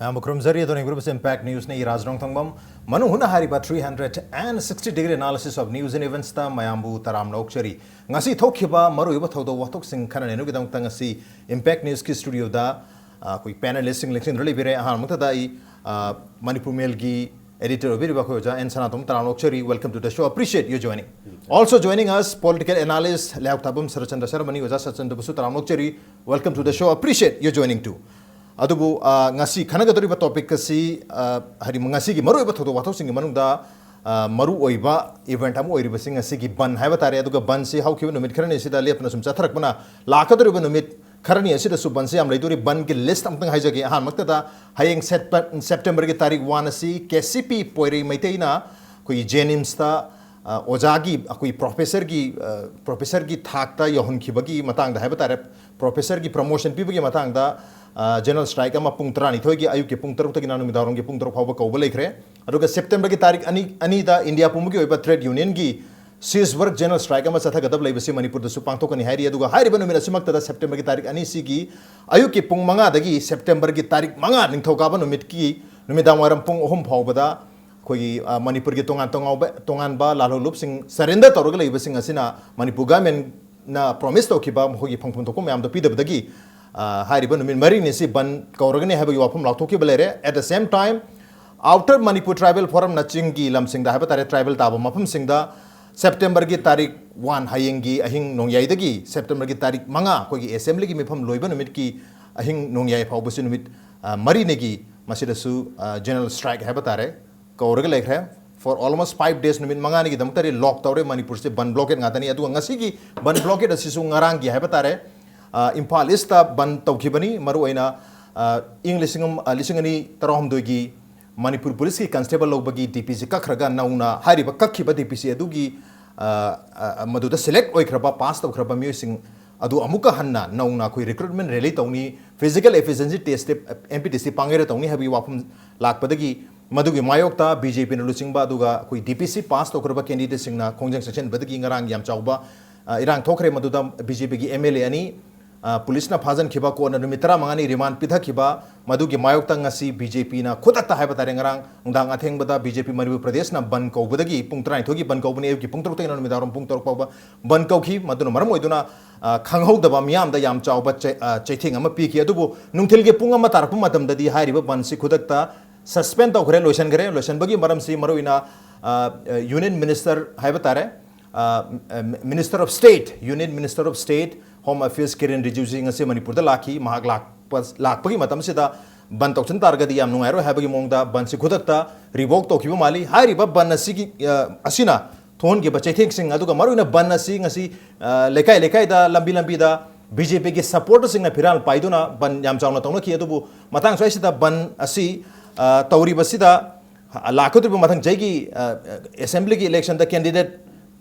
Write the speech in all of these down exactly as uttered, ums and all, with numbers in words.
ꯃꯌꯥꯝꯕꯨ ꯈꯨꯔꯨꯝꯖꯔꯤ꯫ ꯑꯗꯣ ꯌꯦꯡꯕꯤꯔꯤꯕꯁꯤ Impact Newsꯅꯤ꯫ ꯏꯔꯥꯖ ꯅꯣꯡꯊꯣꯡꯕꯝ꯫ ꯃꯅꯨꯡ ꯍꯨꯠꯅ ꯍꯥꯏꯔꯤꯕ three hundred and sixty degree analysis of news and eventsꯇ ꯃꯌꯥꯝꯕꯨ ꯇꯔꯥꯝꯅ ꯑꯣꯛꯆꯔꯤ꯫ ꯉꯁꯤ ꯊꯣꯛꯈꯤꯕ ꯃꯔꯨꯑꯣꯏꯕ ꯊꯧꯗꯣꯛ ꯋꯥꯊꯣꯛꯁꯤꯡ ꯈꯟꯅ ꯅꯩꯅꯕꯒꯤꯗꯃꯛꯇ ꯉꯁꯤ Impact Newsꯀꯤ studioꯗ, ꯑ, ꯑꯩꯈꯣꯏ panelistꯁꯤꯡ ꯂꯦꯡꯁꯤꯟꯗꯨꯅ ꯂꯩꯕꯤꯔꯦ꯫ ꯑꯍꯥꯟꯕꯃꯛꯇꯗ ꯑꯩ, ꯑ, ꯃꯅꯤꯄꯨꯔ Mailꯒꯤ editor ꯑꯣꯏꯕꯤꯔꯤꯕ ꯑꯩꯈꯣꯏ ꯑꯣꯖꯥ ꯑꯦꯟ ꯁꯅꯥꯇꯣꯝ ꯇꯔꯥꯝꯅ ꯑꯣꯛꯆꯔꯤ꯫ Welcome to the show. Appreciate your joining. Also joining us, political analyst ꯂꯩꯍꯥꯎ ꯊꯥꯕꯝ ꯁꯔꯠꯆꯟꯗ꯭ꯔ ꯁꯔꯃꯅꯤ꯫ ꯑꯣꯖꯥ ꯁꯔꯠꯆꯟꯗ꯭ꯔꯕꯨꯁꯨ ꯇꯔꯥꯝꯅ ꯑꯣꯛꯆꯔꯤ꯫ Welcome to the show. Appreciate your joining too. ꯑꯗꯨꯕꯨ, ꯑ, ꯉꯁꯤ ꯈꯟꯅꯒꯗꯧꯔꯤꯕ topic ꯑꯁꯤ, ꯑ, ꯍꯥꯏꯗꯤ ꯉꯁꯤꯒꯤ ꯃꯔꯨꯑꯣꯏꯕ ꯊꯧꯗꯣꯛ ꯋꯥꯊꯣꯛꯁꯤꯡꯒꯤ ꯃꯅꯨꯡꯗ, ꯑ, ꯃꯔꯨꯑꯣꯏꯕ event ꯑꯃ ꯑꯣꯏꯔꯤꯕꯁꯤ ꯉꯁꯤꯒꯤ ꯕꯟ ꯍꯥꯏꯕ ꯇꯥꯔꯦ꯫ ꯑꯗꯨꯒ ꯕꯟꯁꯤ ꯍꯧꯈꯤꯕ ꯅꯨꯃꯤꯠ ꯈꯔꯅꯤ ꯑꯁꯤꯗ ꯂꯦꯞꯇꯅ ꯁꯨꯝ ꯆꯠꯊꯔꯛꯄꯅ ꯂꯥꯛꯀꯗꯧꯔꯤꯕ ꯅꯨꯃꯤꯠ ꯈꯔꯅꯤ ꯑꯁꯤꯗꯁꯨ ꯕꯟꯁꯤ ꯌꯥꯝ ꯂꯩꯗꯣꯔꯤ꯫ ꯕꯟꯒꯤ list ꯑꯃꯇꯪ ꯍꯥꯏꯖꯒꯦ꯫ ꯑꯍꯥꯟꯕꯃꯛꯇꯗ ꯍꯌꯦꯡ Septemberꯒꯤ ꯇꯥꯔꯤꯛ one ꯑꯁꯤ K C P ꯄꯣꯏꯔꯩ ꯃꯩꯇꯩꯅ ꯑꯩꯈꯣꯏꯒꯤ JNIMSꯇ, ꯑ, ꯑꯣꯖꯥꯒꯤ, ꯑꯩꯈꯣꯏ professorꯒꯤ, ꯑ, professorꯒꯤ ꯊꯥꯛꯇ ꯌꯧꯍꯟꯈꯤꯕꯒꯤ ꯃꯇꯥꯡꯗ ꯍꯥꯏꯕ ꯇꯥꯔꯦ, professorꯒꯤ promotion ꯄꯤꯕꯒꯤ ꯃꯇꯥꯡꯗ, ꯑ, general strike ꯑꯃ ꯄꯨꯡ ꯇꯔꯥꯅꯤꯊꯣꯏꯒꯤ ꯑꯌꯨꯛꯀꯤ ꯄꯨꯡ ꯇꯔꯨꯛꯇꯒꯤꯅ ꯅꯨꯃꯤꯗꯥꯡꯋꯥꯏꯔꯝꯒꯤ ꯄꯨꯡ ꯇꯔꯨꯛ ꯐꯥꯎꯕ ꯀꯧꯕ ꯂꯩꯈ꯭ꯔꯦ꯫ ꯑꯗꯨꯒ Septemberꯒꯤ ꯇꯥꯔꯤꯛ ꯑꯅꯤ, ꯑꯅꯤꯗ ꯏꯟꯗꯤꯌꯥ ꯄꯨꯝꯕꯒꯤ ꯑꯣꯏꯕ trade unionꯒꯤ cease work general strike ꯑꯃ ꯆꯠꯊꯒꯗꯕ ꯂꯩꯕꯁꯤ ꯃꯅꯤꯄꯨꯔꯗꯁꯨ ꯄꯥꯡꯊꯣꯛꯀꯅꯤ ꯍꯥꯏꯔꯤ꯫ ꯑꯗꯨꯒ ꯍꯥꯏꯔꯤꯕ ꯅꯨꯃꯤꯠ ꯑꯁꯤꯃꯛꯇꯗ Septemberꯒꯤ ꯇꯥꯔꯤꯛ ꯑꯅꯤ ꯑꯁꯤꯒꯤ ꯑꯌꯨꯛꯀꯤ ꯄꯨꯡ ꯃꯉꯥꯗꯒꯤ Septemberꯒꯤ ꯇꯥꯔꯤꯛ ꯃꯉꯥ ꯅꯤꯡꯊꯧꯀꯥꯕ ꯅꯨꯃꯤꯠꯀꯤ ꯅꯨꯃꯤꯗꯥꯡ ꯋꯥꯏꯔꯝ ꯄꯨꯡ ꯑꯍꯨꯝ ꯐꯥꯎꯕꯗ ꯑꯩꯈꯣꯏꯒꯤ, ꯑ, ꯃꯅꯤꯄꯨꯔꯒꯤ ꯇꯣꯉꯥꯟ ꯇꯣꯉꯥꯟꯕ, ꯇꯣꯉꯥꯟꯕ ꯂꯥꯜꯍꯧꯂꯨꯞꯁꯤꯡ surrender ꯇꯧꯔꯒ ꯂꯩꯕꯁꯤꯡ ꯑꯁꯤꯅ ꯃꯅꯤꯄꯨꯔ governmentꯅ promise ꯇꯧꯈꯤꯕ ꯃꯈꯣꯏꯒꯤ ꯐꯪꯐꯝ ꯊꯣꯛꯄ ꯃꯌꯥꯝꯗꯣ ꯄꯤꯗꯕꯗꯒꯤ, ꯑ, ꯍꯥꯏꯔꯤꯕ ꯅꯨꯃꯤꯠ ꯃꯔꯤꯅꯤ ꯑꯁꯤ ꯕꯟ ꯀꯧꯔꯒꯅꯤ ꯍꯥꯏꯕꯒꯤ ꯋꯥꯐꯝ ꯂꯥꯎꯊꯣꯛꯈꯤꯕ ꯂꯩꯔꯦ꯫ At the same time, Outer Manipur Tribal Forumꯅ ꯆꯤꯡꯒꯤ ꯂꯝꯁꯤꯡꯗ ꯍꯥꯏꯕ ꯇꯥꯔꯦ, tribal ꯇꯥꯕ ꯃꯐꯝꯁꯤꯡꯗ Septemberꯒꯤ ꯇꯥꯔꯤꯛ one, ꯍꯌꯦꯡꯒꯤ ꯑꯍꯤꯡ ꯅꯣꯡꯌꯥꯏꯗꯒꯤ Septemberꯒꯤ ꯇꯥꯔꯤꯛ ꯃꯉꯥ, ꯑꯩꯈꯣꯏꯒꯤ assemblyꯒꯤ ꯃꯤꯐꯝ ꯂꯣꯏꯕ ꯅꯨꯃꯤꯠꯀꯤ ꯑꯍꯤꯡ ꯅꯣꯡꯌꯥꯏ ꯐꯥꯎꯕꯁꯤ ꯅꯨꯃꯤꯠ, ꯑ, ꯃꯔꯤꯅꯤꯒꯤ ꯃꯁꯤꯗꯁꯨ, ꯑ, general strike ꯍꯥꯏꯕ ꯇꯥꯔꯦ, ꯀꯧꯔꯒ ꯂꯩꯈ꯭ꯔꯦ꯫ For almost five days, ꯅꯨꯃꯤꯠ ꯃꯉꯥꯅꯤꯒꯤꯗꯃꯛꯇꯗꯤ lock ꯇꯧꯔꯦ꯫ ꯃꯅꯤꯄꯨꯔꯁꯦ ꯕꯟ blockade ꯉꯥꯛꯇꯅꯤ꯫ ꯑꯗꯨꯒ ꯉꯁꯤꯒꯤ ꯕꯟ blockade ꯑꯁꯤꯁꯨ ꯉꯔꯥꯡꯒꯤ ꯍꯥꯏꯕ ꯇꯥꯔꯦ, ꯑ, ꯏꯝꯐꯥꯜ Eastꯇ ꯕꯟ ꯇꯧꯈꯤꯕꯅꯤ꯫ ꯃꯔꯨꯑꯣꯏꯅ, ꯑ, ꯏꯪ ꯂꯤꯁꯤꯡ ꯑꯃ, ꯑ, ꯂꯤꯁꯤꯡ ꯑꯅꯤ ꯇꯔꯥꯍꯨꯝꯗꯣꯏꯒꯤ ꯃꯅꯤꯄꯨꯔ ꯄꯨꯂꯤꯁꯀꯤ constable ꯂꯧꯕꯒꯤ DPꯁꯤ ꯀꯛꯈ꯭ꯔꯒ ꯅꯧꯅ ꯍꯥꯏꯔꯤꯕ ꯀꯛꯈꯤꯕ DPꯁꯤ ꯑꯗꯨꯒꯤ, ꯑ, ꯑ, ꯃꯗꯨꯗ select ꯑꯣꯏꯈ꯭ꯔꯕ, pass ꯇꯧꯈ꯭ꯔꯕ ꯃꯤꯑꯣꯏꯁꯤꯡ ꯑꯗꯨ ꯑꯃꯨꯛꯀ ꯍꯟꯅ ꯅꯧꯅ ꯑꯩꯈꯣꯏ recruitment rally ꯇꯧꯅꯤ, physical efficiency test, MPTC ꯄꯥꯡꯒꯩꯔ ꯇꯧꯅꯤ ꯍꯥꯏꯕꯒꯤ ꯋꯥꯐꯝ ꯂꯥꯛꯄꯗꯒꯤ ꯃꯗꯨꯒꯤ ꯃꯥꯌꯣꯛꯇ BJPꯅ ꯂꯨꯆꯤꯡꯕ ꯑꯗꯨꯒ ꯑꯩꯈꯣꯏ DPC pass ꯇꯧꯈ꯭ꯔꯕ candidateꯁꯤꯡꯅ ꯈꯣꯡꯖꯪ ꯆꯪꯁꯤꯟꯕꯗꯒꯤ ꯉꯔꯥꯡ ꯌꯥꯝ ꯆꯥꯎꯕ, ꯑ, ꯏꯔꯥꯡ ꯊꯣꯛꯈ꯭ꯔꯦ꯫ ꯃꯗꯨꯗ BJPꯒꯤ MLA ꯑꯅꯤ, ꯑ, ꯄꯨꯂꯤꯁꯅ ꯐꯥꯖꯤꯟꯈꯤꯕ, ꯀꯣꯟꯅ ꯅꯨꯃꯤꯠ ꯇꯔꯥꯃꯉꯥꯅꯤ ꯔꯤꯃꯥꯟ ꯄꯤꯊꯈꯤꯕ, ꯃꯗꯨꯒꯤ ꯃꯥꯌꯣꯛꯇ ꯉꯁꯤ ꯕꯤ ꯖꯦ ꯄꯤꯅ ꯈꯨꯗꯛꯇ ꯍꯥꯏꯕ ꯇꯥꯔꯦ, ꯉꯔꯥꯡ ꯅꯨꯡꯗꯥꯡ ꯑꯊꯦꯡꯕꯗ ꯕꯤ ꯖꯦ ꯄꯤ ꯃꯅꯤꯄꯨꯔ ꯄ꯭ꯔꯗꯦꯁꯅ ꯕꯟ ꯀꯧꯕꯗꯒꯤ, ꯄꯨꯡ ꯇꯔꯥꯅꯤꯊꯣꯏꯒꯤ ꯕꯟ ꯀꯧꯕꯅꯤ, ꯑꯌꯨꯛꯀꯤ ꯄꯨꯡ ꯇꯔꯨꯛꯇꯒꯤꯅ ꯅꯨꯃꯤꯗꯥꯡꯋꯥꯏꯔꯝ ꯄꯨꯡ ꯇꯔꯨꯛ ꯐꯥꯎꯕ ꯕꯟ ꯀꯧꯈꯤ꯫ ꯃꯗꯨꯅ ꯃꯔꯝ ꯑꯣꯏꯗꯨꯅ, ꯑ, ꯈꯪꯍꯧꯗꯕ ꯃꯤꯌꯥꯝꯗ ꯌꯥꯝ ꯆꯥꯎꯕ ꯆꯩ-, ꯑ, ꯆꯩꯊꯦꯡ ꯑꯃ ꯄꯤꯈꯤ꯫ ꯑꯗꯨꯕꯨ ꯅꯨꯡꯊꯤꯜꯒꯤ ꯄꯨꯡ ꯑꯃ ꯇꯥꯔꯛꯄ ꯃꯇꯝꯗꯗꯤ ꯍꯥꯏꯔꯤꯕ ꯕꯟꯁꯤ ꯈꯨꯗꯛꯇ suspend ꯇꯧꯈ꯭ꯔꯦ, ꯂꯣꯏꯁꯤꯟꯈ꯭ꯔꯦ꯫ ꯂꯣꯏꯁꯤꯟꯕꯒꯤ ꯃꯔꯝꯁꯤ ꯃꯔꯨꯑꯣꯏꯅ, ꯑ, ꯑ, Union Minister ꯍꯥꯏꯕ ꯇꯥꯔꯦ, ꯑ, ꯑ, Minister of State, Union Minister of State, Home Affairs ꯀꯤꯔꯦꯟ ꯔꯤꯖꯤꯖꯨ ꯉꯁꯤ ꯃꯅꯤꯄꯨꯔꯗ ꯂꯥꯛꯈꯤ꯫ ꯃꯍꯥꯛ ꯂꯥꯛꯄ, ꯂꯥꯛꯄꯒꯤ ꯃꯇꯝꯁꯤꯗ ꯕꯟ ꯇꯧꯁꯤꯟ ꯇꯥꯔꯒꯗꯤ ꯌꯥꯝ ꯅꯨꯡꯉꯥꯏꯔꯣꯏ ꯍꯥꯏꯕꯒꯤ ꯃꯑꯣꯡꯗ ꯕꯟꯁꯤ ꯈꯨꯗꯛꯇ revoke ꯇꯧꯈꯤꯕ ꯃꯥꯜꯂꯤ꯫ ꯍꯥꯏꯔꯤꯕ ꯕꯟ ꯑꯁꯤꯒꯤ, ꯑ, ꯑꯁꯤꯅ ꯊꯣꯛꯍꯟꯈꯤꯕ ꯆꯩꯊꯦꯡꯁꯤꯡ, ꯑꯗꯨꯒ ꯃꯔꯨꯑꯣꯏꯅ ꯕꯟ ꯑꯁꯤ ꯉꯁꯤ, ꯑ, ꯂꯩꯀꯥꯏ ꯂꯩꯀꯥꯏꯗ, ꯂꯝꯕꯤ ꯂꯝꯕꯤꯗ ꯕꯤ ꯖꯦ ꯄꯤꯒꯤ supporterꯁꯤꯡꯅ ꯐꯤꯔꯥꯜ ꯄꯥꯏꯗꯨꯅ ꯕꯟ ꯌꯥꯝ ꯆꯥꯎꯅ ꯇꯧꯅꯈꯤ꯫ ꯑꯗꯨꯕꯨ ꯃꯇꯥꯡ ꯁ꯭ꯋꯥꯏꯁꯤꯗ ꯕꯟ ꯑꯁꯤ, ꯑ, ꯇꯧꯔꯤꯕꯁꯤꯗ, ꯑ, ꯂꯥꯛꯀꯗꯧꯔꯤꯕ ꯃꯊꯪ ꯆꯍꯤꯒꯤ, ꯑ, assemblyꯒꯤ electionꯗ candidate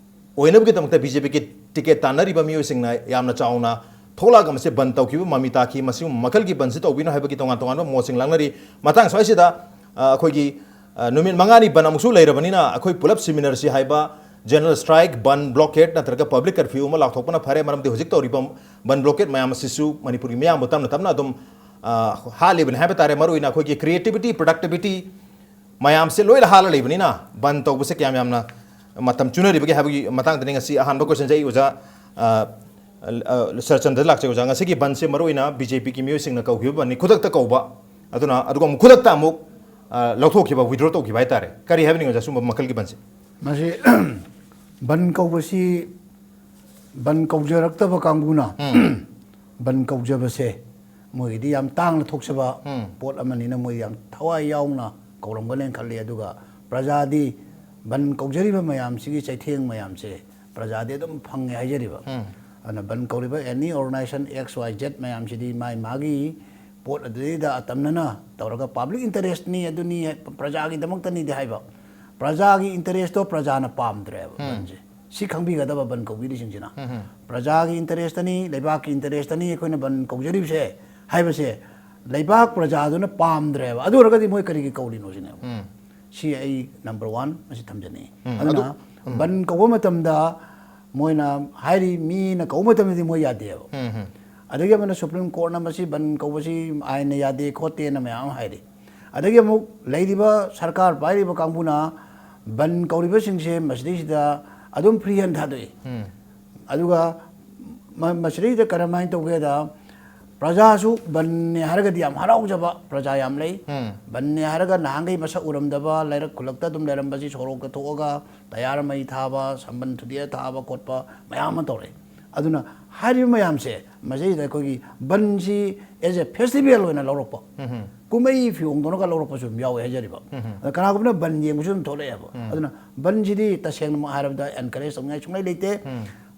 ꯑꯣꯏꯅꯕꯒꯤꯗꯃꯛꯇ ꯕꯤ ꯖꯦ ꯄꯤꯒꯤ ticket ꯇꯥꯟꯅꯔꯤꯕ ꯃꯤꯑꯣꯏꯁꯤꯡꯅ ꯌꯥꯝꯅ ꯆꯥꯎꯅ ꯊꯣꯛꯂꯛꯑꯒ ꯃꯁꯤ ꯕꯟ ꯇꯧꯈꯤꯕ ꯃꯃꯤ ꯇꯥꯈꯤ꯫ ꯃꯁꯤꯒꯨꯝꯕ ꯃꯈꯜꯒꯤ ꯕꯟꯁꯤ ꯇꯧꯕꯤꯅꯣ ꯍꯥꯏꯕꯒꯤ ꯇꯣꯉꯥꯟ ꯇꯣꯉꯥꯟꯕ ꯃꯣꯠꯁꯤꯡ ꯂꯥꯡꯅꯔꯤ꯫ ꯃꯇꯥꯡ ꯁ꯭ꯋꯥꯏꯁꯤꯗ, ꯑ, ꯑꯩꯈꯣꯏꯒꯤ, ꯑ, ꯅꯨꯃꯤꯠ ꯃꯉꯥꯅꯤ ꯕꯟ ꯑꯃꯨꯛꯁꯨ ꯂꯩꯔꯕꯅꯤꯅ, ꯑꯩꯈꯣꯏ ꯄꯨꯂꯞ ꯁꯤꯃꯤꯟꯅꯔꯁꯤ ꯍꯥꯏꯕ general strike, ꯕꯟ, blockade ꯅꯠꯇ꯭ꯔꯒ public curfew ꯑꯃ ꯂꯥꯎꯊꯣꯛꯄꯅ ꯐꯔꯦ꯫ ꯃꯔꯝꯗꯤ ꯍꯧꯖꯤꯛ ꯇꯧꯔꯤꯕ ꯕꯟ blockade ꯃꯌꯥꯝ ꯑꯁꯤꯁꯨ ꯃꯅꯤꯄꯨꯔꯒꯤ ꯃꯤꯌꯥꯝꯕꯨ ꯇꯞꯅ ꯇꯞꯅ ꯑꯗꯨꯝ, ꯑ, ꯍꯥꯠꯂꯤꯕꯅꯤ ꯍꯥꯏꯕ ꯇꯥꯔꯦ꯫ ꯃꯔꯨꯑꯣꯏꯅ ꯑꯩꯈꯣꯏꯒꯤ creativity, productivity ꯃꯌꯥꯝꯁꯦ ꯂꯣꯏꯅ ꯍꯥꯠꯂ ꯂꯩꯕꯅꯤꯅ, ꯕꯟ ꯇꯧꯕꯁꯦ ꯀꯌꯥꯝ ꯌꯥꯝꯅ ꯃꯇꯝ ꯆꯨꯅꯔꯤꯕꯒꯦ ꯍꯥꯏꯕꯒꯤ ꯃꯇꯥꯡꯗꯅꯤ ꯉꯁꯤ ꯑꯍꯥꯟꯕ questionꯁꯦ ꯑꯩ ꯑꯣꯖꯥ, ꯑ, ꯑ, ꯁꯔꯆꯟꯗ꯭ꯔꯗ ꯂꯥꯛꯆꯩ꯫ ꯑꯣꯖꯥ, ꯉꯁꯤꯒꯤ ꯕꯟꯁꯦ ꯃꯔꯨꯑꯣꯏꯅ ꯕꯤ ꯖꯦ ꯄꯤꯒꯤ ꯃꯤꯑꯣꯏꯁꯤꯡꯅ ꯀꯧꯈꯤꯕ ꯕꯟꯅꯤ, ꯈꯨꯗꯛꯇ ꯀꯧꯕ, ꯑꯗꯨꯅ ꯑꯗꯨꯒ ꯑꯃꯨꯛ ꯈꯨꯗꯛꯇ ꯑꯃꯨꯛ, ꯑ, ꯂꯧꯊꯣꯛꯈꯤꯕ, withdraw ꯇꯧꯈꯤꯕ ꯍꯥꯏꯇꯥꯔꯦ꯫ ꯀꯔꯤ ꯍꯥꯏꯕꯅꯤ ꯑꯣꯖꯥ, ꯁꯨꯝꯕ ꯃꯈꯜꯒꯤ ꯕꯟꯁꯦ? ꯃꯁꯤ ꯕꯟ ꯀꯧꯕꯁꯤ, ꯕꯟ ꯀꯧꯖꯔꯛꯇꯕ ꯀꯥꯡꯕꯨꯅ ꯎꯝ꯫ ꯕꯟ ꯀꯧꯖꯕꯁꯦ ꯃꯣꯏꯒꯤꯗꯤ ꯌꯥꯝ ꯇꯥꯡꯅ ꯊꯣꯛꯆꯕ ꯎꯝ꯫ ꯄꯣꯠ ꯑꯃꯅꯤꯅ, ꯃꯣꯏ ꯌꯥꯝ ꯊꯋꯥꯏ ꯌꯥꯎꯅ ꯀꯧꯔꯝꯒꯅꯦꯅ ꯈꯜꯂꯤ꯫ ꯑꯗꯨꯒ ꯄ꯭ꯔꯖꯥꯗꯤ ꯕꯟ ꯀꯧꯖꯔꯤꯕ ꯃꯌꯥꯝꯁꯤꯒꯤ ꯆꯩꯊꯦꯡ ꯃꯌꯥꯝꯁꯦ ꯄ꯭ꯔꯖꯥꯗꯤ ꯑꯗꯨꯝ ꯐꯪꯉꯦ ꯍꯥꯏꯖꯔꯤꯕ꯫ ꯎꯝ꯫ ꯑꯗꯨꯅ ꯕꯟ ꯀꯧꯔꯤꯕ any organization X Y Z ꯃꯌꯥꯝꯁꯤꯗꯤ ꯃꯥꯏ ꯃꯥꯒꯤ ꯄꯣꯠ ꯑꯗꯨꯗꯩꯗ ꯑꯇꯝꯅꯅ ꯇꯧꯔꯒ public interestꯅꯤ, ꯑꯗꯨꯅꯤ, ꯄ꯭ꯔꯖꯥꯒꯤꯗꯃꯛꯇꯅꯤꯗꯤ ꯍꯥꯏꯕ, ꯄ꯭ꯔꯖꯥꯒꯤ interestꯇꯣ ꯄ꯭ꯔꯖꯥꯅ ꯄꯥꯝꯗ꯭ꯔꯦꯕ ꯎꯝ꯫ ꯕꯟꯁꯦ꯫ ꯁꯤ ꯈꯪꯕꯤꯒꯗꯕ ꯕꯟ ꯀꯧꯕꯤꯔꯤꯁꯤꯡꯁꯤꯅ꯫ ꯎꯝ ꯍꯝ꯫ ꯄ꯭ꯔꯖꯥꯒꯤ interestꯅꯤ, ꯂꯩꯕꯥꯛꯀꯤ interestꯅꯤ ꯑꯩꯈꯣꯏꯅ ꯕꯟ ꯀꯧꯖꯔꯤꯕꯁꯦ ꯍꯥꯏꯕꯁꯦ ꯂꯩꯕꯥꯛ ꯄ꯭ꯔꯖꯥꯗꯨꯅ ꯄꯥꯝꯗ꯭ꯔꯦꯕ꯫ ꯑꯗꯨ ꯑꯣꯏꯔꯒꯗꯤ ꯃꯣꯏ ꯀꯔꯤꯒꯤ ꯀꯧꯔꯤꯅꯣ ꯁꯤꯅꯦꯕ꯫ ꯎꯝ꯫ ꯁꯤ ꯑꯩ number one ꯃꯁꯤ ꯊꯝꯖꯅꯤꯡꯉꯤ꯫ ꯎꯝ, ꯑꯗꯨꯅ ꯑꯗꯨ, ꯎꯝ꯫ ꯕꯟ ꯀꯧꯕ ꯃꯇꯝꯗ ꯃꯣꯏꯅ ꯍꯥꯏꯔꯤ, ꯃꯤꯅ ꯀꯧꯕ ꯃꯇꯝꯗꯗꯤ ꯃꯣꯏ ꯌꯥꯗꯦꯕ꯫ ꯎꯝ ꯍꯝ꯫ ꯑꯗꯒꯤ ꯑꯃꯅ ꯁꯨꯄ꯭ꯔꯤꯝ ꯀꯣꯔꯠꯅ ꯃꯁꯤ ꯕꯟ ꯀꯧꯕꯁꯤ ꯑꯥꯏꯟꯅ ꯌꯥꯗꯦ ꯈꯣꯠꯇꯦꯅ ꯃꯌꯥꯝ ꯑꯃ ꯍꯥꯏꯔꯤ꯫ ꯑꯗꯒꯤ ꯑꯃꯨꯛ ꯂꯩꯔꯤꯕ ꯁꯔꯀꯥꯔ ꯄꯥꯏꯔꯤꯕ ꯀꯥꯡꯕꯨꯅ ꯕꯟ ꯀꯧꯔꯤꯕꯁꯤꯡꯁꯦ ꯃꯁꯤꯗꯩꯁꯤꯗ ꯑꯗꯨꯝ ꯐ꯭ꯔꯤ ꯍꯦꯟ ꯊꯥꯗꯣꯛꯏ꯫ ꯑꯗꯨꯒ ꯃ-, ꯃꯁꯤꯗꯩꯁꯤꯗ ꯀꯔꯝꯍꯥꯏꯅ ꯇꯧꯒꯦꯗ, ꯄ꯭ꯔꯖꯥꯁꯨ ꯕꯟꯅꯦ ꯍꯥꯏꯔꯒꯗꯤ ꯌꯥꯝ ꯍꯔꯥꯎꯖꯕ ꯄ꯭ꯔꯖꯥ ꯌꯥꯝ ꯂꯩ꯫ ꯕꯟꯅꯦ ꯍꯥꯏꯔꯒ ꯅꯍꯥꯟꯈꯩ ꯃꯁꯛ ꯎꯔꯝꯗꯕ, ꯂꯩꯔꯛ ꯈꯨꯜꯂꯛꯇ ꯑꯗꯨꯝ ꯂꯩꯔꯝꯕꯁꯤ ꯁꯣꯔꯣꯛꯇ ꯊꯣꯛꯑꯒ ꯇꯌꯥꯔ ꯃꯩ ꯊꯥꯕ, ꯁꯝꯕꯟ ꯊꯨꯗꯦꯛꯑ ꯊꯥꯕ ꯈꯣꯠꯄ ꯃꯌꯥꯝ ꯑꯃ ꯇꯧꯔꯛꯏ꯫ ꯑꯗꯨꯅ ꯍꯥꯏꯔꯤꯕ ꯃꯌꯥꯝꯁꯦ ꯃꯁꯤꯗꯩꯁꯤꯗ ꯑꯩꯈꯣꯏꯒꯤ ꯕꯟꯁꯤ as a festival ꯑꯣꯏꯅ ꯂꯧꯔꯛꯄ, ꯀꯨꯝꯍꯩ ꯐꯤꯌꯣꯡꯗꯧꯅꯒ ꯂꯧꯔꯛꯄꯁꯨ ꯑꯗꯨꯝ ꯌꯥꯎꯋꯦ ꯍꯥꯏꯖꯔꯤꯕ꯫ ꯑꯗ ꯀꯅꯥꯒꯨꯝꯕꯅ ꯕꯟ ꯌꯦꯡꯕꯁꯨ ꯑꯗꯨꯝ ꯊꯣꯛꯂꯛꯑꯦꯕ꯫ ꯑꯗꯨꯅ ꯕꯟꯁꯤꯗꯤ ꯇꯁꯦꯡꯅꯃꯛ ꯍꯥꯏꯔꯕꯗ encourage ꯇꯧꯅꯤꯡꯉꯥꯏ ꯁꯨꯡꯂꯩ ꯂꯩꯇꯦ꯫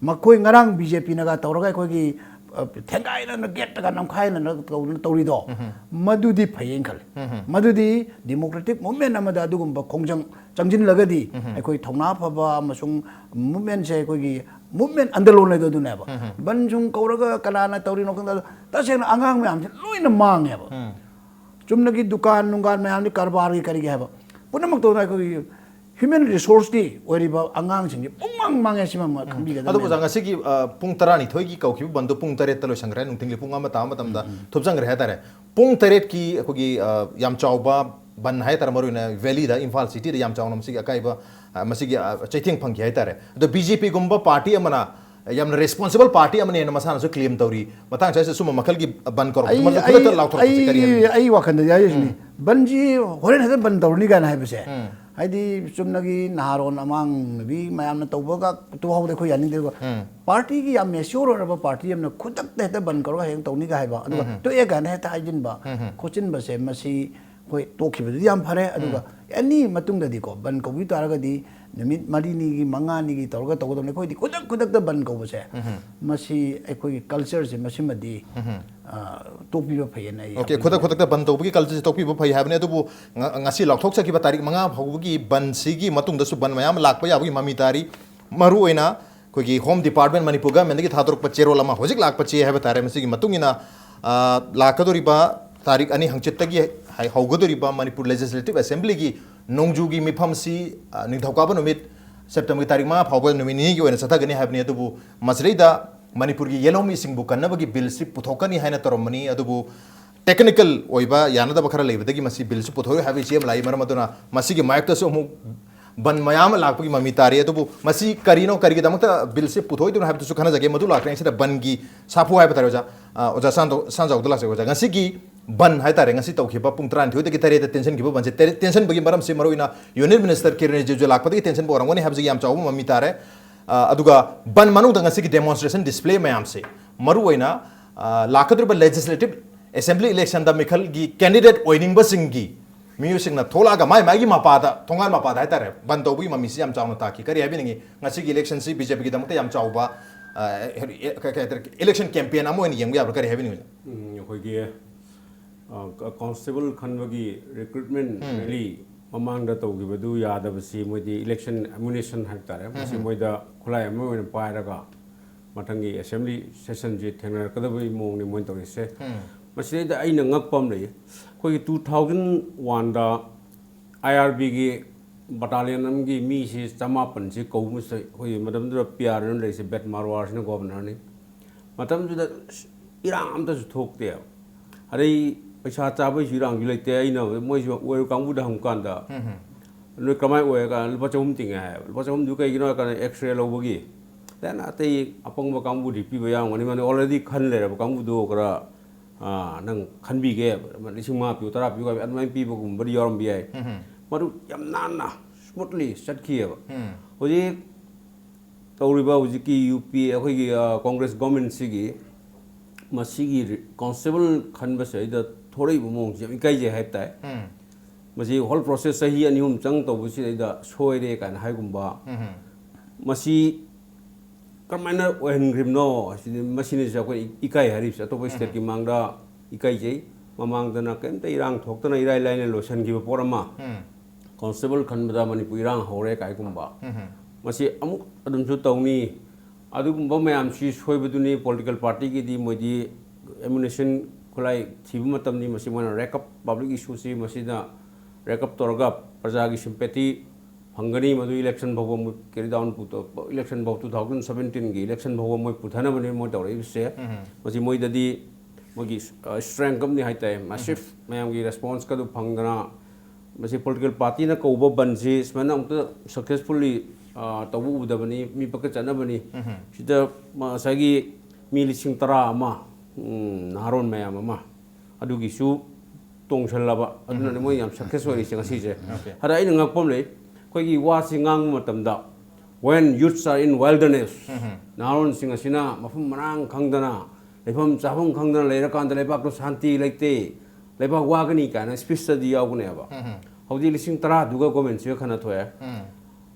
ꯃꯈꯣꯏ ꯉꯔꯥꯡ ꯕꯤ ꯖꯦ ꯄꯤꯅꯒ ꯇꯧꯔꯒ ꯑꯩꯈꯣꯏꯒꯤ, ꯑ, ꯊꯦꯡꯒꯥꯏꯅꯅ ꯒꯦꯠꯇꯒ ꯅꯝꯈꯥꯏꯅꯅ ꯇꯧ-, ꯇꯧꯔꯤꯗꯣ, ꯃꯗꯨꯗꯤ ꯐꯩꯌꯦꯅ ꯈꯜꯂꯦ꯫ ꯃꯗꯨꯗꯤ democratic movement ꯑꯃꯗ ꯑꯗꯨꯒꯨꯝꯕ ꯈꯣꯡꯖꯪ ꯆꯪꯁꯤꯜꯂꯒꯗꯤ ꯑꯩꯈꯣꯏ ꯊꯧꯅꯥ ꯐꯕ ꯑꯃꯁꯨꯡ movementꯁꯦ ꯑꯩꯈꯣꯏꯒꯤ movement ꯑꯟꯗꯔꯂꯣꯟ ꯍꯥꯏꯗꯣ ꯑꯗꯨꯅꯦꯕ꯫ ꯕꯟ ꯁꯨꯝ ꯀꯧꯔꯒ ꯀꯅꯥꯅ ꯇꯧꯔꯤꯅꯣ ꯈꯪꯗꯦ, ꯑꯗꯣ ꯇꯁꯦꯡꯅ ꯑꯉꯥꯡ ꯃꯌꯥꯝꯁꯦ ꯂꯣꯏꯅ ꯃꯥꯡꯉꯦꯕ꯫ ꯆꯨꯝꯅꯒꯤ ꯗꯨꯀꯥꯟ ꯅꯨꯡꯒꯥꯟ ꯃꯌꯥꯝꯗꯤ ꯀꯔꯕꯥꯔꯒꯤ ꯀꯔꯤꯒꯤ ꯍꯥꯏꯕ ꯄꯨꯝꯅꯃꯛꯇꯧꯅ ꯑꯩꯈꯣꯏꯒꯤ human resourceꯀꯤ ꯑꯣꯏꯔꯤꯕ ꯑꯉꯥꯡꯁꯤꯡꯁꯦ ꯄꯨꯡꯃꯥꯡ ꯃꯥꯡꯉꯦ꯫ ꯁꯤꯃ ꯑꯃ ꯈꯪꯕꯤꯒꯗꯕꯅꯦ꯫ ꯑꯗꯨꯕꯨ ꯑꯣꯖꯥ, ꯉꯁꯤꯒꯤ, ꯑ, ꯄꯨꯡ ꯇꯔꯥꯅꯤꯊꯣꯏꯒꯤ ꯀꯧꯈꯤꯕ ꯕꯟꯗꯨ ꯄꯨꯡ ꯇꯔꯦꯠꯇ ꯂꯣꯏꯁꯟꯈ꯭ꯔꯦ, ꯅꯨꯡꯊꯤꯜꯒꯤ ꯄꯨꯡ ꯑꯃ ꯇꯥꯕ ꯃꯇꯝꯗ ꯊꯨꯞꯆꯟꯈ꯭ꯔꯦ ꯍꯥꯏꯇꯥꯔꯦ꯫ ꯄꯨꯡ ꯇꯔꯦꯠꯀꯤ ꯑꯩꯈꯣꯏꯒꯤ, ꯑ, ꯌꯥꯝ ꯆꯥꯎꯕ ꯕꯟ ꯍꯥꯏꯇꯥꯔꯦ, ꯃꯔꯨꯑꯣꯏꯅ valleyꯗ, ꯏꯝꯐꯥꯜ cityꯗ ꯌꯥꯝ ꯆꯥꯎꯅ ꯃꯁꯤꯒꯤ ꯑꯀꯥꯏꯕ, ꯑ, ꯃꯁꯤꯒꯤ, ꯑ, ꯆꯩꯊꯦꯡ ꯐꯪꯈꯤ ꯍꯥꯏꯇꯥꯔꯦ꯫ ꯑꯗꯣ B J P ꯒꯨꯝꯕ party ꯑꯃꯅ ꯌꯥꯝꯅ responsible party ꯑꯃꯅꯦꯅ ꯃꯁꯥꯅꯁꯨ claim ꯇꯧꯔꯤ꯫ ꯃꯇꯥꯡ ꯑꯁꯤꯗ ꯑꯁꯨꯝꯕ ꯃꯈꯜꯒꯤ ꯕꯟ ꯀꯧꯔꯛꯄꯁꯤ ꯑꯩ, ꯃꯗꯨ ꯈꯨꯗꯛꯇ ꯑꯩ, ꯂꯥꯎꯊꯣꯔꯛꯄꯁꯤ ꯀꯔꯤ ꯑꯩ, ꯍꯥꯏꯕꯤꯅꯤ? ꯑꯩ ꯋꯥꯈꯜꯗꯗꯤ ꯍꯥꯏꯔꯤꯁꯤꯅꯤ, ꯕꯟꯁꯤ ꯍꯣꯔꯦꯟ ꯍꯦꯛꯇ ꯕꯟ ꯇꯧꯔꯅꯤ ꯀꯥꯏꯅ ꯍꯥꯏꯕꯁꯦ, ꯍꯥꯏꯗꯤ ꯆꯨꯝꯅꯒꯤ ꯅꯍꯥꯔꯣꯟ ꯑꯃꯥꯡ ꯅꯨꯕꯤ ꯃꯌꯥꯝꯅ ꯇꯧꯕꯒ ꯇꯨꯍꯧꯗ ꯑꯩꯈꯣꯏ ꯌꯥꯅꯤꯡꯗꯦ꯫ ꯑꯗꯨꯒ partyꯒꯤ ꯌꯥꯝ mature ꯑꯣꯏꯔꯕ party ꯑꯃꯅ ꯈꯨꯗꯛꯇ ꯍꯦꯛꯇ ꯕꯟ ꯀꯧꯔꯒ ꯍꯌꯦꯡ ꯇꯧꯅꯤꯒ ꯍꯥꯏꯕ, ꯑꯗꯨꯒ ꯇꯣꯛꯑꯦ ꯀꯥꯏꯅ ꯍꯦꯛꯇ ꯍꯥꯏꯖꯤꯟꯕ ꯈꯣꯠꯆꯤꯟꯕꯁꯦ, ꯃꯁꯤ ꯑꯩꯈꯣꯏ ꯇꯣꯛꯈꯤꯕꯗꯨꯗꯤ ꯌꯥꯝ ꯐꯔꯦ꯫ ꯑꯗꯨꯒ any ꯃꯇꯨꯡꯗꯗꯤꯀꯣ, ꯕꯟ ꯀꯧꯕꯤ ꯇꯥꯔꯒꯗꯤ ꯅꯨꯃꯤꯠ ꯃꯔꯤꯅꯤꯒꯤ, ꯃꯉꯥꯅꯤꯒꯤ ꯇꯧꯔꯒ ꯇꯧꯒꯗꯕꯅꯤ꯫ ꯑꯩꯈꯣꯏꯗꯤ ꯈꯨꯗꯛ ꯈꯨꯗꯛꯇ ꯕꯟ ꯀꯧꯕꯁꯦ, ꯃꯁꯤ ꯑꯩꯈꯣꯏꯒꯤ cultureꯁꯦ ꯃꯁꯤꯃꯗꯤ, ꯑ, ꯇꯣꯛꯄꯤꯕ ꯐꯩꯌꯦꯅ ꯑꯩ OK, ꯈꯨꯗꯛ ꯈꯨꯗꯛꯇ ꯕꯟ ꯇꯧꯕꯒꯤ cultureꯁꯦ ꯇꯣꯛꯄꯤꯕ ꯐꯩ ꯍꯥꯏꯕꯅꯤ꯫ ꯑꯗꯨꯕꯨ ꯉ-, ꯉꯁꯤ ꯂꯥꯎꯊꯣꯛꯆꯈꯤꯕ ꯇꯥꯔꯤꯛ ꯃꯉꯥ ꯐꯥꯎꯕꯒꯤ ꯕꯟꯁꯤꯒꯤ ꯃꯇꯨꯡꯗꯁꯨ ꯕꯟ ꯃꯌꯥꯝ ꯂꯥꯛꯄ ꯌꯥꯕꯒꯤ ꯃꯃꯤ ꯇꯥꯔꯤ꯫ ꯃꯔꯨꯑꯣꯏꯅ ꯑꯩꯈꯣꯏꯒꯤ Home Department, ꯃꯅꯤꯄꯨꯔ governmentꯗꯒꯤ ꯊꯥꯗꯣꯔꯛꯄ ꯆꯦꯔꯣꯜ ꯑꯃ ꯍꯧꯖꯤꯛ ꯂꯥꯛꯄ ꯆꯦ ꯍꯥꯏꯕ ꯇꯥꯔꯦ꯫ ꯃꯁꯤꯒꯤ ꯃꯇꯨꯡ ꯏꯟꯅ, ꯑ, ꯂꯥꯛꯀꯗꯧꯔꯤꯕ ꯇꯥꯔꯤꯛ ꯑꯅꯤ ꯍꯪꯆꯤꯠꯇꯒꯤ ꯍꯥꯏ-, ꯍꯧꯒꯗꯧꯔꯤꯕ ꯃꯅꯤꯄꯨꯔ Legislative Assemblyꯒꯤ ꯅꯣꯡꯖꯨꯒꯤ ꯃꯤꯐꯝꯁꯤ, ꯑ, ꯅꯤꯡꯊꯧꯀꯥꯕ ꯅꯨꯃꯤꯠ Septemberꯒꯤ ꯇꯥꯔꯤꯛ ꯃꯉꯥ ꯐꯥꯎꯕ ꯅꯨꯃꯤꯠ ꯅꯤꯅꯤꯒꯤ ꯑꯣꯏꯅ ꯆꯠꯊꯒꯅꯤ ꯍꯥꯏꯕꯅꯤ꯫ ꯑꯗꯨꯕꯨ ꯃꯁꯤꯗꯩꯗ ꯃꯅꯤꯄꯨꯔꯒꯤ ꯌꯦꯜꯍꯧꯃꯤꯁꯤꯡꯕꯨ ꯀꯟꯅꯕꯒꯤ ꯕꯤꯜꯁꯤ ꯄꯨꯊꯣꯛꯀꯅꯤ ꯍꯥꯏꯅ ꯇꯧꯔꯝꯕꯅꯤ꯫ ꯑꯗꯨꯕꯨ technical ꯑꯣꯏꯕ ꯌꯥꯅꯗꯕ ꯈꯔ ꯂꯩꯕꯗꯒꯤ ꯃꯁꯤ ꯕꯤꯜꯁꯤ ꯄꯨꯊꯣꯛꯂꯣꯏ ꯍꯥꯏꯕ ꯏꯆꯦ ꯑꯃ ꯂꯥꯛꯏ꯫ ꯃꯔꯝ ꯑꯗꯨꯅ ꯃꯁꯤꯒꯤ ꯃꯥꯌꯣꯛꯇꯁꯨ ꯑꯃꯨꯛ ꯕꯟ ꯃꯌꯥꯝ ꯑꯃ ꯂꯥꯛꯄꯒꯤ ꯃꯃꯤ ꯇꯥꯔꯤ꯫ ꯑꯗꯨꯕꯨ ꯃꯁꯤ ꯀꯔꯤꯅꯣ, ꯀꯔꯤꯒꯤꯗꯃꯛꯇ ꯕꯤꯜꯁꯤ ꯄꯨꯊꯣꯛꯏꯗꯨꯅꯣ ꯍꯥꯏꯕꯗꯨꯁꯨ ꯈꯟꯅꯖꯒꯦ꯫ ꯃꯗꯨ ꯂꯥꯛꯇ꯭ꯔꯤꯉꯩꯁꯤꯗ ꯕꯟꯒꯤ ꯁꯥꯐꯨ ꯍꯥꯏꯕ ꯇꯥꯔꯦ ꯑꯣꯖꯥ, ꯑ, ꯑꯣꯖꯥ ꯁꯥꯟꯖꯧ-, ꯁꯥꯟꯖꯧꯗ ꯂꯥꯛꯆꯒꯦ ꯑꯣꯖꯥ꯫ ꯉꯁꯤꯒꯤ ꯕꯟ ꯍꯥꯏꯇꯥꯔꯦ, ꯉꯁꯤ ꯇꯧꯈꯤꯕ ꯄꯨꯡ ꯇꯔꯥꯅꯤꯊꯣꯏꯗꯒꯤ ꯇꯔꯦꯠꯇ ꯇꯦꯟꯁꯤꯟꯈꯤꯕ ꯕꯟꯁꯦ, ꯇꯦꯟꯁꯤꯟꯕꯒꯤ ꯃꯔꯝꯁꯦ ꯃꯔꯨꯑꯣꯏꯅ Union Minister ꯀꯤꯔꯦꯟ ꯔꯤꯖꯤꯖꯨ ꯂꯥꯛꯄꯗꯒꯤ ꯇꯦꯟꯁꯤꯟꯕ ꯑꯣꯏꯔꯝꯒꯅꯤ ꯍꯥꯏꯕꯁꯤꯒꯤ ꯌꯥꯝ ꯆꯥꯎꯕ ꯃꯃꯤ ꯇꯥꯔꯦ꯫ ꯑ, ꯑꯗꯨꯒ ꯕꯟ ꯃꯅꯨꯡꯗ ꯉꯁꯤꯒꯤ demonstration display ꯃꯌꯥꯝꯁꯦ ꯃꯔꯨꯑꯣꯏꯅ, ꯑ, ꯂꯥꯛꯀꯗꯧꯔꯤꯕ legislative assembly electionꯗ ꯃꯤꯈꯜꯒꯤ candidate ꯑꯣꯏꯅꯤꯡꯕꯁꯤꯡꯒꯤ ꯃꯤꯑꯣꯏꯁꯤꯡꯅ ꯊꯣꯛꯂꯛꯑꯒ ꯃꯥꯏ ꯃꯥꯏꯒꯤ ꯃꯄꯥꯗ, ꯊꯣꯡꯒꯥꯟ ꯃꯄꯥꯗ ꯍꯥꯏꯇꯥꯔꯦ, ꯕꯟ ꯇꯧꯕꯒꯤ ꯃꯃꯤꯁꯤ ꯌꯥꯝ ꯆꯥꯎꯅ ꯇꯥꯈꯤ꯫ ꯀꯔꯤ ꯍꯥꯏꯕꯤꯅꯤꯡꯉꯤ? ꯉꯁꯤꯒꯤ electionꯁꯤ BJPꯒꯤꯗꯃꯛꯇ ꯌꯥꯝ ꯆꯥꯎꯕ, ꯑ, ꯀꯩ ꯍꯥꯏꯇꯥꯔꯦ, election campaign ꯑꯃ ꯑꯣꯏꯅ ꯌꯦꯡꯕ ꯌꯥꯕ꯭ꯔꯥ? ꯀꯔꯤ ꯍꯥꯏꯕꯤꯅꯤꯡꯉꯤ? ꯎꯝ, ꯑꯩꯈꯣꯏꯒꯤ, ꯑ, ꯀ-, constable ꯈꯟꯕꯒꯤ recruitment ꯎꯝ꯫ rally ꯃꯃꯥꯡꯗ ꯇꯧꯈꯤꯕꯗꯨ ꯌꯥꯗꯕꯁꯤ ꯃꯣꯏꯗꯤ election ammunition ꯍꯥꯏꯕ ꯇꯥꯔꯦ, ꯃꯁꯤ ꯎꯝ꯫ ꯃꯣꯏꯗ ꯈꯨꯠꯂꯥꯏ ꯑꯃ ꯑꯣꯏꯅ ꯄꯥꯏꯔꯒ ꯃꯊꯪꯒꯤ assembly sessionꯁꯤ ꯊꯦꯡꯅꯔꯛꯀꯗꯕꯒꯤ ꯃꯑꯣꯡꯅꯤ ꯃꯣꯏꯅ ꯇꯧꯔꯤꯁꯦ꯫ ꯎꯝ꯫ ꯃꯁꯤꯗꯩꯗ ꯑꯩꯅ ꯉꯛꯄ ꯑꯃ ꯂꯩ꯫ ꯑꯩꯈꯣꯏꯒꯤ two thousand oneꯗ IRBꯒꯤ battalion ꯑꯃꯒꯤ ꯃꯤꯁꯤ ꯆꯃꯥꯄꯟꯁꯤ ꯀꯧꯕꯁꯤꯗ ꯑꯩꯈꯣꯏꯒꯤ ꯃꯇꯝꯗꯨꯗ PR ꯑꯣꯏꯅ ꯂꯩꯔꯤꯁꯦ ꯕꯦꯠ ꯃꯥꯔꯋꯥꯔꯁꯤꯅ governorꯅꯤ꯫ ꯃꯇꯝꯗꯨꯗ ꯏꯔꯥꯡ ꯑꯝꯇꯁꯨ ꯊꯣꯛꯇꯦꯕ꯫ ꯑꯗꯩ ꯄꯩꯁꯥ ꯆꯥꯕꯩꯁꯨ ꯏꯔꯥꯡꯁꯨ ꯂꯩꯇꯦ꯫ ꯑꯩꯅ ꯃꯣꯏꯁꯨ ꯑꯣꯏꯔ ꯀꯥꯡꯕꯨꯗ ꯍꯪꯕ ꯀꯥꯟꯗ, ꯎꯝ꯫ "ꯅꯣꯏ ꯀꯃꯥꯏꯅ ꯑꯣꯏ?" ꯍꯥꯏ ꯀꯥꯟꯗ, "ꯂꯨꯄꯥ ꯆꯍꯨꯝ ꯇꯤꯡꯉꯦ" ꯍꯥꯏꯌꯦꯕ꯫ ꯂꯨꯄꯥ ꯆꯍꯨꯝꯗꯨ ꯀꯩꯒꯤꯅꯣ ꯍꯥꯏ ꯀꯥꯟꯗ, X-ray ꯂꯧꯕꯒꯤ꯫ Then ꯑꯇꯩ ꯑꯄꯪꯕ ꯀꯥꯡꯕꯨꯗꯤ ꯄꯤꯕ ꯌꯥꯎꯔꯝꯒꯅꯤ, ꯃꯥꯅ already ꯈꯟ ꯂꯩꯔꯕ ꯀꯥꯡꯕꯨꯗꯣ ꯈꯔ, ꯑꯥ, ꯅꯪ ꯈꯟꯕꯤꯒꯦ, ꯂꯤꯁꯤꯡ ꯃꯉꯥ ꯄꯤꯌꯨ, ꯇꯔꯥ ꯄꯤꯌꯨ ꯍꯥꯏꯕ ꯑꯗꯨꯃꯥꯏꯅ ꯄꯤꯕꯒꯨꯝꯕꯗꯤ ꯌꯥꯎꯔꯝꯕ ꯌꯥꯏ꯫ ꯎꯝ꯫ ꯃꯗꯨ ꯌꯥꯝ ꯅꯥꯟꯅ, smoothly ꯆꯠꯈꯤꯑꯕ꯫ ꯎꯝ꯫ ꯍꯧꯖꯤꯛ ꯇꯧꯔꯤꯕ ꯍꯧꯖꯤꯛꯀꯤ UP ꯑꯩꯈꯣꯏꯒꯤ, ꯑ, Congress governmentꯁꯤꯒꯤ ꯃꯁꯤꯒꯤ ꯔꯤ-, constable ꯈꯟꯕꯁꯤꯗꯩꯗ ꯊꯣꯔꯛꯏꯕ ꯃꯑꯣꯡꯁꯤ ꯌꯥꯝ ꯏꯀꯥꯏꯖꯩ ꯍꯥꯏꯕ ꯇꯥꯏ꯫ ꯎꯝ꯫ ꯃꯁꯤ whole process ꯆꯍꯤ ꯑꯅꯤ ꯑꯍꯨꯝ ꯆꯪ ꯇꯧꯕꯁꯤꯗꯩꯗ ꯁꯣꯏꯔꯦ ꯀꯥꯏꯅ ꯍꯥꯏꯒꯨꯝꯕ꯫ ꯎꯝ꯫ ꯃꯁꯤ ꯀꯔꯝꯍꯥꯏꯅ ꯑꯣꯏꯍꯟꯈ꯭ꯔꯤꯕꯅꯣ? ꯑꯁꯤꯗꯤ, ꯃꯁꯤꯅꯤꯁꯦ ꯑꯩꯈꯣꯏ ꯏꯀꯥꯏ ꯍꯥꯏꯔꯤꯕꯁꯦ꯫ ꯑꯇꯣꯞꯄ ꯎꯝ꯫ stateꯀꯤ ꯃꯥꯡꯗ ꯏꯀꯥꯏꯖꯩ꯫ ꯃꯃꯥꯡꯗꯅ ꯀꯔꯤꯝꯇ ꯏꯔꯥꯡ ꯊꯣꯛꯇꯅ ꯏꯔꯥꯏ ꯂꯥꯏꯅ ꯂꯣꯏꯁꯤꯟꯈꯤꯕ ꯄꯣꯠ ꯑꯃ꯫ ꯎꯝ꯫ Constable ꯈꯟꯕꯗ ꯃꯅꯤꯄꯨꯔ ꯏꯔꯥꯡ ꯍꯧꯔꯦ ꯀꯥꯏꯒꯨꯝꯕ꯫ ꯎꯝ꯫ ꯃꯁꯤ ꯑꯃꯨꯛ ꯑꯗꯨꯝꯁꯨ ꯇꯧꯅꯤ꯫ ꯑꯗꯨꯒꯨꯝꯕ ꯃꯌꯥꯝꯁꯤ ꯁꯣꯏꯕꯗꯨꯅꯤ꯫ Political partyꯒꯤꯗꯤ ꯃꯣꯏꯗꯤ ammunition ꯈꯨꯠꯂꯥꯏ ꯊꯤꯕ ꯃꯇꯝꯗꯤ ꯃꯁꯤ ꯃꯣꯏꯅ rake up, public issueꯁꯤ ꯃꯁꯤꯗ rake up ꯇꯧꯔꯒ ꯄ꯭ꯔꯖꯥꯒꯤ sympathy ꯐꯪꯒꯅꯤ, ꯃꯗꯨ election ꯐꯥꯎꯕ ꯃꯣꯏ carry down ꯄꯨ-, election ꯐꯥꯎ, two thousand seventeen ꯒꯤ election ꯐꯥꯎꯕ ꯃꯣꯏ ꯄꯨꯊꯅꯕꯅꯤ ꯃꯣꯏ ꯇꯧꯔꯛꯏꯕꯁꯦ꯫ ꯃꯁꯤ ꯃꯣꯏꯗꯗꯤ ꯃꯣꯏꯒꯤ, ꯑ, strength ꯑꯃꯅꯤ ꯍꯥꯏꯇꯥꯔꯦ꯫ Massive ꯃꯌꯥꯝꯒꯤ response ꯀꯗꯨ ꯐꯪꯗꯅ, ꯃꯁꯤ political party ꯅ ꯀꯧꯕ ꯕꯟꯁꯤ ꯁꯨꯃꯥꯏꯅ ꯑꯃꯨꯛꯇ successfully, ꯑ, ꯇꯧꯕ ꯎꯗꯕꯅꯤ, ꯃꯤ ꯄꯛꯀ ꯆꯠꯅꯕꯅꯤ꯫ ꯁꯤꯗ ꯉꯁꯥꯏꯒꯤ ꯃꯤ ꯂꯤꯁꯤꯡ ꯇꯔꯥ ꯑꯃ, ꯎꯝ, ꯅꯍꯥꯔꯣꯟ ꯃꯌꯥꯝ ꯑꯃ ꯑꯗꯨꯒꯤꯁꯨ ꯇꯣꯡꯁꯜꯂꯕ, ꯑꯗꯨꯅꯅꯦ ꯃꯣꯏ ꯌꯥꯝ success ꯑꯣꯏꯔꯤꯁꯦ ꯉꯁꯤꯁꯦ꯫ ꯑꯗ ꯑꯩꯅ ꯉꯛꯄ ꯑꯃ ꯂꯩ, ꯑꯩꯈꯣꯏꯒꯤ ꯋꯥꯁꯤ ꯉꯥꯡꯕ ꯃꯇꯝꯗ, "When youths are in wilderness", ꯅꯍꯥꯔꯣꯟꯁꯤꯡ ꯑꯁꯤꯅ ꯃꯐꯝ ꯃꯔꯥꯡ ꯈꯪꯗꯅ, ꯂꯩꯐꯝ ꯆꯥꯐꯝ ꯈꯪꯗꯅ ꯂꯩꯔꯀꯥꯟꯗ, ꯂꯩꯕꯥꯛꯇꯨ ꯁꯥꯟꯇꯤ ꯂꯩꯇꯦ, ꯂꯩꯕꯥꯛ ꯋꯥꯒꯅꯤ ꯀꯥꯏꯅ speech ꯇꯗꯤ ꯌꯥꯎꯒꯅꯦꯕ꯫ ꯍꯧꯖꯤꯛ ꯂꯤꯁꯤꯡ ꯇꯔꯥꯗꯨꯒ government ꯁꯤꯒ ꯈꯟꯅ ꯊꯣꯛꯑꯦ꯫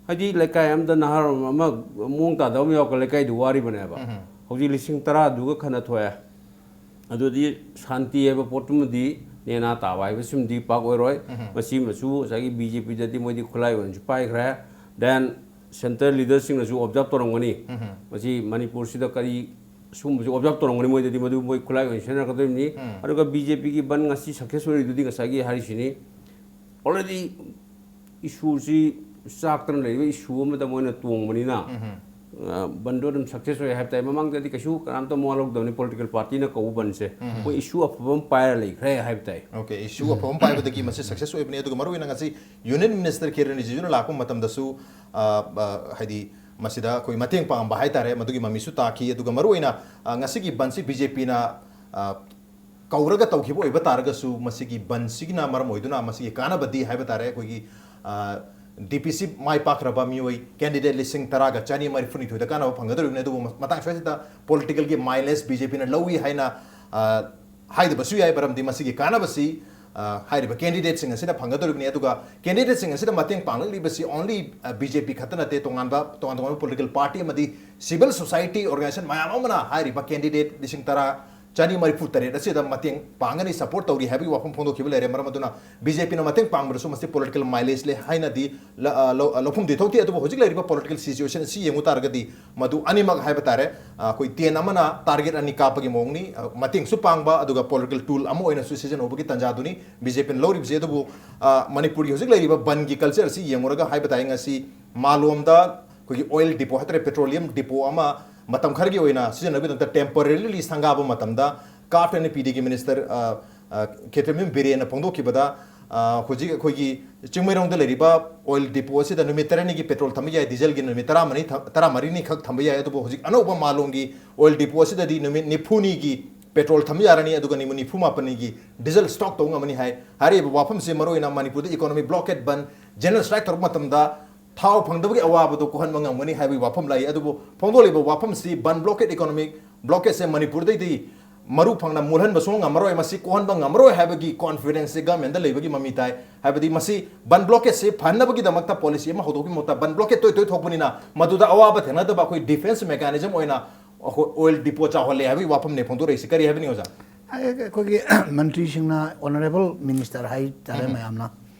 ꯍꯥꯏꯗꯤ ꯂꯩꯀꯥꯏ ꯑꯃꯗ ꯅꯍꯥꯔꯣꯟ ꯑꯃ ꯃꯑꯣꯡ ꯇꯥꯗꯕ ꯑꯃ ꯌꯥꯎꯔꯒ ꯂꯩꯀꯥꯏꯗꯨ ꯋꯥꯔꯤꯕꯅꯦꯕ꯫ ꯍꯧꯖꯤꯛ ꯂꯤꯁꯤꯡ ꯇꯔꯥꯗꯨꯒ ꯈꯟꯅ ꯊꯣꯛꯑꯦ꯫ ꯑꯗꯨꯗꯤ ꯁꯥꯟꯇꯤ ꯍꯥꯏꯕ ꯄꯣꯠꯇꯨꯃꯗꯤ ꯅꯦꯅꯥ ꯇꯥꯕ ꯍꯥꯏꯕꯁꯤꯃꯗꯤ ꯄꯥꯛ ꯑꯣꯏꯔꯣꯏ꯫ ꯃꯁꯤꯃꯁꯨ ꯉꯁꯥꯏꯒꯤ BJP ꯗꯗꯤ ꯃꯣꯏꯗꯤ ꯈꯨꯠꯂꯥꯏ ꯑꯣꯏꯅꯁꯨ ꯄꯥꯏꯈ꯭ꯔꯦ꯫ Then central leader ꯁꯤꯡꯅꯁꯨ observe ꯇꯧꯔꯝꯒꯅꯤ꯫ ꯃꯁꯤ ꯃꯅꯤꯄꯨꯔꯁꯤꯗ ꯀꯔꯤ ꯁꯤꯒꯨꯝꯕꯁꯨ observe ꯇꯧꯔꯝꯒꯅꯤ ꯃꯣꯏꯗꯗꯤ, ꯃꯗꯨ ꯃꯣꯏ ꯈꯨꯠꯂꯥꯏ ꯑꯣꯏꯅ ꯁꯤꯖꯤꯟꯅꯔꯛꯀꯗꯣꯔꯤꯕꯅꯤ꯫ ꯑꯗꯨꯒ BJP ꯒꯤ ꯕꯟ ꯉꯁꯤ success ꯑꯣꯏꯔꯤꯗꯨꯗꯤ ꯉꯁꯥꯏꯒꯤ ꯍꯥꯏꯔꯤꯁꯤꯅꯤ꯫ Already issue ꯁꯤ ꯆꯥꯛꯇꯅ ꯂꯩꯔꯤꯕ issue ꯑꯃꯗ ꯃꯣꯏꯅ ꯇꯣꯡꯕꯅꯤꯅ, ꯑ, ꯕꯟꯗꯣ ꯑꯗꯨꯝ success ꯑꯣꯏ ꯍꯥꯏꯕ ꯇꯥꯏ꯫ ꯃꯃꯥꯡꯗꯗꯤ ꯀꯩꯁꯨ ꯀꯅꯥꯝꯇ ꯃꯋꯥ ꯂꯧꯗꯕꯅꯤ political party ꯅ ꯀꯧꯕ ꯕꯟꯁꯦ꯫ ꯃꯣꯏ issue ꯑꯐꯕ ꯑꯃ ꯄꯥꯏꯔ ꯂꯩꯈ꯭ꯔꯦ ꯍꯥꯏꯕ ꯇꯥꯏ꯫ Okay, issue ꯑꯐꯕ ꯑꯃ ꯄꯥꯏꯕꯗꯒꯤ ꯃꯁꯤ success ꯑꯣꯏꯕꯅꯤ꯫ ꯑꯗꯨꯒ ꯃꯔꯨꯑꯣꯏꯅ ꯉꯁꯤ Union Minister ꯀꯤꯔꯟ ꯔꯤꯖꯤꯖꯨꯅ ꯂꯥꯛꯄ ꯃꯇꯝꯗꯁꯨ, ꯑ, ꯑ, ꯍꯥꯏꯗꯤ ꯃꯁꯤꯗ ꯑꯩꯈꯣꯏ ꯃꯇꯦꯡ ꯄꯥꯡꯕ ꯍꯥꯏꯇꯥꯔꯦ, ꯃꯗꯨꯒꯤ ꯃꯃꯤꯁꯨ ꯇꯥꯈꯤ꯫ ꯑꯗꯨꯒ ꯃꯔꯨꯑꯣꯏꯅ, ꯑ, ꯉꯁꯤꯒꯤ ꯕꯟꯁꯤ BJP ꯅ, ꯑ, ꯀꯧꯔꯒ ꯇꯧꯈꯤꯕ ꯑꯣꯏꯕ ꯇꯥꯔꯒꯁꯨ, ꯃꯁꯤꯒꯤ ꯕꯟꯁꯤꯒꯤꯅ ꯃꯔꯝ ꯑꯣꯏꯗꯨꯅ ꯃꯁꯤꯒꯤ ꯀꯥꯟꯅꯕꯗꯤ ꯍꯥꯏꯕ ꯇꯥꯔꯦ, ꯑꯩꯈꯣꯏꯒꯤ, ꯑ, DPC ꯃꯥꯏ ꯄꯥꯛꯈ꯭ꯔꯕ ꯃꯤꯑꯣꯏ candidate ꯂꯤꯁꯤꯡ ꯇꯔꯥꯒ ꯆꯅꯤ ꯃꯔꯤꯐꯨꯅꯤꯊꯣꯏꯗ ꯀꯥꯟꯅꯕ ꯐꯪꯒꯗꯧꯔꯤꯕꯅꯤ꯫ ꯑꯗꯨꯕꯨ ꯃꯇꯥꯡ ꯁ꯭ꯋꯥꯏꯁꯤꯗ political ꯒꯤ mileage BJP ꯅ ꯂꯧꯏ ꯍꯥꯏꯅ, ꯑ, ꯍꯥꯏꯗꯕꯁꯨ ꯌꯥꯏ, ꯃꯔꯝꯗꯤ ꯃꯁꯤꯒꯤ ꯀꯥꯟꯅꯕꯁꯤ, ꯑ, ꯍꯥꯏꯔꯤꯕ candidate ꯁꯤꯡ ꯑꯁꯤꯅ ꯐꯪꯒꯗꯧꯔꯤꯕꯅꯤ꯫ ꯑꯗꯨꯒ candidate ꯁꯤꯡ ꯑꯁꯤꯗ ꯃꯇꯦꯡ ꯄꯥꯡꯂꯛꯂꯤꯕꯁꯤ only, ꯑ, BJP ꯈꯛꯇ ꯅꯠꯇꯦ, ꯇꯣꯉꯥꯟꯕ, ꯇꯣꯉꯥꯟ ꯇꯣꯉꯥꯟꯕ political party ꯑꯃꯗꯤ civil society organization ꯃꯌꯥꯝ ꯑꯃꯅ ꯍꯥꯏꯔꯤꯕ candidate ꯂꯤꯁꯤꯡ ꯇꯔꯥ ꯆꯅꯤ ꯃꯔꯤꯐꯨ ꯇꯔꯦꯠ ꯑꯁꯤꯗ ꯃꯇꯦꯡ ꯄꯥꯡꯒꯅꯤ, ꯁꯄꯣꯔꯠ ꯇꯧꯔꯤ ꯍꯥꯏꯕꯒꯤ ꯋꯥꯐꯝ ꯐꯣꯡꯗꯣꯛꯈꯤꯕ ꯂꯩꯔꯦ꯫ ꯃꯔꯝ ꯑꯗꯨꯅ ꯕꯤ ꯖꯦ ꯄꯤꯅ ꯃꯇꯦꯡ ꯄꯥꯡꯕꯗꯁꯨ ꯃꯁꯤ ꯄꯣꯂꯤꯇꯤꯀꯦꯜ ꯃꯥꯏꯂꯦꯖ ꯂꯩ ꯍꯥꯏꯅꯗꯤ ꯂ-, ꯑ, ꯂꯧ-, ꯑ, ꯂꯧꯐꯝꯗꯤ ꯊꯣꯛꯇꯦ꯫ ꯑꯗꯨꯕꯨ ꯍꯧꯖꯤꯛ ꯂꯩꯔꯤꯕ ꯄꯣꯂꯤꯇꯤꯀꯦꯜ ꯁꯤꯆꯨꯋꯦꯁꯟ ꯑꯁꯤ ꯌꯦꯡꯉꯨ ꯇꯥꯔꯒꯗꯤ ꯃꯗꯨ ꯑꯅꯤꯃꯛ ꯍꯥꯏꯕ ꯇꯥꯔꯦ, ꯑ, ꯑꯩꯈꯣꯏ ꯇꯦꯟ ꯑꯃꯅ ꯇꯥꯔꯒꯦꯠ ꯑꯅꯤ ꯀꯥꯞꯄꯒꯤ ꯃꯑꯣꯡꯅꯤ, ꯑ, ꯃꯇꯦꯡꯁꯨ ꯄꯥꯡꯕ ꯑꯗꯨꯒ ꯄꯣꯂꯤꯇꯤꯀꯦꯜ ꯇꯨꯜ ꯑꯃ ꯑꯣꯏꯅꯁꯨ ꯁꯤꯖꯤꯟꯅꯕꯒꯤ ꯇꯥꯟꯖꯥꯗꯨꯅꯤ ꯕꯤ ꯖꯦ ꯄꯤꯅ ꯂꯧꯔꯤꯕꯁꯦ꯫ ꯑꯗꯨꯕꯨ, ꯑ, ꯃꯅꯤꯄꯨꯔꯒꯤ ꯍꯧꯖꯤꯛ ꯂꯩꯔꯤꯕ ꯕꯟꯒꯤ ꯀꯜꯆꯔ ꯑꯁꯤ ꯌꯦꯡꯉꯨꯔꯒ ꯍꯥꯏꯕ ꯇꯥꯏ, ꯉꯁꯤ ꯃꯥꯂꯣꯝꯗ ꯑꯩꯈꯣꯏꯒꯤ ꯑꯣꯏꯜ ꯗꯤꯄꯣ ꯍꯥꯏꯇꯥꯔꯦ, ꯄꯦꯇ꯭ꯔꯣꯂꯤꯌꯝ ꯗꯤꯄꯣ ꯑꯃ ꯃꯇꯝ ꯈꯔꯒꯤ ꯑꯣꯏꯅ ꯁꯤꯖꯤꯟꯅꯕꯒꯤꯗꯃꯛꯇ ꯇꯦꯝꯄꯣꯔꯦꯔꯤꯂꯤ ꯁꯪꯒꯥꯕ ꯃꯇꯝꯗ ꯀꯥꯔꯐ ꯑꯦꯟ ꯄꯤ ꯗꯤꯒꯤ ꯃꯤꯅꯤꯁꯇꯔ, ꯑ, ꯑ, ꯈꯦꯇ꯭ꯔꯤꯃꯌꯨꯝ ꯕꯤꯔꯦꯟꯅ ꯐꯣꯡꯗꯣꯛꯈꯤꯕꯗ, ꯑ, ꯍꯧꯖꯤꯛ ꯑꯩꯈꯣꯏꯒꯤ ꯆꯤꯡꯃꯩꯔꯣꯡꯗ ꯂꯩꯔꯤꯕ ꯑꯣꯏꯜ ꯗꯤꯄꯣ ꯑꯁꯤꯗ ꯅꯨꯃꯤꯠ ꯇꯔꯥꯅꯤꯒꯤ ꯄꯦꯇ꯭ꯔꯣꯜ ꯊꯝꯕ ꯌꯥꯏ, ꯗꯤꯖꯜꯒꯤ ꯅꯨꯃꯤꯠ ꯇꯔꯥꯃꯔꯤ ꯊ-, ꯇꯔꯥꯃꯔꯤꯅꯤ ꯈꯛ ꯊꯝꯕ ꯌꯥꯏ꯫ ꯑꯗꯨꯕꯨ ꯍꯧꯖꯤꯛ ꯑꯅꯧꯕ ꯃꯥꯂꯣꯝꯒꯤ ꯑꯣꯏꯜ ꯗꯤꯄꯣ ꯑꯁꯤꯗꯗꯤ ꯅꯨꯃꯤꯠ ꯅꯤꯐꯨꯅꯤꯒꯤ ꯄꯦꯇ꯭ꯔꯣꯜ ꯊꯝꯕ ꯌꯥꯔꯅꯤ, ꯑꯗꯨꯒ ꯅꯨꯃꯤꯠ ꯅꯤꯐꯨ ꯃꯥꯄꯟꯅꯤꯒꯤ ꯗꯤꯖꯜ ꯁ꯭ꯇꯣꯛ ꯇꯧꯕ ꯉꯝꯃꯅꯤ ꯍꯥꯏ꯫ ꯍꯥꯏꯔꯤꯕ ꯋꯥꯐꯝꯁꯤ ꯃꯔꯨꯑꯣꯏꯅ ꯃꯅꯤꯄꯨꯔꯗ ꯏꯀꯣꯅꯣꯃꯤꯛ ꯕ꯭ꯂꯣꯀꯦꯠ ꯕꯟ, ꯖꯦꯅꯔꯦꯜ ꯁ꯭ꯇ꯭ꯔꯥꯏꯛ ꯇꯧꯔꯛꯄ ꯃꯇꯝꯗ ꯊꯥꯎ ꯐꯪꯗꯕꯒꯤ ꯑꯋꯥꯕꯗꯣ ꯀꯣꯛꯍꯟꯕ ꯉꯝꯒꯅꯤ ꯍꯥꯏꯕꯒꯤ ꯋꯥꯐꯝ ꯂꯥꯛꯏ꯫ ꯑꯗꯨꯕꯨ ꯐꯣꯡꯗꯣꯛꯂꯤꯕ ꯋꯥꯐꯝꯁꯤ ꯕꯟ ꯕ꯭ꯂꯣꯀꯦꯠ, ꯏꯀꯣꯅꯣꯃꯤꯛ ꯕ꯭ꯂꯣꯀꯦꯠꯁꯦ ꯃꯅꯤꯄꯨꯔꯗꯩꯗꯤ ꯃꯔꯨ ꯐꯪꯅ ꯃꯨꯜꯍꯟꯕ ꯁꯨꯡꯉꯝ ꯉꯝꯃꯔꯣꯏ, ꯃꯁꯤ ꯀꯣꯛꯍꯟꯕ ꯉꯝꯃꯔꯣꯏ ꯍꯥꯏꯕꯒꯤ ꯀꯣꯟꯐꯤꯗꯦꯟꯁꯁꯦ ꯒꯃꯦꯟꯗ ꯂꯩꯕꯒꯤ ꯃꯃꯤ ꯇꯥꯏ꯫ ꯍꯥꯏꯕꯗꯤ ꯃꯁꯤ ꯕꯟ ꯕ꯭ꯂꯣꯀꯦꯠꯁꯦ ꯐꯍꯟꯅꯕꯒꯤꯗꯃꯛꯇ ꯄꯣꯂꯤꯁꯤ ꯑꯃ ꯍꯧꯗꯣꯛꯄꯒꯤ ꯃꯍꯨꯠꯇ ꯕꯟ ꯕ꯭ꯂꯣꯀꯦꯠ ꯇꯣꯏ ꯇꯣꯏ ꯊꯣꯛꯄꯅꯤꯅ ꯃꯗꯨꯗ ꯑꯋꯥꯕ ꯊꯦꯡꯅꯗꯕ ꯑꯩꯈꯣꯏ ꯗꯤꯐꯦꯟꯁ ꯃꯦꯀꯥꯅꯤꯖꯝ ꯑꯣꯏꯅ ꯑꯩꯈꯣꯏ ꯑꯣꯏꯜ ꯗꯤꯄꯣ ꯆꯥꯎꯍꯜꯂꯦ ꯍꯥꯏꯕꯒꯤ ꯋꯥꯐꯝꯅꯦ ꯐꯣꯡꯗꯣꯔꯛꯏꯁꯤ꯫ ꯀꯔꯤ ꯍꯥꯏꯕꯅꯤ ꯑꯣꯖꯥ? ꯑꯩ-, ꯑꯩꯈꯣꯏꯒꯤ ꯃꯟꯇ꯭ꯔꯤꯁꯤꯡꯅ, ꯑꯣꯅꯔꯦꯕꯜ ꯃꯤꯅꯤꯁꯇꯔ ꯍꯥꯏ ꯇꯥꯔꯦ ꯎꯝ꯫ ꯃꯌꯥꯝꯅ,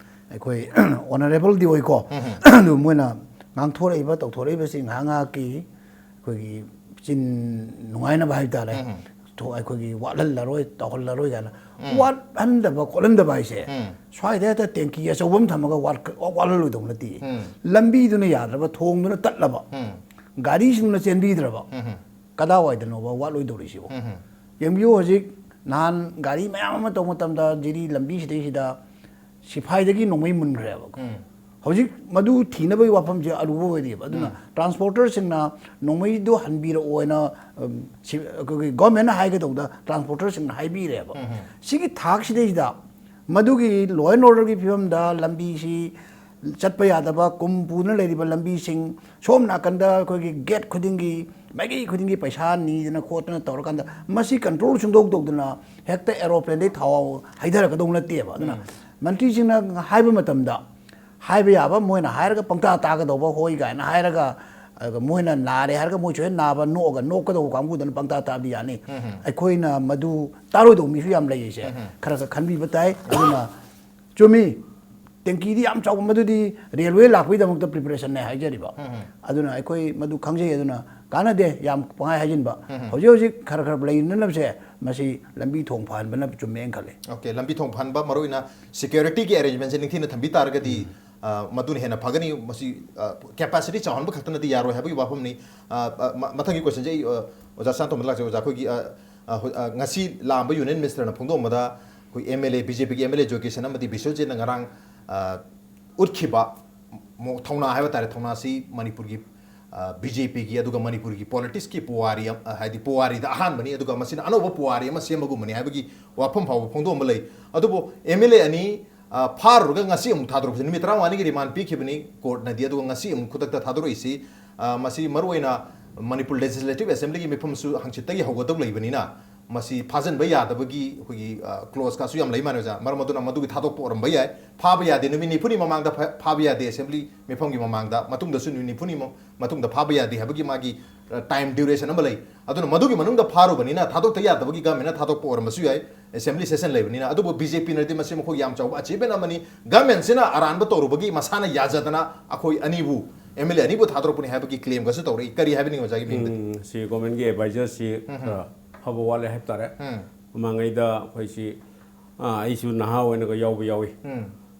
ꯑꯩꯈꯣꯏ ꯑꯣꯅꯔꯦꯕꯜꯗꯤ ꯑꯣꯏꯀꯣ, ꯎꯝ꯫ ꯑꯗꯨ ꯃꯣꯏꯅ ꯉꯥꯡꯊꯣꯔꯛꯏꯕ, ꯇꯧꯊꯣꯔꯛꯏꯕꯁꯤ ꯉꯥꯏꯍꯥꯛ ꯉꯥꯏꯍꯥꯛꯀꯤ ꯑꯩꯈꯣꯏꯒꯤ ꯆꯤꯟ ꯅꯨꯡꯉꯥꯏꯅꯕ ꯍꯥꯏꯕ ꯇꯥꯔꯦ, ꯎꯝ꯫ ꯊꯣ-, ꯑꯩꯈꯣꯏꯒꯤ ꯋꯥꯠꯍꯜꯂꯔꯣꯏ, ꯇꯧꯍꯜꯂꯔꯣꯏ ꯀꯥꯏꯅ ꯎꯝ꯫ ꯋꯥꯠꯍꯟꯗꯕ ꯈꯣꯠꯍꯟꯗꯕ ꯍꯥꯏꯁꯦ, ꯎꯝ꯫ ꯁ꯭ꯋꯥꯏꯗ ꯍꯦꯛꯇ ꯇꯦꯡꯀꯤ ꯑꯆꯧꯕ ꯑꯃ ꯊꯝꯃꯒ ꯋꯥꯠ-, ꯋꯥꯠꯍꯜꯂꯣꯏꯗꯧꯕ ꯅꯠꯇꯦ꯫ ꯎꯝ꯫ ꯂꯝꯕꯤꯗꯨꯅ ꯌꯥꯗ꯭ꯔꯕ, ꯊꯣꯡꯗꯨꯅ ꯇꯠꯂꯕ, ꯎꯝ꯫ ꯒꯥꯔꯤꯁꯤꯡꯅ ꯆꯦꯟꯕꯤꯗ꯭ꯔꯕ, ꯎꯝ꯫ ꯀꯗꯥꯏꯋꯥꯏꯗꯅꯣꯕ ꯋꯥꯠꯂꯣꯏꯗꯧꯔꯤꯁꯤꯕꯣ? ꯎꯝ꯫ ꯌꯦꯡꯕꯤꯌꯨ, ꯍꯧꯖꯤꯛ ꯅꯍꯥꯟ ꯒꯥꯔꯤ ꯃꯌꯥꯝ ꯑꯃ ꯇꯧꯕ ꯃꯇꯝꯗ ꯖꯤꯔꯤ ꯂꯝꯕꯤꯁꯤꯗꯩꯁꯤꯗ ꯁꯤꯐꯥꯏꯗꯒꯤ ꯅꯣꯡꯃꯩ ꯃꯨꯟꯈ꯭ꯔꯦꯕ꯫ ꯎꯝ꯫ ꯍꯧꯖꯤꯛ ꯃꯗꯨ ꯊꯤꯅꯕꯒꯤ ꯋꯥꯐꯝꯁꯦ ꯑꯔꯨꯕ ꯑꯣꯏꯔꯤꯕ꯫ ꯑꯗꯨꯅ ꯎꯝ꯫ ꯇ꯭ꯔꯥꯟꯁꯄꯣꯔꯇꯔꯁꯤꯡꯅ ꯅꯣꯡꯃꯩꯗꯨ ꯍꯟꯕꯤꯔꯛꯑꯣꯅ, ꯎꯝ, ꯁꯤ-, ꯑꯩꯈꯣꯏꯒꯤ ꯒꯣꯔꯃꯦꯟꯅ ꯍꯥꯏꯒꯗꯧꯕꯗ ꯇ꯭ꯔꯥꯟꯁꯄꯣꯔꯇꯔꯁꯤꯡꯅ ꯍꯥꯏꯕꯤꯔꯦꯕ꯫ ꯎꯝ꯫ ꯁꯤꯒꯤ ꯊꯥꯛꯁꯤꯗꯩꯁꯤꯗ ꯃꯗꯨꯒꯤ law and orderꯒꯤ ꯐꯤꯕꯝꯗ ꯂꯝꯕꯤꯁꯤ ꯆꯠꯄ ꯌꯥꯗꯕ, ꯀꯨꯝ ꯄꯨꯗꯨꯅ ꯂꯩꯔꯤꯕ ꯂꯝꯕꯤꯁꯤꯡ, ꯁꯣꯝ ꯅꯥꯀꯟꯗ ꯑꯩꯈꯣꯏꯒꯤ ꯒꯦꯠ ꯈꯨꯗꯤꯡꯒꯤ, ꯃꯥꯏꯀꯩ ꯈꯨꯗꯤꯡꯒꯤ ꯄꯩꯁꯥ ꯅꯤꯗꯅ ꯈꯣꯠꯇꯅ ꯇꯧꯔꯀꯥꯟꯗ ꯃꯁꯤ ꯀꯟꯇ꯭ꯔꯣꯜ ꯁꯨꯡꯇꯧ ꯇꯧꯗꯅ ꯍꯦꯛꯇ ꯑꯦꯔꯣꯄ꯭ꯂꯦꯟꯗꯩ ꯊꯥꯎ ꯍꯩꯊꯔꯛꯀꯗꯧ ꯅꯠꯇꯦꯕ꯫ ꯑꯗꯨꯅ ꯎꯝ꯫ ꯃꯟꯇ꯭ꯔꯤꯁꯤꯡꯅ ꯍꯥꯏꯕ ꯃꯇꯝꯗ ꯍꯥꯏꯕ ꯌꯥꯕ ꯃꯣꯏꯅ ꯍꯥꯏꯔꯒ ꯄꯪꯇꯥ ꯇꯥꯒꯗꯧꯕ, ꯍꯣꯏ ꯀꯥꯏꯅ ꯍꯥꯏꯔꯒ ꯑꯗꯨꯒ ꯃꯣꯏꯅ ꯅꯥꯔꯦ ꯍꯥꯏꯔꯒ ꯃꯣꯏꯁꯨ ꯍꯦꯛ ꯅꯥꯕ ꯅꯣꯛꯑꯒ ꯅꯣꯛꯀꯗꯧꯕ ꯀꯥꯡꯕꯨꯗꯨꯅ ꯄꯪꯇꯥ ꯇꯥꯕꯗꯤ ꯌꯥꯅꯤ꯫ ꯑꯩꯈꯣꯏꯅ ꯃꯗꯨ ꯇꯥꯔꯣꯏꯗꯧꯕ ꯃꯤꯁꯨ ꯌꯥꯝ ꯂꯩꯔꯤꯁꯦ꯫ ꯈꯔ ꯈꯔ ꯈꯟꯕꯤꯕ ꯇꯥꯏ꯫ ꯑꯗꯨꯅ ꯆꯨꯝꯃꯤ, ꯇꯦꯡꯀꯤꯗꯤ ꯌꯥꯝ ꯆꯥꯎꯕ, ꯃꯗꯨꯗꯤ ꯔꯦꯜꯋꯦ ꯂꯥꯛꯄꯒꯤꯗꯃꯛꯇ ꯄ꯭ꯔꯤꯄꯦꯔꯦꯁꯟꯅꯦ ꯍꯥꯏꯖꯔꯤꯕ꯫ ꯑꯗꯨꯅ ꯑꯩꯈꯣꯏ ꯃꯗꯨ ꯈꯪꯖꯩ꯫ ꯑꯗꯨꯅ ꯀꯥꯟꯅꯗꯦ ꯌꯥꯝ ꯄꯪꯍꯥꯏ ꯍꯥꯏꯖꯤꯟꯕ꯫ ꯍꯧꯖꯤꯛ ꯍꯧꯖꯤꯛ ꯈꯔ ꯈꯔ ꯂꯩꯅꯅꯕꯁꯦ, ꯃꯁꯤ ꯂꯝꯕꯤ ꯊꯣꯡ ꯐꯍꯟꯕꯅ ꯆꯨꯝꯃꯦꯅ ꯈꯜꯂꯤ꯫ ꯑꯣꯀꯦ, ꯂꯝꯕꯤ ꯊꯣꯡ ꯐꯍꯟꯕ, ꯃꯔꯨꯑꯣꯏꯅ ꯁꯦꯀ꯭ꯌꯨꯔꯤꯇꯤꯒꯤ ꯑꯦꯔꯦꯟꯖꯃꯦꯟꯁꯦ ꯅꯤꯡꯊꯤꯅ ꯊꯝꯕꯤ ꯇꯥꯔꯒꯗꯤ, ꯑ, ꯃꯗꯨꯅ ꯍꯦꯟꯅ ꯐꯒꯅꯤ꯫ ꯃꯁꯤ, ꯑ, ꯀꯦꯄꯥꯁꯤꯇꯤ ꯆꯥꯎꯍꯟꯕ ꯈꯛꯇꯅꯗꯤ ꯌꯥꯔꯣꯏ ꯍꯥꯏꯕꯒꯤ ꯋꯥꯐꯝꯅꯤ꯫ ꯑ, ꯑ, ꯃ-, ꯃꯊꯪꯒꯤ ꯀꯣꯏꯁꯟꯁꯦ ꯑꯩ, ꯑ, ꯑꯣꯖꯥ ꯁꯅꯥꯇꯣꯝꯕꯗ ꯂꯥꯛꯆꯒꯦ꯫ ꯑꯣꯖꯥ, ꯑꯩꯈꯣꯏꯒꯤ, ꯑ, ꯑ, ꯍꯧ-, ꯑ, ꯉꯁꯤ ꯂꯥꯛꯑꯝꯕ ꯌꯨꯅꯤꯌꯟ ꯃꯤꯅꯤꯁꯇꯔꯅ ꯐꯣꯡꯗꯣꯛꯑꯝꯕꯗ ꯑꯩꯈꯣꯏ M L A, B J ꯄꯤꯒꯤ ꯑꯦꯝ ꯑꯦꯜ ꯑꯦ ꯖꯣꯏ ꯀꯤꯁꯟ ꯑꯃꯗꯤ ꯕꯤꯁ꯭ꯋꯖꯤꯠꯅ ꯉꯔꯥꯡ, ꯑ, ꯎꯠꯈꯤꯕ ꯃꯣ-, ꯊꯧꯅꯥ ꯍꯥꯏꯕ ꯇꯥꯔꯦ, ꯊꯧꯅꯥꯁꯤ ꯃꯅꯤꯄꯨꯔꯒꯤ, ꯑ, ꯕꯤ ꯖꯦ ꯄꯤꯒꯤ ꯑꯗꯨꯒ ꯃꯅꯤꯄꯨꯔꯒꯤ ꯄꯣꯂꯤꯇꯤꯛꯁꯀꯤ ꯄꯨꯋꯥꯔꯤ ꯑꯃ, ꯑ, ꯍꯥꯏꯗꯤ ꯄꯨꯋꯥꯔꯤꯗ ꯑꯍꯥꯟꯕꯅꯤ, ꯑꯗꯨꯒ ꯃꯁꯤꯅ ꯑꯅꯧꯕ ꯄꯨꯋꯥꯔꯤ ꯑꯃ ꯁꯦꯝꯕꯒꯨꯝꯕꯅꯤ ꯍꯥꯏꯕꯒꯤ ꯋꯥꯐꯝ ꯐꯥꯎꯕ ꯐꯣꯡꯗꯣꯛꯑꯝꯕ ꯂꯩ꯫ ꯑꯗꯨꯕꯨ ꯑꯦꯝ ꯑꯦꯜ ꯑꯦ ꯑꯅꯤ, ꯑ, ꯐꯥꯔꯨꯔꯒ ꯉꯁꯤ ꯑꯃꯨꯛ ꯊꯥꯗꯣꯔꯛꯄꯁꯤ, ꯅꯨꯃꯤꯠ ꯇꯔꯥꯃꯉꯥꯅꯤꯒꯤ ꯔꯤꯃꯥꯟ ꯄꯤꯈꯤꯕꯅꯤ ꯀꯣꯔꯠꯅꯗꯤ, ꯑꯗꯨꯒ ꯉꯁꯤ ꯑꯃꯨꯛ ꯈꯨꯗꯛꯇ ꯊꯥꯗꯣꯔꯛꯏꯁꯤ, ꯑ, ꯃꯁꯤ ꯃꯔꯨꯑꯣꯏꯅ ꯃꯅꯤꯄꯨꯔ ꯂꯦꯖꯤꯁꯂꯦꯇꯤꯚ ꯑꯦꯁꯦꯝꯕ꯭ꯂꯤꯒꯤ ꯃꯤꯐꯝꯁꯨ ꯍꯪꯆꯤꯠꯇꯒꯤ ꯍꯧꯒꯗꯧ ꯂꯩꯕꯅꯤꯅ, ꯃꯁꯤ ꯐꯥꯖꯤꯟꯕ ꯌꯥꯗꯕꯒꯤ ꯑꯩꯈꯣꯏꯒꯤ, ꯑ, ꯀ꯭ꯂꯣꯖꯀꯁꯨ ꯌꯥꯝ ꯂꯩ ꯃꯥꯜꯂꯦ ꯑꯣꯖꯥ꯫ ꯃꯔꯝ ꯑꯗꯨꯅ ꯃꯗꯨꯒꯤ ꯊꯥꯗꯣꯛꯄ ꯑꯣꯏꯔꯝꯕ ꯌꯥꯏ, ꯐꯥꯕ ꯌꯥꯗꯦ, ꯅꯨꯃꯤꯠ ꯅꯤꯐꯨꯅꯤ ꯃꯃꯥꯡꯗ ꯐꯥ-, ꯐꯥꯕ ꯌꯥꯗꯦ, ꯑꯦꯁꯦꯝꯕ꯭ꯂꯤ ꯃꯤꯐꯝꯒꯤ ꯃꯃꯥꯡꯗ, ꯃꯇꯨꯡꯗꯁꯨ ꯅꯨꯃꯤꯠ ꯅꯤꯐꯨꯅꯤ ꯃ-, ꯃꯇꯨꯡꯗ ꯐꯥꯕ ꯌꯥꯗꯦ ꯍꯥꯏꯕꯒꯤ ꯃꯥꯒꯤ, ꯑ, ꯇꯥꯏꯝ ꯗ꯭ꯌꯨꯔꯦꯁꯟ ꯑꯃ ꯂꯩ꯫ ꯑꯗꯨꯅ ꯃꯗꯨꯒꯤ ꯃꯅꯨꯡꯗ ꯐꯥꯔꯨꯕꯅꯤꯅ ꯊꯥꯗꯣꯛꯇ ꯌꯥꯗꯕꯒꯤ ꯒꯃꯦꯟꯅ ꯊꯥꯗꯣꯛꯄ ꯑꯣꯏꯔꯝꯕꯁꯨ ꯌꯥꯏ, ꯑꯦꯁꯦꯝꯕ꯭ꯂꯤ ꯁꯦꯁꯟ ꯂꯩꯕꯅꯤꯅ꯫ ꯑꯗꯨꯕꯨ ꯕꯤ ꯖꯦ ꯄꯤꯅꯗꯤ ꯃꯁꯤ ꯃꯈꯣꯏ ꯌꯥꯝ ꯆꯥꯎꯕ ꯑꯆꯤꯞꯃꯦꯟ ꯑꯃꯅꯤ, ꯒꯃꯦꯟꯁꯤꯅ ꯑꯔꯥꯟꯕ ꯇꯧꯔꯨꯕꯒꯤ ꯃꯁꯥꯅ ꯌꯥꯖꯗꯅ ꯑꯩꯈꯣꯏ ꯑꯅꯤꯕꯨ, ꯑꯦꯝ ꯑꯦꯜ ꯑꯦ ꯑꯅꯤꯕꯨ ꯊꯥꯗꯣꯔꯛꯄꯅꯤ ꯍꯥꯏꯕꯒꯤ ꯀ꯭ꯂꯦꯝꯒꯁꯨ ꯇꯧꯔꯛꯏ꯫ ꯀꯔꯤ ꯍꯥꯏꯕꯤꯅꯤꯡꯉꯤ ꯑꯣꯖꯥꯒꯤ ꯃꯤꯡꯗꯒꯤ? ꯎꯝ, ꯁꯤ ꯒꯣꯔꯃꯦꯟꯒꯤ ꯑꯦꯗꯚꯥꯏꯖꯔꯁꯤ ꯈꯔ ꯑꯐꯕ ꯋꯥꯠꯂꯦ ꯍꯥꯏꯕ ꯇꯥꯔꯦ꯫ ꯃꯃꯥꯡꯉꯩꯗ ꯑꯩꯈꯣꯏꯁꯤ, ꯑꯥ, ꯑꯩꯁꯨ ꯅꯍꯥ ꯑꯣꯏꯅꯒ ꯌꯥꯎꯕ ꯌꯥꯎꯏ꯫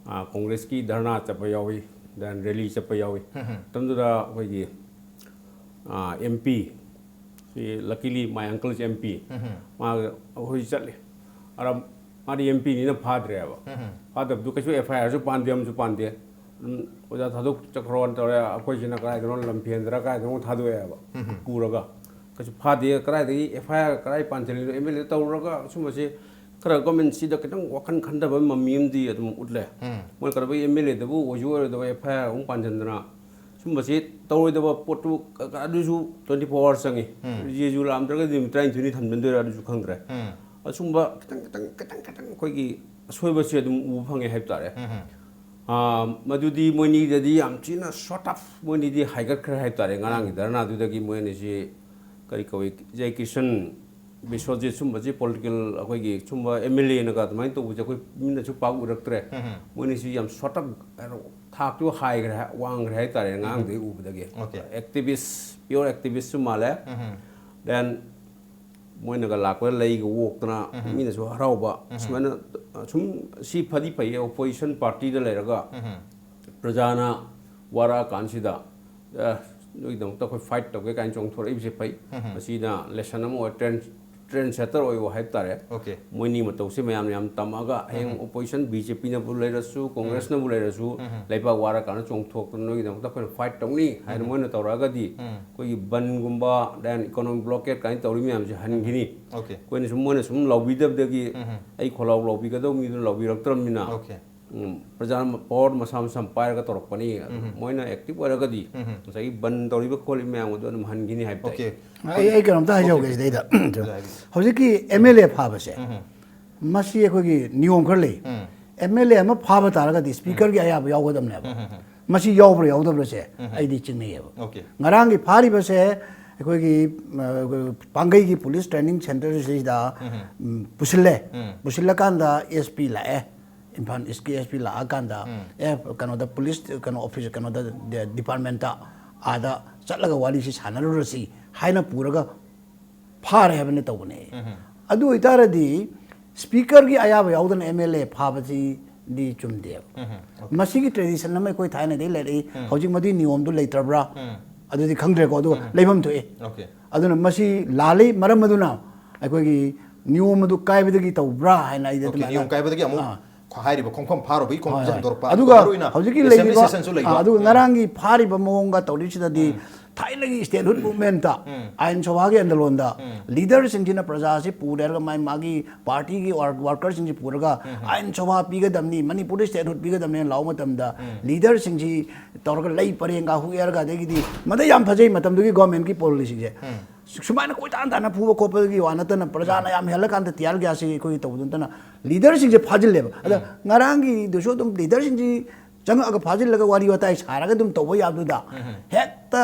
ꯑꯥ, ꯀꯣꯡꯒ꯭ꯔꯦꯁꯀꯤ ꯙꯔꯅꯥ ꯆꯠꯄ ꯌꯥꯎꯏ, then ꯔꯦꯂꯤ ꯆꯠꯄ ꯌꯥꯎꯏ꯫ ꯃꯇꯝꯗꯨꯗ ꯑꯩꯈꯣꯏꯒꯤ, ꯑꯥ, ꯑꯦꯝ ꯄꯤ, ꯁꯤ luckily my uncle is M P, ꯃꯥꯒ ꯑꯩꯈꯣꯏ ꯆꯠꯂꯤ꯫ ꯑꯗ ꯃꯥꯗꯤ ꯑꯦꯝ ꯄꯤꯅꯤꯅ ꯐꯥꯗ꯭ꯔꯦꯕ꯫ ꯐꯥꯗꯕꯗꯨ ꯀꯩꯁꯨ ꯑꯦꯐ ꯑꯥꯏ ꯑꯥꯔꯁꯨ ꯄꯥꯟꯗꯦ, ꯑꯃꯁꯨ ꯄꯥꯟꯗꯦ꯫ ꯑꯗꯨꯝ ꯑꯣꯖꯥ ꯊꯥꯗꯣꯛꯆꯈ꯭ꯔꯣꯅ ꯇꯧꯔꯦ꯫ ꯑꯩꯈꯣꯏꯁꯤꯅ ꯀꯗꯥꯏꯗꯅꯣ, ꯂꯝꯐꯦꯟꯗꯔ ꯀꯗꯥꯏꯗꯅꯣ ꯊꯥꯗꯣꯛꯑꯦꯕ ꯄꯨꯔꯒ꯫ ꯀꯩꯁꯨ ꯐꯥꯗꯦ꯫ ꯀꯗꯥꯏꯗꯒꯤ ꯑꯦꯐ ꯑꯥꯏ ꯑꯥꯔ ꯀꯗꯥꯏ ꯄꯥꯟꯁꯤꯜꯂꯤꯅꯣ? ꯑꯦꯝ ꯑꯦꯜ ꯑꯦ ꯇꯧꯔꯒ ꯁꯨꯝꯕꯁꯤ ꯈꯔ ꯒꯣꯔꯃꯦꯟꯁꯤꯗ ꯈꯤꯇꯪ ꯋꯥꯈꯜ ꯈꯟꯊꯕ ꯃꯃꯤ ꯑꯃꯗꯤ ꯑꯗꯨꯝ ꯎꯠꯂꯦ꯫ ꯃꯣꯏꯅ ꯀꯩꯗꯧꯕꯒꯤ ꯑꯦꯝ ꯑꯦꯜ ꯑꯦꯗꯕꯨ ꯑꯣꯏꯁꯨ ꯑꯣꯏꯔꯣꯏꯗꯕ ꯑꯦꯐ ꯑꯥꯏ ꯑꯥꯔ ꯑꯃꯨꯛ ꯄꯥꯟꯁꯤꯟꯗꯅ ꯁꯨꯝꯕꯁꯤ ꯇꯧꯔꯣꯏꯗꯕ ꯄꯣꯠꯇꯨ, ꯀ-, ꯀ-, ꯑꯗꯨꯁꯨ twenty four hours ꯆꯪꯉꯤ꯫ ꯖꯦ ꯖꯨ ꯂꯥꯛꯑꯝꯗ꯭ꯔꯒꯗꯤ ꯅꯨꯃꯤꯠ ꯇꯔꯥꯅꯤꯊꯣꯏꯅꯤ ꯊꯝꯖꯤꯟꯗꯣꯏꯔꯥ ꯑꯗꯨꯁꯨ ꯈꯪꯗ꯭ꯔꯦ꯫ ꯑꯁꯨꯝꯕ ꯈꯤꯇꯪ ꯈꯤꯇꯪ ꯈꯤꯇꯪ ꯈꯤꯇꯪ ꯑꯩꯈꯣꯏꯒꯤ ꯑꯁꯣꯏꯕꯁꯦ ꯑꯗꯨꯝ ꯎꯕ ꯐꯪꯉꯦ ꯍꯥꯏꯕ ꯇꯥꯔꯦ꯫ ꯑꯥ, ꯃꯗꯨꯗꯤ ꯃꯣꯏꯅꯤꯗꯗꯤ ꯌꯥꯝ ꯊꯤꯅ ꯁꯣꯔꯠ ꯑꯞ, ꯃꯣꯏꯅꯤꯗꯤ ꯍꯥꯏꯒꯠꯈ꯭ꯔꯦ ꯍꯥꯏꯕ ꯇꯥꯔꯦ꯫ ꯉꯔꯥꯡꯒꯤ ꯙꯔꯅꯥꯗꯨꯗꯒꯤ ꯃꯣꯏ ꯑꯅꯤꯁꯤ ꯀꯔꯤ ꯀꯧꯏ, ꯖꯦ ꯀꯤꯁꯟ, ꯕꯤꯁ꯭ꯋꯖꯤꯠ, ꯁꯨꯝꯕꯁꯤ ꯄꯣꯂꯤꯇꯤꯀꯦꯜ, ꯑꯩꯈꯣꯏꯒꯤ ꯁꯨꯝꯕ ꯑꯦꯝ ꯑꯦꯜ ꯑꯦꯅꯒ ꯑꯗꯨꯃꯥꯏꯅ ꯇꯧꯕꯁꯦ ꯑꯩꯈꯣꯏ ꯃꯤꯅꯁꯨ ꯄꯥꯛ ꯎꯔꯛꯇ꯭ꯔꯦ꯫ ꯃꯣꯏꯅꯤꯁꯤ ꯌꯥꯝ ꯁꯣꯔꯠ ꯑꯞ, ꯊꯥꯛꯇꯨ ꯍꯥꯏꯈ꯭ꯔꯦ, ꯋꯥꯡꯈ꯭ꯔꯦ ꯍꯥꯏ ꯇꯥꯔꯦ ꯉꯔꯥꯡꯗꯒꯤ ꯎꯕꯗꯒꯤ꯫ Okay. ꯑꯦꯛꯇꯤꯚꯤꯁ, ꯄꯤꯌꯣꯔ ꯑꯦꯛꯇꯤꯚꯤꯁꯁꯨ ꯃꯥꯜꯂꯦ꯫ ꯗꯦꯟ ꯃꯣꯏꯅꯒ ꯂꯥꯛꯄꯗ ꯂꯩꯒ ꯑꯣꯛꯇꯅ ꯃꯤꯅꯁꯨ ꯍꯔꯥꯎꯕ꯫ ꯁꯨꯃꯥꯏꯅ, ꯑ, ꯁꯨꯝ ꯁꯤ ꯐꯗꯤ ꯐꯩꯌꯦ, ꯑꯣꯄꯣꯖꯤꯁꯟ ꯄꯥꯔꯇꯤꯗ ꯂꯩꯔꯒ ꯄ꯭ꯔꯖꯥꯅ ꯋꯥꯔꯛꯑꯀꯥꯟꯁꯤꯗ, ꯑ, ꯅꯣꯏꯒꯤꯗꯃꯛꯇ ꯑꯩꯈꯣꯏ ꯐꯥꯏꯠ ꯇꯧꯒꯦ ꯀꯥꯏꯅ ꯆꯣꯡꯊꯣꯔꯛꯏꯕꯁꯦ ꯐꯩ꯫ ꯃꯁꯤꯅ ꯂꯦꯁꯟ ꯑꯃ ꯑꯣꯏ, ꯇ꯭ꯔꯦꯟ, ꯇ꯭ꯔꯦꯟ ꯁꯦꯇꯔ ꯑꯣꯏꯕ ꯍꯥꯏꯕ ꯇꯥꯔꯦ꯫ Okay. ꯃꯣꯏꯅꯤ ꯃꯇꯧꯁꯦ ꯃꯌꯥꯝꯅ ꯌꯥꯝ ꯇꯝꯃꯒ ꯍꯌꯦꯡ ꯑꯣꯄꯣꯖꯤꯁꯟ ꯕꯤ ꯖꯦ ꯄꯤꯅꯕꯨ ꯂꯩꯔꯁꯨ, ꯀꯣꯡꯒ꯭ꯔꯦꯁꯅꯕꯨ ꯂꯩꯔꯁꯨ, ꯂꯩꯕꯥꯛ ꯋꯥꯔꯀꯥꯟꯗ ꯆꯣꯡꯊꯣꯛꯇꯅ ꯅꯣꯏꯒꯤꯗꯃꯛꯇ ꯑꯩꯈꯣꯏꯅ ꯐꯥꯏꯠ ꯇꯧꯅꯤ ꯍꯥꯏꯅ ꯃꯣꯏꯅ ꯇꯧꯔꯛꯑꯒꯗꯤ, ꯑꯩꯈꯣꯏꯒꯤ ꯕꯟꯒꯨꯝꯕ, ꯗꯦꯟ ꯏꯀꯣꯅꯣꯃꯤꯛ ꯕ꯭ꯂꯣꯀꯦꯠ ꯀꯥꯏꯅ ꯇꯧꯔꯤ ꯃꯌꯥꯝꯁꯦ ꯍꯟꯈꯤꯅꯤ꯫ Okay. ꯑꯩꯈꯣꯏꯅ ꯁꯨꯝ, ꯃꯣꯏꯅ ꯁꯨꯝ ꯂꯥꯎꯕꯤꯗꯕꯗꯒꯤ ꯑꯩ ꯈꯣꯜꯂꯥꯎ ꯂꯥꯎꯕꯤꯒꯗꯧꯕ ꯃꯤꯗꯨꯅ ꯂꯥꯎꯕꯤꯔꯛꯇ꯭ꯔꯕꯅꯤꯅ, Okay. ꯎꯝ, ꯄ꯭ꯔꯖꯥꯅ ꯄꯋꯥꯔ ꯃꯁꯥ ꯃꯁꯥꯅ ꯄꯥꯏꯔꯒ ꯇꯧꯔꯛꯄꯅꯤ꯫ ꯃꯣꯏꯅ ꯑꯦꯛꯇꯤꯚ ꯑꯣꯏꯔꯒꯗꯤ ꯉꯁꯥꯏꯒꯤ ꯕꯟ ꯇꯧꯔꯤꯕ ꯈꯣꯠꯂꯤꯕ ꯃꯌꯥꯝ ꯑꯗꯨ ꯑꯗꯨꯝ ꯍꯟꯈꯤꯅꯤ ꯍꯥꯏꯕ ꯇꯥꯏ꯫ Okay. ꯑꯩ ꯑꯩ ꯀꯩꯅꯣꯝꯇ ꯍꯥꯏꯖꯍꯧꯒꯦ ꯁꯤꯗꯩꯗ꯫ ꯍꯥꯏꯕꯤꯌꯨ꯫ ꯍꯧꯖꯤꯛꯀꯤ ꯑꯦꯝ ꯑꯦꯜ ꯑꯦ ꯐꯥꯕꯁꯦ, ꯃꯁꯤ ꯑꯩꯈꯣꯏꯒꯤ ꯅꯤꯌꯣꯝ ꯈꯔ ꯂꯩ꯫ ꯑꯦꯝ ꯑꯦꯜ ꯑꯦ ꯑꯃ ꯐꯥꯕ ꯇꯥꯔꯒꯗꯤ ꯁ꯭ꯄꯤꯀꯔꯒꯤ ꯑꯌꯥꯕ ꯌꯥꯎꯒꯗꯕꯅꯦꯕ꯫ ꯃꯁꯤ ꯌꯥꯎꯕ꯭ꯔꯥ ꯌꯥꯎꯗꯕ꯭ꯔꯥꯁꯦ ꯑꯩꯗꯤ ꯆꯤꯡꯅꯩꯌꯦꯕ꯫ Okay. ꯉꯔꯥꯡꯒꯤ ꯐꯥꯔꯤꯕꯁꯦ ꯑꯩꯈꯣꯏꯒꯤ, ꯑ, ꯄꯥꯡꯒꯩꯒꯤ ꯄꯨꯂꯤꯁ ꯇ꯭ꯔꯦꯅꯤꯡ ꯁꯦꯟꯇꯔꯁꯤꯗ, ꯎꯝ, ꯄꯨꯁꯤꯜꯂꯦ꯫ ꯄꯨꯁꯤꯜꯂꯀꯥꯟꯗ ꯑꯦꯁ ꯄꯤ ꯂꯥꯛꯑꯦ, ꯏꯝꯐꯥꯜ ꯏꯁꯀꯤ ꯑꯦꯁ ꯄꯤ ꯂꯥꯛꯑꯀꯥꯟꯗ, ꯑꯦ, ꯀꯩꯅꯣꯗ ꯄꯨꯂꯤꯁ, ꯀꯩꯅꯣ ꯑꯣꯐꯤꯁ, ꯀꯩꯅꯣꯗ, ꯗꯤꯄꯥꯔꯠꯃꯦꯟꯇ, ꯑꯥꯗ ꯆꯠꯂꯒ ꯋꯥꯔꯤꯁꯤ ꯁꯥꯟꯅꯔꯨꯔꯁꯤ ꯍꯥꯏꯅ ꯄꯨꯔꯒ ꯐꯥꯔꯦ ꯍꯥꯏꯕꯅ ꯇꯧꯕꯅꯦ꯫ ꯑꯗꯨ ꯑꯣꯏꯇꯥꯔꯗꯤ ꯁ꯭ꯄꯤꯀꯔꯒꯤ ꯑꯌꯥꯕ ꯌꯥꯎꯗꯅ ꯑꯦꯝ ꯑꯦꯜ ꯑꯦ ꯐꯥꯕꯁꯤꯗꯤ ꯆꯨꯝꯗꯦꯕ꯫ ꯃꯁꯤꯒꯤ ꯇ꯭ꯔꯦꯗꯤꯁꯟ ꯑꯃ ꯑꯩꯈꯣꯏ ꯊꯥꯏꯅꯗꯒꯤ ꯂꯩꯔꯛꯏ꯫ ꯍꯧꯖꯤꯛ ꯃꯗꯨꯒꯤ ꯅꯤꯌꯣꯝꯗꯨ ꯂꯩꯇ꯭ꯔꯕ꯭ꯔꯥ? ꯑꯗꯨꯗꯤ ꯈꯪꯗ꯭ꯔꯦꯀꯣ꯫ ꯑꯗꯨꯒ ꯎꯝ꯫ ꯂꯩꯐꯝ ꯊꯣꯛꯑꯦ꯫ Okay. ꯑꯗꯨꯅ ꯃꯁꯤ ꯂꯥꯜꯂꯤ꯫ ꯃꯔꯝ ꯑꯗꯨꯅ ꯑꯩꯈꯣꯏꯒꯤ ꯅꯤꯌꯣꯝ ꯑꯗꯨ ꯀꯥꯏꯕꯗꯒꯤ ꯇꯧꯕ꯭ꯔꯥ ꯍꯥꯏꯅ ꯑꯩꯗꯤ Okay, ꯑꯗꯨꯃꯥꯏꯅ ꯅꯤꯌꯣꯝ ꯀꯥꯏꯕꯗꯒꯤ ꯑꯃꯨꯛ ꯑꯥ꯫ ꯍꯥꯏꯔꯤꯕ ꯈꯣꯡꯐꯝ ꯐꯥꯔꯨꯕꯒꯤ ꯈꯣꯡꯐꯝꯁꯦ ꯍꯣꯏ, ꯍꯣꯏ꯫ ꯍꯟꯗꯣꯔꯛꯄ꯫ ꯑꯗꯨꯒ ꯃꯔꯨ ꯑꯣꯏꯅ ꯍꯧꯖꯤꯛꯀꯤ assembly ꯂꯩꯔꯤꯕ, sessionꯁꯨ ꯂꯩꯕ꯫ ꯑꯥ, ꯑꯗꯨꯒ ꯎꯝ꯫ ꯉꯔꯥꯡꯒꯤ ꯐꯥꯔꯤꯕ ꯃꯑꯣꯡꯒ ꯇꯧꯔꯤꯁꯤꯗꯗꯤ ꯊꯥꯏꯅꯒꯤ statehood movementꯇ, ꯑꯥꯏꯟ ꯁꯣꯚꯥꯒꯤ ꯑꯟꯗꯂꯣꯟꯗ ꯂꯤꯗꯔꯁꯤꯡꯁꯤꯅ ꯄ꯭ꯔꯖꯥꯁꯤ ꯄꯨꯔꯦ ꯍꯥꯏꯔꯒ ꯃꯥꯏ ꯃꯥꯒꯤ ꯄꯥꯔꯇꯤꯒꯤ ꯋꯥꯔ-, ꯋꯥꯔꯀꯔꯁꯤꯡꯁꯤ ꯄꯨꯔꯒ ꯑꯥꯏꯟ ꯁꯣꯚꯥ ꯄꯤꯒꯗꯕꯅꯤ, ꯃꯅꯤꯄꯨꯔꯗ statehood ꯄꯤꯒꯗꯕꯅꯤꯅ ꯂꯥꯎꯕ ꯃꯇꯝꯗ ꯂꯤꯗꯔꯁꯤꯡꯁꯤ ꯇꯧꯔꯒ ꯂꯩ ꯄꯔꯦꯡꯒ ꯍꯨꯛꯑꯦꯔꯒ ꯑꯗꯒꯤꯗꯤ ꯃꯗꯩ ꯌꯥꯝ ꯐꯖꯩ꯫ ꯃꯇꯝꯗꯨꯒꯤ ꯒꯣꯔꯃꯦꯟꯒꯤ ꯄꯣꯂꯤꯁꯤꯁꯦ ꯁꯨꯃꯥꯏꯅ ꯀꯣꯏꯇꯥꯟ ꯇꯥꯟꯅ ꯐꯨꯕ ꯈꯣꯠꯄꯒꯤ ꯋꯥ ꯅꯠꯇꯅ ꯄ꯭ꯔꯖꯥꯅ ꯌꯥꯝ ꯍꯦꯜꯂꯀꯥꯟꯗ ꯇꯤꯌꯥꯔ ꯒ꯭ꯌꯥꯁꯁꯤ ꯑꯩꯈꯣꯏꯒꯤ ꯇꯧꯕꯗꯨ ꯅꯠꯇꯅ ꯂꯤꯗꯔꯁꯤꯡꯁꯦ ꯐꯥꯖꯤꯜꯂꯦꯕ꯫ ꯑꯗ ꯉꯔꯥꯡꯒꯤꯗꯨꯁꯨ ꯑꯗꯨꯝ ꯂꯤꯗꯔꯁꯤꯡꯁꯤ ꯆꯪꯉꯛꯑꯒ ꯐꯥꯖꯤꯜꯂꯒ ꯋꯥꯔꯤ ꯋꯥꯇꯥꯏ ꯁꯥꯔꯒ ꯑꯗꯨꯝ ꯇꯧꯕ ꯌꯥꯕꯗꯨꯗ, ꯍꯦꯛꯇ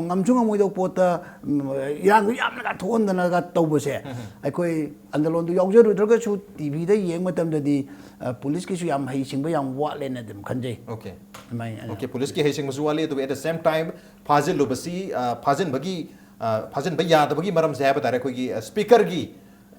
ꯉꯝꯁꯨ ꯉꯝꯃꯣꯏꯗꯧꯕ ꯄꯣꯠꯇ, ꯎꯝ, ꯏꯔꯥꯡꯗꯣ ꯌꯥꯝꯅꯒ ꯊꯣꯛꯍꯟꯗꯅꯒ ꯇꯧꯕꯁꯦ, ꯑꯩꯈꯣꯏ ꯑꯟꯗꯂꯣꯟꯗꯣ ꯌꯥꯎꯖꯔꯨꯗ꯭ꯔꯒꯁꯨ ꯇꯤ ꯚꯤꯗ ꯌꯦꯡꯕ ꯃꯇꯝꯗꯗꯤ, ꯑ, ꯄꯨꯂꯤꯁꯀꯤꯁꯨ ꯌꯥꯝ ꯍꯩꯁꯤꯡꯕ ꯌꯥꯝ ꯋꯥꯠꯂꯦꯅ ꯑꯗꯨꯝ ꯈꯟꯖꯩ꯫ ꯑꯣꯀꯦ꯫ ꯑꯗꯨꯃꯥꯏꯅ ꯑꯣꯀꯦ, ꯄꯨꯂꯤꯁꯀꯤ ꯍꯩꯁꯤꯡꯕꯁꯨ ꯋꯥꯠꯂꯤ, ꯑꯗꯨꯒ at the same time ꯐꯥꯖꯤꯜꯂꯨꯕꯁꯤ, ꯑ, ꯐꯥꯖꯤꯟꯕꯒꯤ, ꯑ, ꯐꯥꯖꯤꯟꯕ ꯌꯥꯗꯕꯒꯤ ꯃꯔꯝꯁꯦ ꯍꯥꯏꯕ ꯇꯥꯔꯦ, ꯑꯩꯈꯣꯏꯒꯤ, ꯑ, ꯁ꯭ꯄꯤꯀꯔꯒꯤ,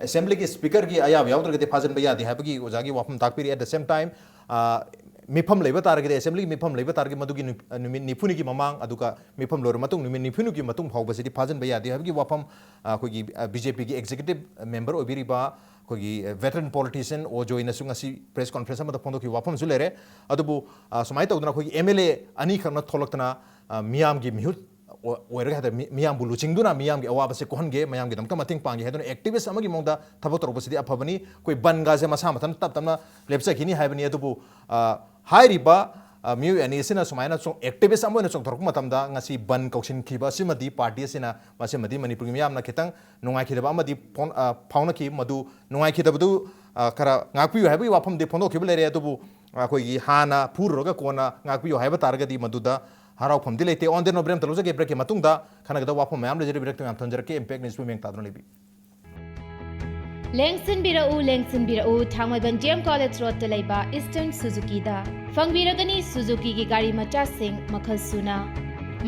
ꯑꯦꯁꯦꯝꯕ꯭ꯂꯤꯒꯤ ꯁ꯭ꯄꯤꯀꯔꯒꯤ ꯑꯌꯥꯕ ꯌꯥꯎꯗ꯭ꯔꯒꯗꯤ ꯐꯥꯖꯤꯟꯕ ꯌꯥꯗꯦ ꯍꯥꯏꯕꯒꯤ ꯑꯣꯖꯥꯒꯤ ꯋꯥꯐꯝ ꯇꯥꯛꯄꯤꯔꯤ꯫ At the same time, ꯑ, ꯃꯤꯐꯝ ꯂꯩꯕ ꯇꯥꯔꯒꯗꯤ, ꯑꯦꯁꯦꯝꯕ꯭ꯂꯤꯒꯤ ꯃꯤꯐꯝ ꯂꯩꯕ ꯇꯥꯔꯒꯗꯤ ꯃꯗꯨꯒꯤ ꯅꯨ-, ꯅꯨꯃꯤꯠ ꯅꯤꯐꯨꯅꯤꯒꯤ ꯃꯃꯥꯡ, ꯑꯗꯨꯒ ꯃꯤꯐꯝ ꯂꯣꯏꯔ ꯃꯇꯨꯡ ꯅꯨꯃꯤꯠ ꯅꯤꯐꯨꯅꯤꯒꯤ ꯃꯇꯨꯡ ꯐꯥꯎꯕꯁꯤꯗꯤ ꯐꯥꯖꯤꯟꯕ ꯌꯥꯗꯦ ꯍꯥꯏꯕꯒꯤ ꯋꯥꯐꯝ, ꯑ, ꯑꯩꯈꯣꯏꯒꯤ, ꯑ, ꯕꯤ ꯖꯦ ꯄꯤꯒꯤ ꯑꯦꯛꯖꯤꯀ꯭ꯌꯨꯇꯤꯚ ꯃꯦꯝꯕꯔ ꯑꯣꯏꯕꯤꯔꯤꯕ ꯑꯩꯈꯣꯏꯒꯤ, ꯑ, ꯚꯦꯇꯔꯟ ꯄꯣꯂꯤꯇꯤꯁꯤꯌꯟ ꯑꯣ ꯖꯣꯏꯅꯁꯨ ꯉꯁꯤ ꯄ꯭ꯔꯦꯁ ꯀꯣꯟꯐ꯭ꯔꯦꯟꯁ ꯑꯃꯗ ꯐꯣꯡꯗꯣꯛꯈꯤꯕ ꯋꯥꯐꯝꯁꯨ ꯂꯩꯔꯦ꯫ ꯑꯗꯨꯕꯨ, ꯑ, ꯁꯨꯃꯥꯏꯅ ꯇꯧꯗꯅ ꯑꯩꯈꯣꯏꯒꯤ ꯑꯦꯝ ꯑꯦꯜ ꯑꯦ ꯑꯅꯤꯈꯛꯅ ꯊꯣꯛꯂꯛꯇꯅ, ꯑ, ꯃꯤꯌꯥꯝꯒꯤ ꯃꯤꯍꯨꯠ ꯑꯣ-, ꯑꯣꯏꯔꯒ ꯍꯥꯏ ꯇꯥꯔꯦ, ꯃꯤ-, ꯃꯤꯌꯥꯝꯕꯨ ꯂꯨꯆꯤꯡꯗꯨꯅ ꯃꯤꯌꯥꯝꯒꯤ ꯑꯋꯥꯕꯁꯦ ꯀꯣꯛꯍꯟꯒꯦ, ꯃꯌꯥꯝꯒꯤꯗꯃꯛꯇ ꯃꯇꯦꯡ ꯄꯥꯡꯒꯦ ꯍꯥꯏꯗꯨꯅ ꯑꯦꯛꯇꯤꯚꯤꯁ ꯑꯃꯒꯤ ꯃꯑꯣꯡꯗ ꯊꯕꯛ ꯇꯧꯔꯛꯄꯁꯤꯗꯤ ꯑꯐꯕꯅꯤ꯫ ꯑꯩꯈꯣꯏ ꯕꯟꯒꯥꯁꯦ ꯃꯁꯥ ꯃꯊꯟꯇ ꯇꯞ ꯇꯞꯅ ꯂꯦꯞꯆꯈꯤꯅꯤ ꯍꯥꯏꯕꯅꯤ꯫ ꯑꯗꯨꯕꯨ, ꯑ, ꯍꯥꯏꯔꯤꯕ, ꯑ, ꯃꯤꯑꯣꯏ ꯑꯅꯤ ꯑꯁꯤꯅ ꯁꯨꯃꯥꯏꯅ ꯆꯣꯡ-, ꯑꯦꯛꯇꯤꯚꯤꯁ ꯑꯃ ꯑꯣꯏꯅ ꯆꯣꯡꯊꯣꯔꯛꯄ ꯃꯇꯝꯗ ꯉꯁꯤ ꯕꯟ ꯀꯧꯁꯤꯟꯈꯤꯕ ꯑꯁꯤꯃꯗꯤ ꯄꯥꯔꯇꯤ ꯑꯁꯤꯅ, ꯃꯁꯤꯃꯗꯤ ꯃꯅꯤꯄꯨꯔꯒꯤ ꯃꯤꯌꯥꯝꯅ ꯈꯤꯇꯪ ꯅꯨꯡꯉꯥꯏꯈꯤꯗꯕ ꯑꯃꯗꯤ ꯐꯣꯡ-, ꯑ, ꯐꯥꯎꯅꯈꯤ꯫ ꯃꯗꯨ ꯅꯨꯡꯉꯥꯏꯈꯤꯗꯕꯗꯨ, ꯑ, ꯈꯔ ꯉꯥꯛꯄꯤꯌꯨ ꯍꯥꯏꯕꯒꯤ ꯋꯥꯐꯝꯗꯤ ꯐꯣꯡꯗꯣꯛꯈꯤꯕ ꯂꯩꯔꯦ꯫ ꯑꯗꯨꯕꯨ ꯑꯩꯈꯣꯏꯒꯤ ꯍꯥꯟꯅ ꯐꯨꯔꯨꯔꯒ ꯀꯣꯟꯅ ꯉꯥꯛꯄꯤꯌꯨ ꯍꯥꯏꯕ ꯇꯥꯔꯒꯗꯤ ꯃꯗꯨꯗ ꯍꯔꯥꯎꯐꯝꯗꯤ ꯂꯩꯇꯦ꯫ On that note, break ꯑꯃ ꯇꯧꯖꯒꯦ꯫ Breakꯀꯤ ꯃꯇꯨꯡꯗ ꯈꯟꯅꯒꯗꯕ ꯋꯥꯐꯝ ꯃꯌꯥꯝ ꯂꯩꯖꯔꯤ꯫ Breakꯇ ꯃꯌꯥꯝ ꯊꯝꯖꯔꯛꯀꯦ꯫ Impact Newsꯄꯨ ꯃꯤꯠꯌꯦꯡ ꯇꯥꯗꯨꯅ ꯂꯩꯕꯤꯌꯨ꯫ ꯂꯦꯡꯁꯤꯟꯕꯤꯔꯛꯎ, ꯂꯦꯡꯁꯤꯟꯕꯤꯔꯛꯎ, ꯊꯥꯡꯃꯩꯕꯟ ꯗꯤ ꯑꯦꯝ ꯀꯣꯂꯦꯖ ꯔꯣꯗꯇ ꯂꯩꯕ ꯏꯁꯇꯔꯟ ꯁꯨꯖꯨꯀꯤꯗ꯫ ꯐꯪꯕꯤꯔꯒꯅꯤ ꯁꯨꯖꯨꯀꯤꯒꯤ ꯒꯥꯔꯤ ꯃꯆꯥꯁꯤꯡ ꯃꯈꯜ ꯁꯨꯅ꯫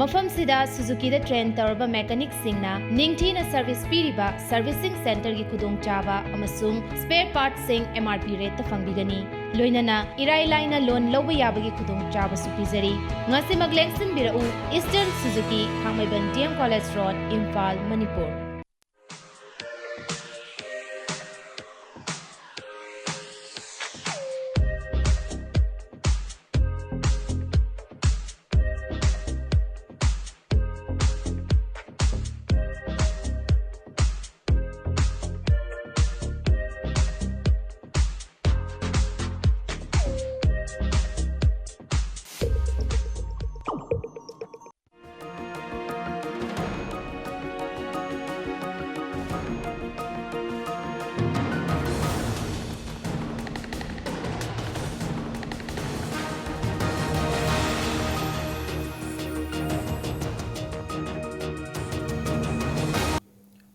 ꯃꯐꯝꯁꯤꯗ ꯁꯨꯖꯨꯀꯤꯗ ꯇ꯭ꯔꯦꯟ ꯇꯧꯔꯕ ꯃꯦꯀꯥꯅꯤꯛꯁꯤꯡꯅ ꯅꯤꯡꯊꯤꯅ ꯁꯔꯚꯤꯁ ꯄꯤꯔꯤꯕ ꯁꯔꯚꯤꯁꯤꯡ ꯁꯦꯟꯇꯔꯒꯤ ꯈꯨꯗꯣꯡꯆꯥꯕ ꯑꯃꯁꯨꯡ ꯁ꯭ꯄꯦꯌꯔ ꯄꯥꯔꯠꯁꯤꯡ ꯑꯦꯝ ꯑꯥꯔ ꯄꯤ ꯔꯦꯠꯇ ꯐꯪꯕꯤꯒꯅꯤ꯫ ꯂꯣꯏꯅꯅ ꯏꯔꯥꯏ ꯂꯥꯏꯅ ꯂꯣꯟ ꯂꯧꯕ ꯌꯥꯕꯒꯤ ꯈꯨꯗꯣꯡꯆꯥꯕꯁꯨ ꯄꯤꯖꯔꯤ꯫ ꯉꯁꯤꯃꯛ ꯂꯦꯡꯁꯤꯟꯕꯤꯔꯛꯎ, ꯏꯁꯇꯔꯟ ꯁꯨꯖꯨꯀꯤ, Thangmeiband D M college road, Imphal, Manipur.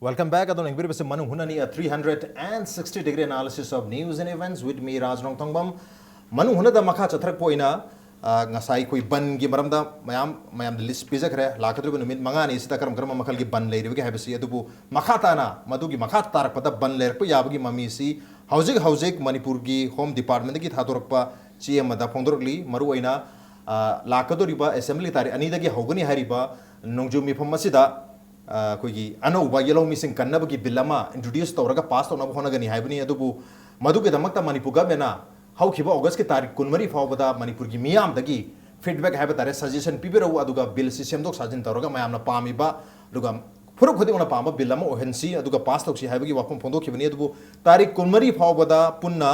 Welcome back. ꯑꯗꯣꯝꯅ ꯌꯦꯡꯕꯤꯔꯤꯕꯁꯤ ꯃꯅꯨꯡ ꯍꯨꯠꯅꯅꯤ, a three hundred and sixty degree analysis of news and events with me, Raj Rongthongbam. ꯃꯅꯨꯡ ꯍꯨꯠꯅꯗ ꯃꯈꯥ ꯆꯠꯊꯔꯛꯄ ꯑꯣꯏꯅ, ꯑ, ꯉꯁꯥꯏ ꯑꯩꯈꯣꯏ ꯕꯟꯒꯤ ꯃꯔꯝꯗ ꯃꯌꯥꯝ, ꯃꯌꯥꯝꯗ ꯂꯤꯁ ꯄꯤꯖꯈ꯭ꯔꯦ꯫ ꯂꯥꯛꯀꯗꯧꯔꯤꯕ ꯅꯨꯃꯤꯠ ꯃꯉꯥꯅꯤ ꯑꯁꯤꯗ ꯀꯔꯝ ꯀꯔꯝꯕ ꯃꯈꯜꯒꯤ ꯕꯟ ꯂꯩꯔꯤꯕꯒꯦ ꯍꯥꯏꯕꯁꯤ꯫ ꯑꯗꯨꯕꯨ ꯃꯈꯥ ꯇꯥꯅ ꯃꯗꯨꯒꯤ ꯃꯈꯥ ꯇꯥꯔꯛꯄꯗ ꯕꯟ ꯂꯩꯔꯛꯄ ꯌꯥꯕꯒꯤ ꯃꯃꯤꯁꯤ ꯍꯧꯖꯤꯛ ꯍꯧꯖꯤꯛ ꯃꯅꯤꯄꯨꯔꯒꯤ ꯍꯣꯝ ꯗꯤꯄꯥꯔꯠꯃꯦꯟꯗꯒꯤ ꯊꯥꯗꯣꯔꯛꯄ ꯆꯦ ꯑꯃꯗ ꯐꯣꯡꯗꯣꯔꯛꯂꯤ꯫ ꯃꯔꯨꯑꯣꯏꯅ, ꯑ, ꯂꯥꯛꯀꯗꯧꯔꯤꯕ ꯑꯦꯁꯦꯝꯕ꯭ꯂꯤ ꯇꯥꯔꯤꯛ ꯑꯅꯤꯗꯒꯤ ꯍꯧꯒꯅꯤ ꯍꯥꯏꯔꯤꯕ ꯅꯣꯡꯖꯨ ꯃꯤꯐꯝ ꯑꯁꯤꯗ ꯑ, ꯑꯩꯈꯣꯏꯒꯤ ꯑꯅꯧꯕ ꯌꯦꯜꯍꯧꯃꯤꯁꯤꯡ ꯀꯟꯅꯕꯒꯤ ꯕꯤꯜ ꯑꯃ ꯏꯟꯇ꯭ꯔꯣꯗ꯭ꯌꯨꯁ ꯇꯧꯔꯒ ꯄꯥꯁ ꯇꯧꯅꯕ ꯍꯣꯠꯅꯒꯅꯤ ꯍꯥꯏꯕꯅꯤ꯫ ꯑꯗꯨꯕꯨ ꯃꯗꯨꯒꯤꯗꯃꯛꯇ ꯃꯅꯤꯄꯨꯔ ꯒꯚꯔꯟꯃꯦꯟꯅ ꯍꯧꯈꯤꯕ ꯑꯣꯒꯁꯀꯤ ꯇꯥꯔꯤꯛ ꯀꯨꯟꯃꯔꯤ ꯐꯥꯎꯕꯗ ꯃꯅꯤꯄꯨꯔꯒꯤ ꯃꯤꯌꯥꯝꯗꯒꯤ ꯐꯤꯗꯕꯦꯛ ꯍꯥꯏꯕ ꯇꯥꯔꯦ, ꯁꯖꯦꯁꯟ ꯄꯤꯕꯤꯔꯛꯎ, ꯑꯗꯨꯒ ꯕꯤꯜꯁꯤ ꯁꯦꯝꯗꯣꯛ ꯁꯥꯖꯤꯟ ꯇꯧꯔꯒ ꯃꯌꯥꯝꯅ ꯄꯥꯝꯃꯤꯕ, ꯑꯗꯨꯒ ꯐꯨꯔꯨꯞ ꯈꯨꯗꯤꯡꯃꯛꯅ ꯄꯥꯝꯕ ꯕꯤꯜ ꯑꯃ ꯑꯣꯏꯍꯟꯁꯤ, ꯑꯗꯨꯒ ꯄꯥꯁ ꯇꯧꯁꯤ ꯍꯥꯏꯕꯒꯤ ꯋꯥꯐꯝ ꯐꯣꯡꯗꯣꯛꯈꯤꯕꯅꯤ꯫ ꯑꯗꯨꯕꯨ ꯇꯥꯔꯤꯛ ꯀꯨꯟꯃꯔꯤ ꯐꯥꯎꯕꯗ ꯄꯨꯟꯅ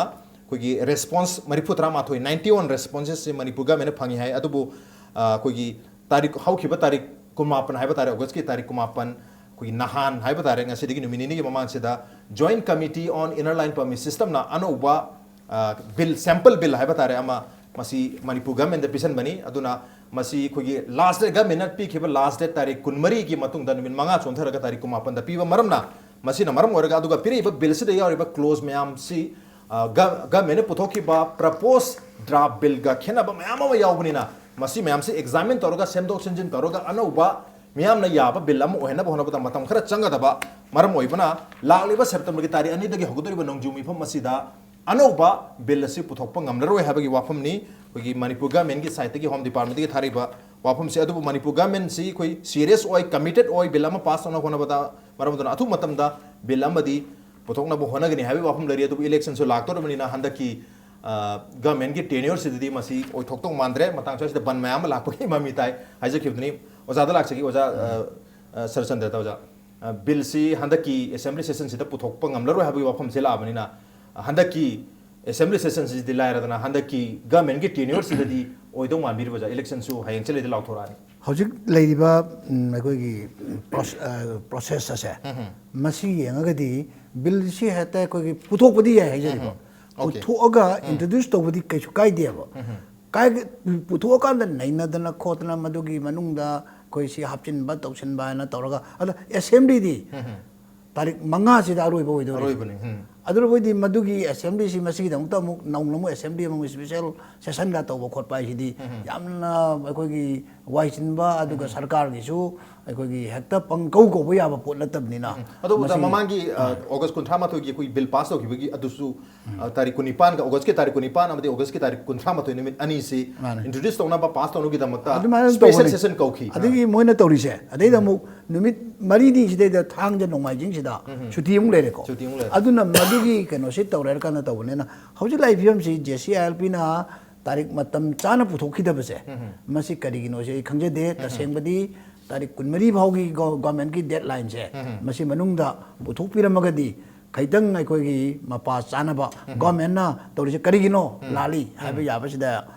ꯑꯩꯈꯣꯏꯒꯤ ꯔꯦꯁꯄꯣꯟꯁ ꯃꯔꯤꯐꯨ ꯇꯔꯥꯃꯥꯊꯣꯏ, ninety one responses ꯁꯤ ꯃꯅꯤꯄꯨꯔ ꯒꯚꯔꯟꯃꯦꯟꯅ ꯐꯪꯉꯤ ꯍꯥꯏ꯫ ꯑꯗꯨꯕꯨ, ꯑ, ꯑꯩꯈꯣꯏꯒꯤ ꯇꯥꯔꯤꯛ, ꯍꯧꯈꯤꯕ ꯇꯥꯔꯤꯛ ꯀꯨꯟꯃꯥꯄꯟ ꯍꯥꯏꯕ ꯇꯥꯔꯦ, ꯑꯣꯒꯁꯀꯤ ꯇꯥꯔꯤꯛ ꯀꯨꯟꯃꯥꯄꯟ, ꯑꯩꯈꯣꯏꯒꯤ ꯅꯍꯥꯟ ꯍꯥꯏꯕ ꯇꯥꯔꯦ, ꯉꯁꯤꯗꯒꯤ ꯅꯨꯃꯤꯠ ꯅꯤꯅꯤꯒꯤ ꯃꯃꯥꯡꯁꯤꯗ Joint Committee on Inner Line Permit Systemꯅ ꯑꯅꯧꯕ, ꯑ, ꯕꯤꯜ, ꯁꯦꯝꯄꯜ ꯕꯤꯜ ꯍꯥꯏꯕ ꯇꯥꯔꯦ, ꯑꯃ ꯃꯁꯤ ꯃꯅꯤꯄꯨꯔ ꯒꯚꯔꯟꯃꯦꯟꯗ ꯄꯤꯁꯟꯕꯅꯤ꯫ ꯑꯗꯨꯅ ꯃꯁꯤ ꯑꯩꯈꯣꯏꯒꯤ ꯂꯥꯁ ꯗꯦꯠ, ꯒꯚꯔꯟꯃꯦꯟꯅ ꯄꯤꯈꯤꯕ ꯂꯥꯁ ꯗꯦꯠ ꯇꯥꯔꯤꯛ ꯀꯨꯟꯃꯔꯤꯒꯤ ꯃꯇꯨꯡꯗ ꯅꯨꯃꯤꯠ ꯃꯉꯥ ꯆꯣꯟꯊꯔꯒ ꯇꯥꯔꯤꯛ ꯀꯨꯟꯃꯥꯄꯟꯗ ꯄꯤꯕ ꯃꯔꯝꯅ, ꯃꯁꯤꯅ ꯃꯔꯝ ꯑꯣꯏꯔꯒ, ꯑꯗꯨꯒ ꯄꯤꯔꯛꯏꯕ ꯕꯤꯜꯁꯤꯗ ꯌꯥꯎꯔꯤꯕ ꯀ꯭ꯂꯣꯖ ꯃꯌꯥꯝꯁꯤ, ꯑ, ꯒ-, ꯒꯚꯔꯟꯃꯦꯟꯅ ꯄꯨꯊꯣꯛꯈꯤꯕ ꯄ꯭ꯔꯄꯣꯁ ꯗ꯭ꯔꯥꯐ ꯕꯤꯜꯒ ꯈꯦꯠꯅꯕ ꯃꯌꯥꯝ ꯑꯃ ꯌꯥꯎꯕꯅꯤꯅ, ꯃꯁꯤ ꯃꯌꯥꯝꯁꯤ ꯑꯦꯛꯖꯥꯃꯤꯟ ꯇꯧꯔꯒ, ꯁꯦꯝꯗꯣꯛ ꯁꯦꯝꯖꯤꯟ ꯇꯧꯔꯒ, ꯑꯅꯧꯕ ꯃꯤꯌꯥꯝꯅ ꯌꯥꯕ ꯕꯤꯜ ꯑꯃ ꯑꯣꯏꯍꯟꯅꯕ ꯍꯣꯠꯅꯕꯗ ꯃꯇꯝ ꯈꯔ ꯆꯪꯒꯗꯕ ꯃꯔꯝ ꯑꯣꯏꯕꯅ, ꯂꯥꯛꯂꯤꯕ ꯁꯦꯞꯇꯦꯝꯕꯔꯒꯤ ꯇꯥꯔꯤꯛ ꯑꯅꯤꯗꯒꯤ ꯍꯧꯒꯗꯧꯔꯤꯕ ꯅꯣꯡꯖꯨ ꯃꯤꯐꯝ ꯑꯁꯤꯗ ꯑꯅꯧꯕ ꯕꯤꯜ ꯑꯁꯤ ꯄꯨꯊꯣꯛꯄ ꯉꯝꯂꯔꯣꯏ ꯍꯥꯏꯕꯒꯤ ꯋꯥꯐꯝꯅꯤ꯫ ꯑꯩꯈꯣꯏꯒꯤ ꯃꯅꯤꯄꯨꯔ ꯒꯚꯔꯟꯃꯦꯟꯒꯤ ꯁꯥꯏꯠꯇꯒꯤ, ꯍꯣꯝ ꯗꯤꯄꯥꯔꯠꯃꯦꯟꯗꯒꯤ ꯊꯥꯔꯛꯏꯕ ꯋꯥꯐꯝꯁꯦ꯫ ꯑꯗꯨꯕꯨ ꯃꯅꯤꯄꯨꯔ ꯒꯚꯔꯟꯃꯦꯟꯁꯤ ꯑꯩꯈꯣꯏ ꯁꯤꯔꯤꯌꯁ ꯑꯣꯏ, ꯀꯃꯤꯇꯦꯠ ꯑꯣꯏ, ꯕꯤꯜ ꯑꯃ ꯄꯥꯁ ꯇꯧꯅꯕ ꯍꯣꯠꯅꯕꯗ, ꯃꯔꯝ ꯑꯗꯨꯅ ꯑꯊꯨꯕ ꯃꯇꯝꯗ ꯕꯤꯜ ꯑꯃꯗꯤ ꯄꯨꯊꯣꯛꯅꯕ ꯍꯣꯠꯅꯒꯅꯤ ꯍꯥꯏꯕꯒꯤ ꯋꯥꯐꯝ ꯂꯩꯔꯤ꯫ ꯑꯗꯨꯕꯨ ꯏꯂꯦꯛꯁꯟꯁꯨ ꯂꯥꯛꯇꯧꯔꯕꯅꯤꯅ, ꯍꯟꯗꯛꯀꯤ, ꯑ, ꯒꯚꯔꯟꯃꯦꯟꯒꯤ ꯇꯦꯅ꯭ꯌꯨꯔꯁꯤꯗꯗꯤ ꯃꯁꯤ ꯑꯣꯏꯊꯣꯛꯇꯧ ꯃꯥꯟꯗ꯭ꯔꯦ꯫ ꯃꯇꯥꯡ ꯁ꯭ꯋꯥꯏꯁꯤꯗ ꯕꯟ ꯃꯌꯥꯝ ꯑꯃ ꯂꯥꯛꯄꯒꯤ ꯃꯃꯤ ꯇꯥꯏ ꯍꯥꯏꯖꯈꯤꯕꯗꯨꯅꯤ꯫ ꯑꯣꯖꯥꯗ ꯂꯥꯛꯆꯒꯦ, ꯑꯣꯖꯥ, ꯑ, ꯑ, ꯁꯔꯆꯟꯗ꯭ꯔꯗ, ꯑꯣꯖꯥ꯫ ꯑ, ꯕꯤꯜꯁꯤ ꯍꯟꯗꯛꯀꯤ ꯑꯦꯁꯦꯝꯕ꯭ꯂꯤ ꯁꯦꯁꯟꯁꯤꯗ ꯄꯨꯊꯣꯛꯄ ꯉꯝꯂꯔꯣꯏ ꯍꯥꯏꯕꯒꯤ ꯋꯥꯐꯝꯁꯦ ꯂꯥꯛꯑꯕꯅꯤꯅ, ꯑ, ꯍꯟꯗꯛꯀꯤ ꯑꯦꯁꯦꯝꯕ꯭ꯂꯤ ꯁꯦꯁꯟꯁꯤꯗꯤ ꯂꯥꯏꯔꯗꯅ, ꯍꯟꯗꯛꯀꯤ ꯒꯚꯔꯟꯃꯦꯟꯒꯤ ꯇꯦꯅ꯭ꯌꯨꯔꯁꯤꯗꯗꯤ ꯑꯣꯏꯗꯧ ꯃꯥꯟꯕꯤꯔꯤꯕ꯭ꯔꯥ, ꯑꯣꯖꯥ? ꯏꯂꯦꯛꯁꯟꯁꯨ ꯍꯌꯦꯡ ꯆꯠꯂꯤꯗꯤ ꯂꯥꯎꯊꯣꯔꯛꯑꯅꯤ꯫ ꯍꯧꯖꯤꯛ ꯂꯩꯔꯤꯕ, ꯎꯝ, ꯑꯩꯈꯣꯏꯒꯤ ꯄ꯭ꯔꯣꯁ-, ꯑ, ꯄ꯭ꯔꯣꯁꯦꯁ ꯑꯁꯦ, ꯎꯝ ꯍꯝ꯫ ꯃꯁꯤ ꯌꯦꯡꯉꯒꯗꯤ ꯕꯤꯜꯁꯤ ꯍꯦꯛꯇ ꯑꯩꯈꯣꯏꯒꯤ ꯄꯨꯊꯣꯛꯄꯗꯤ ꯌꯥꯏ ꯍꯥꯏꯖꯔꯤꯕ꯫ ꯎꯝ ꯍꯝ꯫ ꯑꯣꯀꯦ꯫ ꯄꯨꯊꯣꯛꯑꯒ ꯎꯝ꯫ ꯏꯟꯇ꯭ꯔꯣꯗ꯭ꯌꯨꯁ ꯇꯧꯕꯗꯤ ꯀꯩꯁꯨ ꯀꯥꯏꯗꯦꯕ꯫ ꯎꯝ ꯍꯝ꯫ ꯀꯥꯏ-, ꯄꯨꯊꯣꯛꯑꯀꯥꯟꯗ ꯅꯩꯅꯗꯅ ꯈꯣꯠꯇꯅ ꯃꯗꯨꯒꯤ ꯃꯅꯨꯡꯗ ꯑꯩꯈꯣꯏ ꯁꯤ ꯍꯥꯞꯆꯤꯟꯕ ꯇꯧꯁꯤꯟꯕ ꯍꯥꯏꯅ ꯇꯧꯔꯒ, ꯑꯗꯣ ꯑꯦꯁꯦꯝꯕ꯭ꯂꯤꯗꯤ ꯎꯝ ꯍꯝ꯫ ꯇꯥꯔꯤꯛ ꯃꯉꯥꯁꯤꯗ ꯑꯔꯣꯏꯕ ꯑꯣꯏꯗꯣꯏꯅꯤ꯫ ꯑꯔꯣꯏꯕꯅꯤ ꯎꯝ. ꯑꯗꯨꯅ ꯑꯩꯈꯣꯏꯗꯤ ꯃꯗꯨꯒꯤ ꯑꯦꯁꯦꯝꯕ꯭ꯂꯤꯁꯤ ꯃꯁꯤꯒꯤꯗꯃꯛꯇ ꯑꯃꯨꯛ ꯅꯧꯅ ꯑꯃꯨꯛ ꯑꯦꯁꯦꯝꯕ꯭ꯂꯤ ꯑꯃꯨꯛ ꯁ꯭ꯄꯦꯁꯦꯜ ꯁꯦꯁꯟꯒ ꯇꯧꯕ ꯈꯣꯠꯄ ꯍꯥꯏꯁꯤꯗꯤ ꯌꯥꯝꯅ ꯑꯩꯈꯣꯏꯒꯤ ꯋꯥꯏ ꯆꯤꯟꯕ, ꯑꯗꯨꯒ ꯁꯔꯀꯥꯔꯒꯤꯁꯨ ꯑꯩꯈꯣꯏꯒꯤ ꯍꯦꯛꯇ ꯄꯪꯀꯧ ꯀꯧꯕ ꯌꯥꯕ ꯄꯣꯠ ꯅꯠꯇꯕꯅꯤꯅ꯫ ꯑꯗꯨꯕꯨ ꯃꯁꯤ ꯃꯃꯥꯡꯒꯤ ꯑ, ꯑꯣꯒꯁ ꯀꯨꯟꯊ꯭ꯔꯥ ꯃꯥꯊꯣꯏꯒꯤ ꯑꯩꯈꯣꯏ ꯕꯤꯜ ꯄꯥꯁ ꯇꯧꯈꯤꯕꯒꯤ ꯑꯗꯨꯁꯨ ꯑ, ꯇꯥꯔꯤꯛ ꯀꯨꯟꯅꯤꯄꯥꯟꯒ, ꯑꯣꯒꯁꯀꯤ ꯇꯥꯔꯤꯛ ꯀꯨꯟꯅꯤꯄꯥꯟ ꯑꯃꯗꯤ ꯑꯣꯒꯁꯀꯤ ꯇꯥꯔꯤꯛ ꯀꯨꯟꯊ꯭ꯔꯥ ꯃꯥꯊꯣꯏ ꯅꯨꯃꯤꯠ ꯑꯅꯤꯁꯤ ꯃꯥꯅꯦ. ꯏꯟꯇ꯭ꯔꯣꯗ꯭ꯌꯨꯁ ꯇꯧꯅꯕ, ꯄꯥꯁ ꯇꯧꯅꯕꯒꯤꯗꯃꯛꯇ ꯑꯗꯨꯃꯥꯏꯅ ꯁ꯭ꯄꯦꯁꯦꯜ ꯇꯧꯕꯅꯤ. ꯁꯦꯁꯟ ꯀꯧꯈꯤ. ꯑꯗꯒꯤ ꯃꯣꯏꯅ ꯇꯧꯔꯤꯁꯦ, ꯑꯗꯩꯗ ꯑꯃꯨꯛ ꯅꯨꯃꯤꯠ ꯃꯔꯤꯅꯤ ꯁꯤꯗꯩꯗ ꯊꯥꯡꯖ ꯅꯣꯡꯃꯥꯏꯖꯤꯡꯁꯤꯗ ꯁꯨꯇꯤ ꯑꯃꯨꯛ ꯂꯩꯔꯦꯀꯣ. ꯁꯨꯇꯤ ꯑꯃꯨꯛ ꯂꯩꯔꯦ. ꯑꯗꯨꯅ ꯃꯗꯨꯒꯤ ꯀꯩꯅꯣꯁꯤ ꯇꯧꯔꯦ ꯍꯥꯏꯔ ꯀꯥꯟꯗ ꯇꯧꯕꯅꯤꯅ ꯍꯧꯖꯤꯛ ꯂꯥꯛꯏ ꯐꯤꯕꯝꯁꯤ ꯖꯦ ꯁꯤ ꯑꯥꯏ ꯑꯦꯜ ꯄꯤꯅ ꯇꯥꯔꯤꯛ ꯃꯇꯝ ꯆꯥꯅ ꯄꯨꯊꯣꯛꯈꯤꯗꯕꯁꯦ, ꯃꯁꯤ ꯀꯔꯤꯒꯤꯅꯣꯁꯦ ꯑꯩ ꯈꯪꯖꯗꯦ. ꯇꯁꯦꯡꯕꯗꯤ ꯇꯥꯔꯤꯛ ꯀꯨꯟꯃꯔꯤ ꯐꯥꯎꯒꯤ ꯒꯣ-, ꯒꯣꯔꯃꯦꯟꯒꯤ ꯗꯦꯠꯂꯥꯏꯟꯁꯦ ꯃꯁꯤ ꯃꯅꯨꯡꯗ ꯄꯨꯊꯣꯛꯄꯤꯔꯝꯃꯒꯗꯤ ꯈꯤꯇꯪ ꯑꯩꯈꯣꯏꯒꯤ ꯃꯄꯥ ꯆꯥꯅꯕ, ꯒꯣꯔꯃꯦꯟꯅ ꯇꯧꯔꯤꯁꯦ ꯀꯔꯤꯒꯤꯅꯣ ꯂꯥꯜꯂꯤ ꯍꯥꯏꯕ ꯌꯥꯕꯁꯤꯗ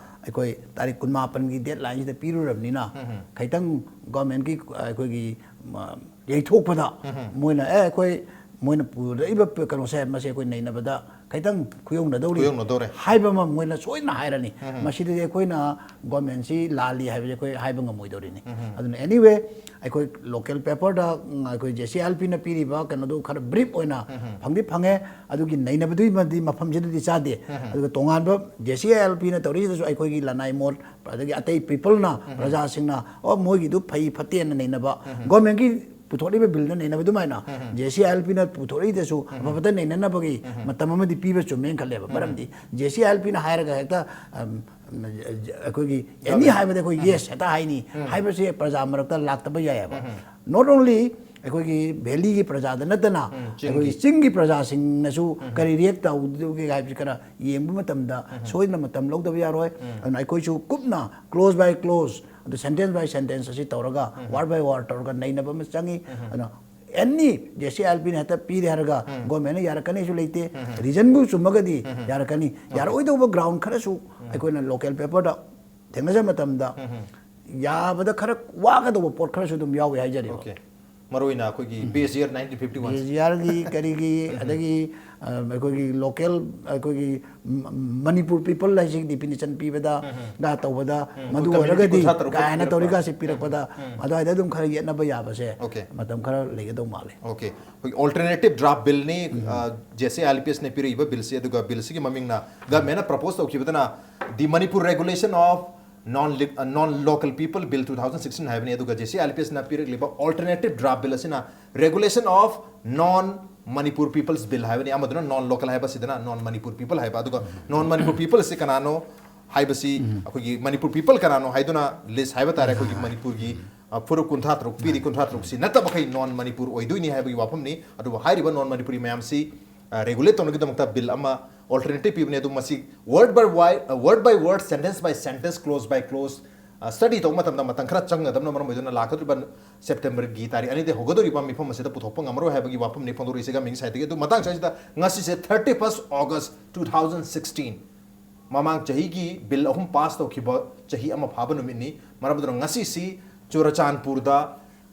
ꯑꯩꯈꯣꯏ ꯇꯥꯔꯤꯛ ꯀꯨꯟꯃꯥꯄꯟꯒꯤ ꯗꯦꯠꯂꯥꯏꯟꯁꯤꯗ ꯄꯤꯔꯨꯔꯕꯅꯤꯅ ꯈꯤꯇꯪ ꯒꯣꯔꯃꯦꯟꯒꯤ ꯑꯩꯈꯣꯏꯒꯤ ꯃ-, ꯌꯩꯊꯣꯛꯄꯗ ꯃꯣꯏꯅ ꯑꯦ ꯑꯩꯈꯣꯏ ꯃꯣꯏꯅ ꯄꯨꯔꯛꯏꯕ ꯀꯩꯅꯣꯁꯦ ꯃꯁꯤ ꯑꯩꯈꯣꯏ ꯅꯩꯅꯕꯗ ꯈꯤꯇꯪ ꯈꯨꯌꯧꯅꯗꯧꯔꯤ ꯈꯨꯌꯧꯅꯗꯧꯔꯦ. ꯍꯥꯏꯕ ꯑꯃ ꯃꯣꯏꯅ ꯁꯣꯏꯗꯅ ꯍꯥꯏꯔꯅꯤ. ꯃꯁꯤꯗꯗꯤ ꯑꯩꯈꯣꯏꯅ ꯒꯣꯔꯃꯦꯟꯁꯤ ꯂꯥꯜꯂꯤ ꯍꯥꯏꯕꯁꯦ ꯑꯩꯈꯣꯏ ꯍꯥꯏꯕ ꯉꯝꯃꯣꯏꯗꯧꯔꯤꯅꯤ. ꯑꯗꯨꯅ ꯑꯦꯅꯤꯋꯦ ꯑꯩꯈꯣꯏ ꯂꯣꯀꯦꯜ ꯄꯦꯄꯔꯗ ꯑꯩꯈꯣꯏ ꯖꯦ ꯁꯤ ꯑꯥꯏ ꯑꯦꯜ ꯄꯤꯅ ꯄꯤꯔꯤꯕ ꯀꯩꯅꯣꯗꯨ ꯈꯔ ꯕ꯭ꯔꯤꯐ ꯑꯣꯏꯅ ꯐꯪꯗꯤ ꯐꯪꯉꯦ. ꯑꯗꯨꯒꯤ ꯅꯩꯅꯕꯗꯨꯒꯤ ꯃꯗꯤ ꯃꯐꯝꯁꯤꯗꯗꯤ ꯆꯥꯗꯦ. ꯑꯗꯨꯒ ꯇꯣꯉꯥꯟꯕ ꯖꯦ ꯁꯤ ꯑꯥꯏ ꯑꯦꯜ ꯄꯤꯅ ꯇꯧꯔꯤꯁꯤꯗꯁꯨ ꯑꯩꯈꯣꯏꯒꯤ ꯂꯅꯥꯏ ꯃꯣꯠ ꯑꯗꯒꯤ ꯑꯇꯩ ꯄꯤꯄꯜꯅ ꯄ꯭ꯔꯖꯥꯁꯤꯡꯅ ꯑꯣ ꯃꯣꯏꯒꯤꯗꯨ ꯐꯩ ꯐꯠꯇꯦꯅ ꯅꯩꯅꯕ, ꯒꯣꯔꯃꯦꯟꯒꯤ ꯄꯨꯊꯣꯛꯂꯤꯕ ꯕꯤꯜꯗ ꯅꯩꯅꯕ ꯑꯗꯨꯃꯥꯏꯅ ꯖꯦ ꯁꯤ ꯑꯥꯏ ꯑꯦꯜ ꯄꯤꯅ ꯄꯨꯊꯣꯛꯂꯛꯏꯗꯁꯨ ꯑꯐꯕꯇ ꯅꯩꯅꯅꯕꯒꯤ ꯃꯇꯝ ꯑꯃꯗꯤ ꯄꯤꯕ ꯆꯨꯝꯃꯦꯅ ꯈꯜꯂꯦꯕ. ꯃꯔꯝꯗꯤ ꯖꯦ ꯁꯤ ꯑꯥꯏ ꯑꯦꯜ ꯄꯤꯅ ꯍꯥꯏꯔꯒ ꯍꯦꯛꯇ ꯑꯝ, ꯑꯩꯈꯣꯏꯒꯤ ꯑꯦꯅꯤ ꯍꯥꯏꯕꯗ ꯑꯩꯈꯣꯏ ꯌꯦꯁ ꯍꯦꯛꯇ ꯍꯥꯏꯅꯤ ꯍꯥꯏꯕꯁꯦ ꯄ꯭ꯔꯖꯥ ꯃꯔꯛꯇ ꯂꯥꯛꯇꯕ ꯌꯥꯏꯑꯕ. ꯅꯣꯠ ꯑꯣꯟꯂꯤ ꯑꯩꯈꯣꯏꯒꯤ ꯚꯦꯂꯤꯒꯤ ꯄ꯭ꯔꯖꯥꯗ ꯅꯠꯇꯅ ꯎꯝ, ꯆꯤꯡꯒꯤ. ꯑꯩꯈꯣꯏꯒꯤ ꯆꯤꯡꯒꯤ ꯄ꯭ꯔꯖꯥꯁꯤꯡꯅꯁꯨ ꯀꯔꯤ ꯔꯤꯌꯦꯛ ꯇꯧꯗꯒꯦ ꯍꯥꯏꯕꯁꯤ ꯈꯔ ꯌꯦꯡꯕ ꯃꯇꯝꯗ ꯁꯣꯏꯗꯅ ꯃꯇꯝ ꯂꯧꯗꯕ ꯌꯥꯔꯣꯏ. ꯑꯗꯨꯅ ꯑꯩꯈꯣꯏꯁꯨ ꯀꯨꯞꯅ ꯀ꯭ꯂꯣꯖ ꯕꯥꯏ ꯀ꯭ꯂꯣꯖ ꯑꯗꯨ ꯁꯦꯟꯇꯦꯟꯁ ꯕꯥꯏ ꯁꯦꯟꯇꯦꯟꯁ ꯑꯁꯤ ꯇꯧꯔꯒ ꯋꯥꯔꯗ ꯕꯥꯏ ꯋꯥꯔꯗ ꯇꯧꯔꯒ ꯅꯩꯅꯕ ꯑꯃ ꯆꯪꯉꯤ. ꯑꯗꯨꯅ ꯑꯦꯅꯤ ꯖꯦ ꯁꯤ ꯑꯥꯏ ꯑꯦꯜ ꯄꯤꯅ ꯍꯦꯛꯇ ꯄꯤꯔꯦ ꯍꯥꯏꯔꯒ ꯒꯣꯔꯃꯦꯟꯅ ꯌꯥꯔꯛꯀꯅꯤꯁꯨ ꯂꯩꯇꯦ. ꯔꯤꯖꯟꯕꯨ ꯆꯨꯝꯃꯒꯗꯤ ꯌꯥꯔꯛꯀꯅꯤ. ꯌꯥꯔꯛꯑꯣꯏꯗꯧꯕ ꯒ꯭ꯔꯥꯎꯟ ꯈꯔꯁꯨ ꯑꯩꯈꯣꯏꯅ ꯂꯣꯀꯦꯜ ꯄꯦꯄꯔꯗ ꯊꯦꯡꯅꯖꯕ ꯃꯇꯝꯗ ꯌꯥꯕꯗ ꯈꯔ ꯋꯥꯒꯗꯧꯕ ꯄꯣꯠ ꯈꯔꯁꯨ ꯑꯗꯨꯝ ꯌꯥꯎꯏ ꯍꯥꯏꯖꯔꯤꯕ. ꯑꯣꯀꯦ. ꯃꯔꯨꯑꯣꯏꯅ ꯑꯩꯈꯣꯏꯒꯤ ꯕꯦꯁ ꯌꯔ ꯅꯥꯏꯟꯇꯤꯟ ꯐꯤꯐꯇꯤ ꯋꯥꯟ. ꯕꯦꯁ ꯌꯥꯔꯒꯤ ꯀꯔꯤꯒꯤ ꯑꯗꯒꯤ ꯑ, ꯑꯩꯈꯣꯏꯒꯤ ꯂꯣꯀꯦꯜ, ꯑꯩꯈꯣꯏꯒꯤ ꯃꯅꯤꯄꯨꯔ ꯄꯤꯄꯜ ꯍꯥꯏꯁꯤ ꯗꯤꯐꯤꯅꯤꯁꯟ ꯄꯤꯕꯗ ꯒ ꯇꯧꯕꯗ, ꯃꯗꯨ ꯑꯣꯏꯔꯒꯗꯤ ꯀꯥꯏꯅ ꯇꯧꯔꯤꯒꯁꯤ ꯄꯤꯔꯛꯄꯗ, ꯑꯗꯨꯋꯥꯏꯗ ꯑꯗꯨꯝ ꯈꯔ ꯌꯦꯠꯅꯕ ꯌꯥꯕꯁꯦ ꯃꯇꯝ ꯈꯔ ꯂꯩꯒꯗꯧ ꯃꯥꯜꯂꯦ꯫ ꯑꯣꯀꯦ, ꯑꯩꯈꯣꯏꯒꯤ alternative draft ꯕꯤꯜꯅꯤ, J C I L P ꯑꯦꯁꯅ ꯄꯤꯔꯛꯏꯕ ꯕꯤꯜꯁꯤ꯫ ꯑꯗꯨꯒ ꯕꯤꯜꯁꯤꯒꯤ ꯃꯃꯤꯡꯅ, ꯒꯃꯦꯟꯅ propose ꯇꯧꯈꯤꯕꯗꯅ, The Manipur Regulation of Non, Non Local People Bill two thousand sixteen ꯍꯥꯏꯕꯅꯤ꯫ ꯑꯗꯨꯒ J C I L P ꯑꯦꯁꯅ ꯄꯤꯔꯛꯂꯤꯕ ꯑꯣꯜꯇꯔꯅꯦꯇꯤꯞ ꯗ꯭ꯔꯥꯐ ꯕꯤꯜ ꯑꯁꯤꯅ Regulation of Non Manipur Peoples Bill ꯍꯥꯏꯕꯅꯤ꯫ ꯑꯃꯗꯨꯅ ꯅꯣꯟ local ꯍꯥꯏꯕ, ꯑꯁꯤꯗꯅ ꯅꯣꯟ Manipur people ꯍꯥꯏꯕ꯫ ꯑꯗꯨꯒ ꯅꯣꯟ ꯃꯅꯤꯄꯨꯔ ꯄꯤꯄꯜ ꯑꯁꯤ ꯀꯅꯥꯅꯣ ꯍꯥꯏꯕꯁꯤ, ꯑꯩꯈꯣꯏꯒꯤ ꯃꯅꯤꯄꯨꯔ ꯄꯤꯄꯜ ꯀꯅꯥꯅꯣ ꯍꯥꯏꯗꯨꯅ ꯂꯤꯁ ꯍꯥꯏꯕ ꯇꯥꯔꯦ, ꯑꯩꯈꯣꯏꯒꯤ ꯃꯅꯤꯄꯨꯔꯒꯤ, ꯑ, ꯐꯨꯔꯨꯞ ꯀꯨꯟꯊ꯭ꯔꯥ ꯇꯔꯨꯛ ꯄꯤꯔꯤ꯫ ꯀꯨꯟꯊ꯭ꯔꯥ ꯇꯔꯨꯛꯁꯤ ꯅꯠꯇꯕ ꯃꯈꯩ ꯅꯣꯟ ꯃꯅꯤꯄꯨꯔ ꯑꯣꯏꯗꯣꯏꯅꯤ ꯍꯥꯏꯕꯒꯤ ꯋꯥꯐꯝꯅꯤ꯫ ꯑꯗꯨꯕꯨ ꯍꯥꯏꯔꯤꯕ ꯅꯣꯟ ꯃꯅꯤꯄꯨꯔꯤ ꯃꯌꯥꯝꯁꯤ ꯔꯦꯒꯨꯂꯦꯠ ꯇꯧꯅꯕꯒꯤꯗꯃꯛꯇ ꯕꯤꯜ ꯑꯃ ꯑꯣꯜꯇꯔꯅꯦꯇꯤꯞ ꯄꯤꯕꯅꯤ꯫ ꯑꯗꯨ ꯃꯁꯤ word by word, word by word, sentence by sentence, clause by clause study ꯇꯧꯕ ꯃꯇꯝꯗ ꯃꯇꯝ ꯈꯔ ꯆꯪꯒꯗꯕꯅ ꯃꯔꯝ ꯑꯣꯏꯗꯨꯅ ꯂꯥꯛꯀꯗꯧꯔꯤꯕ ꯁꯦꯞꯇꯦꯝꯕꯔꯒꯤ ꯇꯥꯔꯤꯛ ꯑꯅꯤꯗꯒꯤ ꯍꯧꯒꯗꯧꯔꯤꯕ ꯃꯤꯐꯝ ꯑꯁꯤꯗ ꯄꯨꯊꯣꯛꯄ ꯉꯝꯃꯔꯣꯏ ꯍꯥꯏꯕꯒꯤ ꯋꯥꯐꯝꯅꯤ ꯐꯣꯡꯗꯣꯔꯛꯏꯁꯦ ꯒꯃꯦꯟꯒꯤ ꯁꯥꯏꯠꯇꯒꯤ꯫ ꯑꯗꯨ ꯃꯇꯥꯡ ꯑꯁꯤꯗ, ꯉꯁꯤꯁꯦ thirty first August two thousand sixteen, ꯃꯃꯥꯡ ꯆꯍꯤꯒꯤ ꯕꯤꯜ ꯑꯍꯨꯝ ꯄꯥꯁ ꯇꯧꯈꯤꯕ ꯆꯍꯤ ꯑꯃ ꯐꯥꯕ ꯅꯨꯃꯤꯠꯅꯤ꯫ ꯃꯔꯝ ꯑꯗꯨꯅ ꯉꯁꯤꯁꯤ ꯆꯨꯔꯆꯥꯟꯄꯨꯔꯗ,